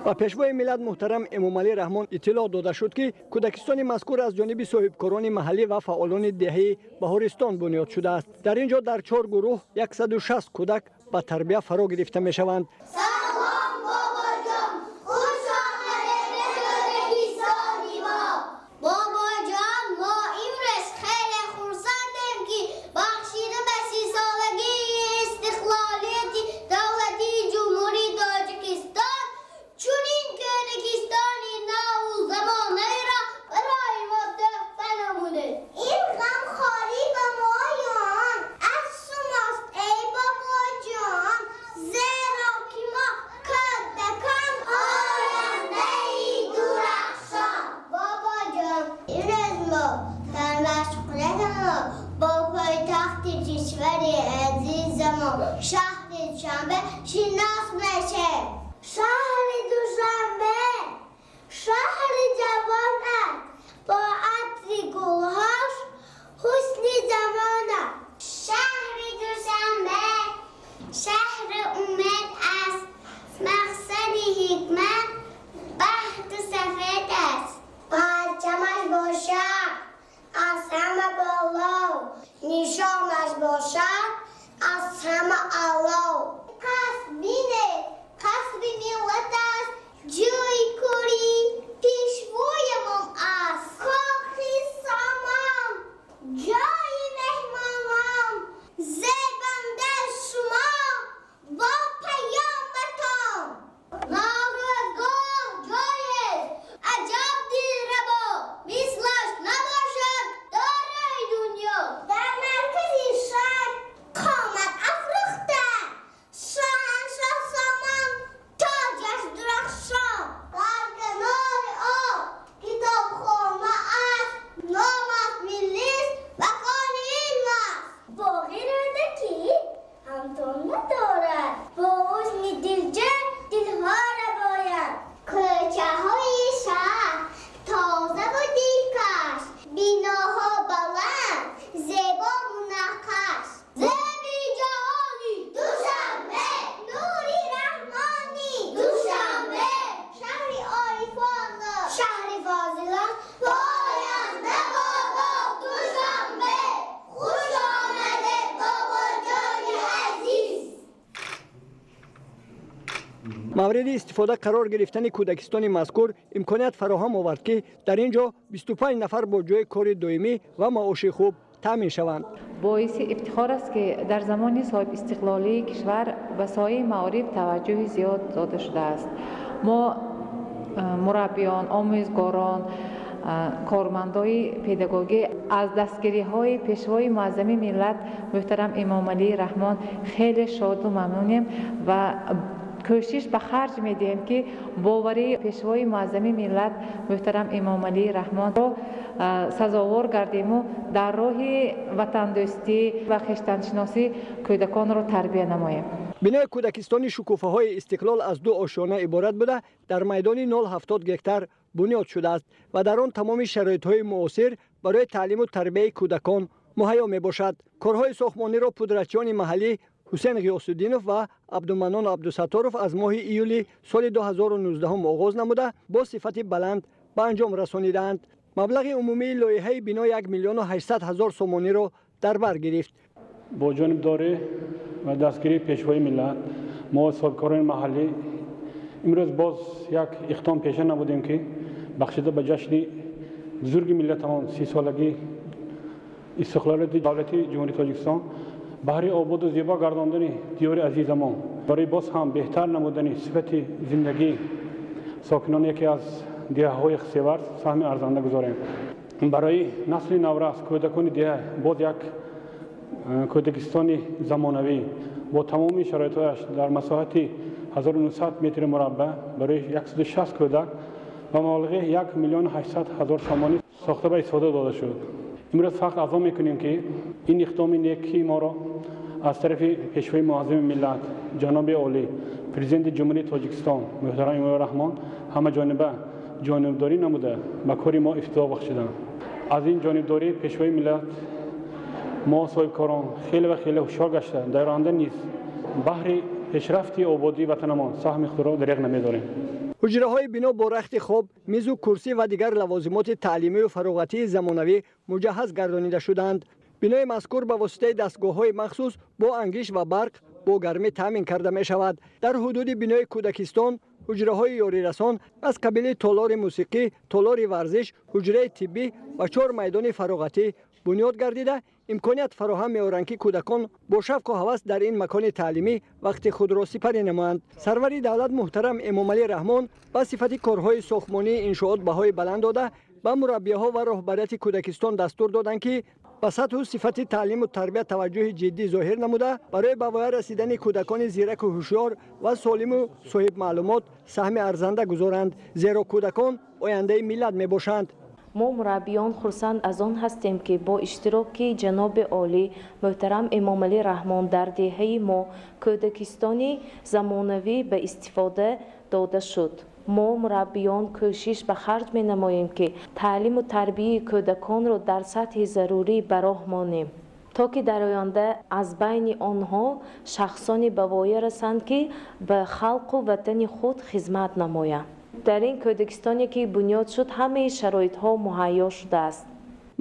Ба Пешвои миллат муҳтарам Эмомалӣ Раҳмон иттилоъ дода шуд, ки кӯдакистони мазкур аз ҷониби соҳибкорони маҳаллӣ ва фаъолони деҳаи Баҳористон бунёд шудааст. Дар ин ҷо дар чор гурӯҳ 160 кӯдак ба тарбия фаро гирифта мешаванд. Салом, бобоҷон! Хуш омадед ба кӯдакистони мо! Бобоҷон, мо имрӯз хеле хурсандем, ки бахшида ба сисолагии истиқлолияти давлатии Ҷумҳурии Тоҷикистон чунин кӯдакистони наву замонаиро барои мо тӯҳфа намудед. Ин ғамхорӣ ба моён аз шумост, эй бобоҷон, зеро ки мо кӯдакон ояндаи дурахшон. Бобоҷон, имрӯз мо дар машғулиятамон бо пойтахти кишвари азизамон шаҳри Душанбе шинос мешавем. Шаҳри Душанбе шаҳри ҷавон аст, бо атри гулҳош ҳусни замон аст. Шаҳри Душанбе шаҳри умед аст, мақсади ҳикмат, бахту сафед аст. Мавриди истифода қарор гирифтани кӯдакистони мазкур имконият фароҳам овард, ки дар ин ҷо 25 нафар бо ҷои кори доимӣ ва маоши хуб таъмин шаванд. Боиси ифтихор аст, ки дар замони соҳибистиқлолии кишвар ба соҳаи маориф таваҷҷӯҳи зиёд дода шудааст. Мо мураббиён, омӯзгорон, кормандои педагогӣ аз дастгириҳои Пешвои муаззами миллат муҳтарам Эмомалӣ Раҳмон хеле шоду мамнунем ва кӯшиш ба харҷ медиҳем, ки боварии Пешвои муаззами миллат муҳтарам Эмомалӣ Раҳмонро сазовор гардему дар роҳи ватандӯстӣ ва хештаншиносӣ кӯдаконро тарбия намоем. Бинои кӯдакистони Шукуфаҳои истиқлол аз ду ошёна иборат буда, дар майдони 0,70 гектар бунёд шудааст ва дар он тамоми шароитҳои муосир барои таълиму тарбияи кӯдакон муҳайё мебошад. Корҳои сохтмониро пудратчиёни маҳаллӣ Ҳусен Ғиёсуддинов ва Абдуманнон Абдусатторов аз моҳи июли соли 2019 оғоз намуда, бо сифати баланд ба анҷом расонидаанд. Маблағи умумии лоиҳаи бино 1 миллиону 800 ҳазор сомониро дар бар гирифт. Бо ҷонибдорӣ ва дастгирии Пешвои миллат мо, соҳибкорони маҳаллӣ, имрӯз боз як иқдом пеша намудем, ки бахшида ба ҷашни бузурги миллатамон, 30-солагии истиқлолияти давлати Ҷумҳурии Тоҷикистон, баҳри ободу зебо гардондани диёри азизамон, барои боз ҳам беҳтар намудани сифати зиндагии сокинони яке аз деҳаҳои Хистеварз саҳми арзанда гузорем. Барои насли наврас, кӯдакони деҳа боз як кӯдакистони замонавӣ бо тамоми шароитҳояш дар масоҳати 1900 метри мураббаъ барои 160 кӯдак ба маблағи 1 миллиону 800 ҳазор сомонӣ сохта ба истифода дода шуд. Имрӯз фахр аз он мекунем, ки ин иқдоми некии моро аз тарафи Пешвои муаззами миллат, ҷаноби олӣ, Президенти Ҷумҳурии Тоҷикистон муҳтарам Эмомалӣ Раҳмон ҳамаҷониба ҷонибдорӣ намуда, ба кори мо ифтитоҳ бахшиданд. Аз ин ҷонибдории Пешвои миллат мо, соҳибкорон, хеле ва хеле ҳушёр гашта, дар оянда низ баҳри пешрафти ободии ватанамон саҳми худро дареғ намедорем. Ҳуҷраҳои бино бо рахти хоб, мизу курсӣ ва дигар лавозимоти таълимию фароғатии замонавӣ муҷаҳҳаз гардонида шудаанд. Бинои мазкур ба воситаи дастгоҳҳои махсус бо ангиш ва барқ бо гармӣ таъмин карда мешавад. Дар ҳудуди бинои кӯдакистон ҳуҷраҳои ёрирасон аз қабили толори мусиқӣ, толори варзиш, ҳуҷраи тиббӣ ва чор майдони фароғатӣ бунёд гардида, имконият фароҳам меоранд, ки кӯдакон бо шавқу ҳавас дар ин макони таълимӣ вақти худро сипарӣ намоянд. Сарвари давлат муҳтарам Эмомалӣ Раҳмон ба сифати корҳои сохтмонии иншоот баҳои баланд дода, ба мураббиҳо ва роҳбарияти кӯдакистон дастур доданд, ки ба сатҳу сифати таълиму тарбия таваҷҷӯҳи ҷиддӣ зоҳир намуда, барои ба воя расидани кӯдакони зираку ҳушёр ва солиму соҳибмаълумот саҳми арзанда гузоранд, зеро кӯдакон ояндаи миллат мебошанд. Мо, мураббиён, хурсанд аз он ҳастем, ки бо иштироки ҷаноби олӣ муҳтарам Эмомалӣ Раҳмон дар деҳаи мо кӯдакистони замонавӣ ба истифода дода шуд. Мо, мураббиён, кӯшиш ба харҷ менамоем, ки таълиму тарбияи кӯдаконро дар сатҳи зарурӣ ба роҳ монем, то ки дар оянда аз байни онҳо шахсоне ба воя расанд, ки ба халқу ватани худ хизмат намоянд. Дар ин кӯдакистоне ки бунёд шуд, ҳамаи шароитҳо муҳайё шудааст.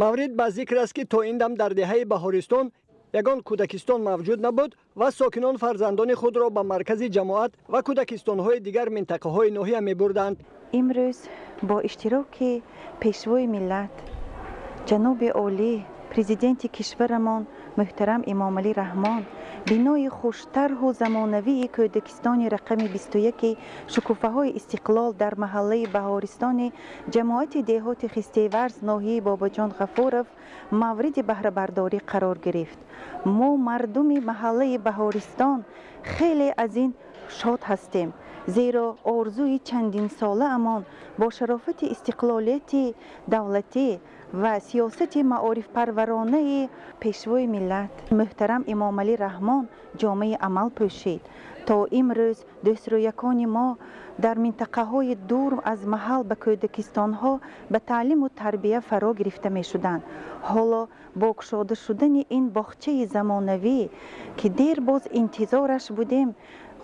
Маврид ба зикр аст, ки то ин дам дар деҳаи Баҳористон ягон кӯдакистон мавҷуд набуд ва сокинон фарзандони худро ба маркази ҷамоат ва кӯдакистонҳои дигар минтақаҳои ноҳия мебурданд. Имрӯз бо иштироки Пешвои миллат, ҷаноби олӣ, Президенти кишварамон муҳтарам Эмомалӣ Раҳмон бинои хуштарҳу замонавии кӯдакистони рақами 21 Шукуфаҳои истиқлол дар маҳаллаи Баҳористони ҷамоати деҳоти Хистеварз ноҳияи Бобоҷон Ғафуров мавриди баҳрабардорӣ қарор гирифт. Мо, мардуми маҳаллаи Баҳористон, хеле аз ин шод ҳастем, зеро орзуи чандинсолаамон бо шарофати истиқлолияти давлатӣ ва сиёсати маорифпарваронаи Пешвои миллат муҳтарам Эмомалӣ Раҳмон ҷомаи амал пӯшид. То имрӯз дӯстрӯякони мо дар минтақаҳои дур аз маҳал ба кӯдакистонҳо ба таълиму тарбия фаро гирифта мешуданд. Ҳоло бо кушода шудани ин боғчаи замонавӣ, ки дер боз интизораш будем,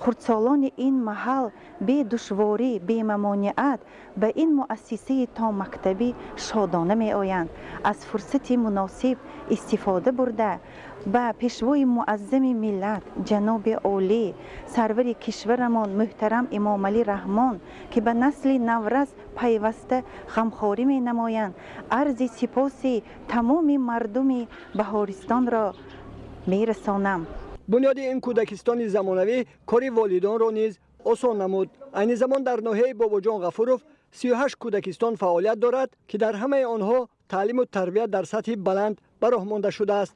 Хурдсолони ин маҳал бе душворӣ, бемамониат ба ин муассисаи томактабӣ шодона меоянд. Аз фурсати муносиб истифода бурда, ба Пешвои Муаззами миллат, ҷаноби олӣ, сарвари кишварамон муҳтарам Эмомалӣ Раҳмон, ки ба насли наврас пайваста ғамхорӣ менамоянд, арзи сипоси тамоми мардуми Баҳористонро мерасонам. Бунёди ин кӯдакистони замонавӣ кори волидонро низ осон намуд. Айни замон дар ноҳияи Бобоҷон Ғафуров 38 кӯдакистон фаъолият дорад, ки дар ҳамаи онҳо таълиму тарбия дар сатҳи баланд ба роҳ монда шудааст.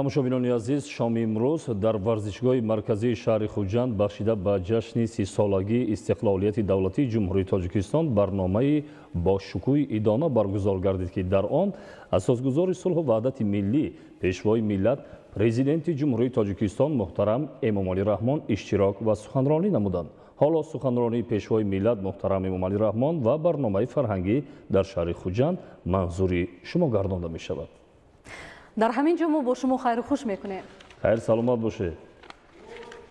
Тамошобинони азиз, шоми имрӯз дар варзишгоҳи марказии шаҳри Хуҷанд бахшида ба ҷашни 30-солагии истиқлолияти давлатии Ҷумҳурии Тоҷикистон барномаи бо шукӯҳи идона баргузор гардид, ки дар он асосгузори сулҳу ваҳдати миллӣ, Пешвои миллат, Президенти Ҷумҳурии Тоҷикистон муҳтарам Эмомалӣ Раҳмон иштирок ва суханронӣ намуданд. Ҳоло суханронии Пешвои миллат муҳтарам Эмомалӣ Раҳмон ва барномаи фарҳангӣ дар шаҳри Хуҷанд манзури шумо гардонда мешавад. Дар ҳамин ҷо мо бо шумо хайру хуш мекунем. Хайр, саломат бошед.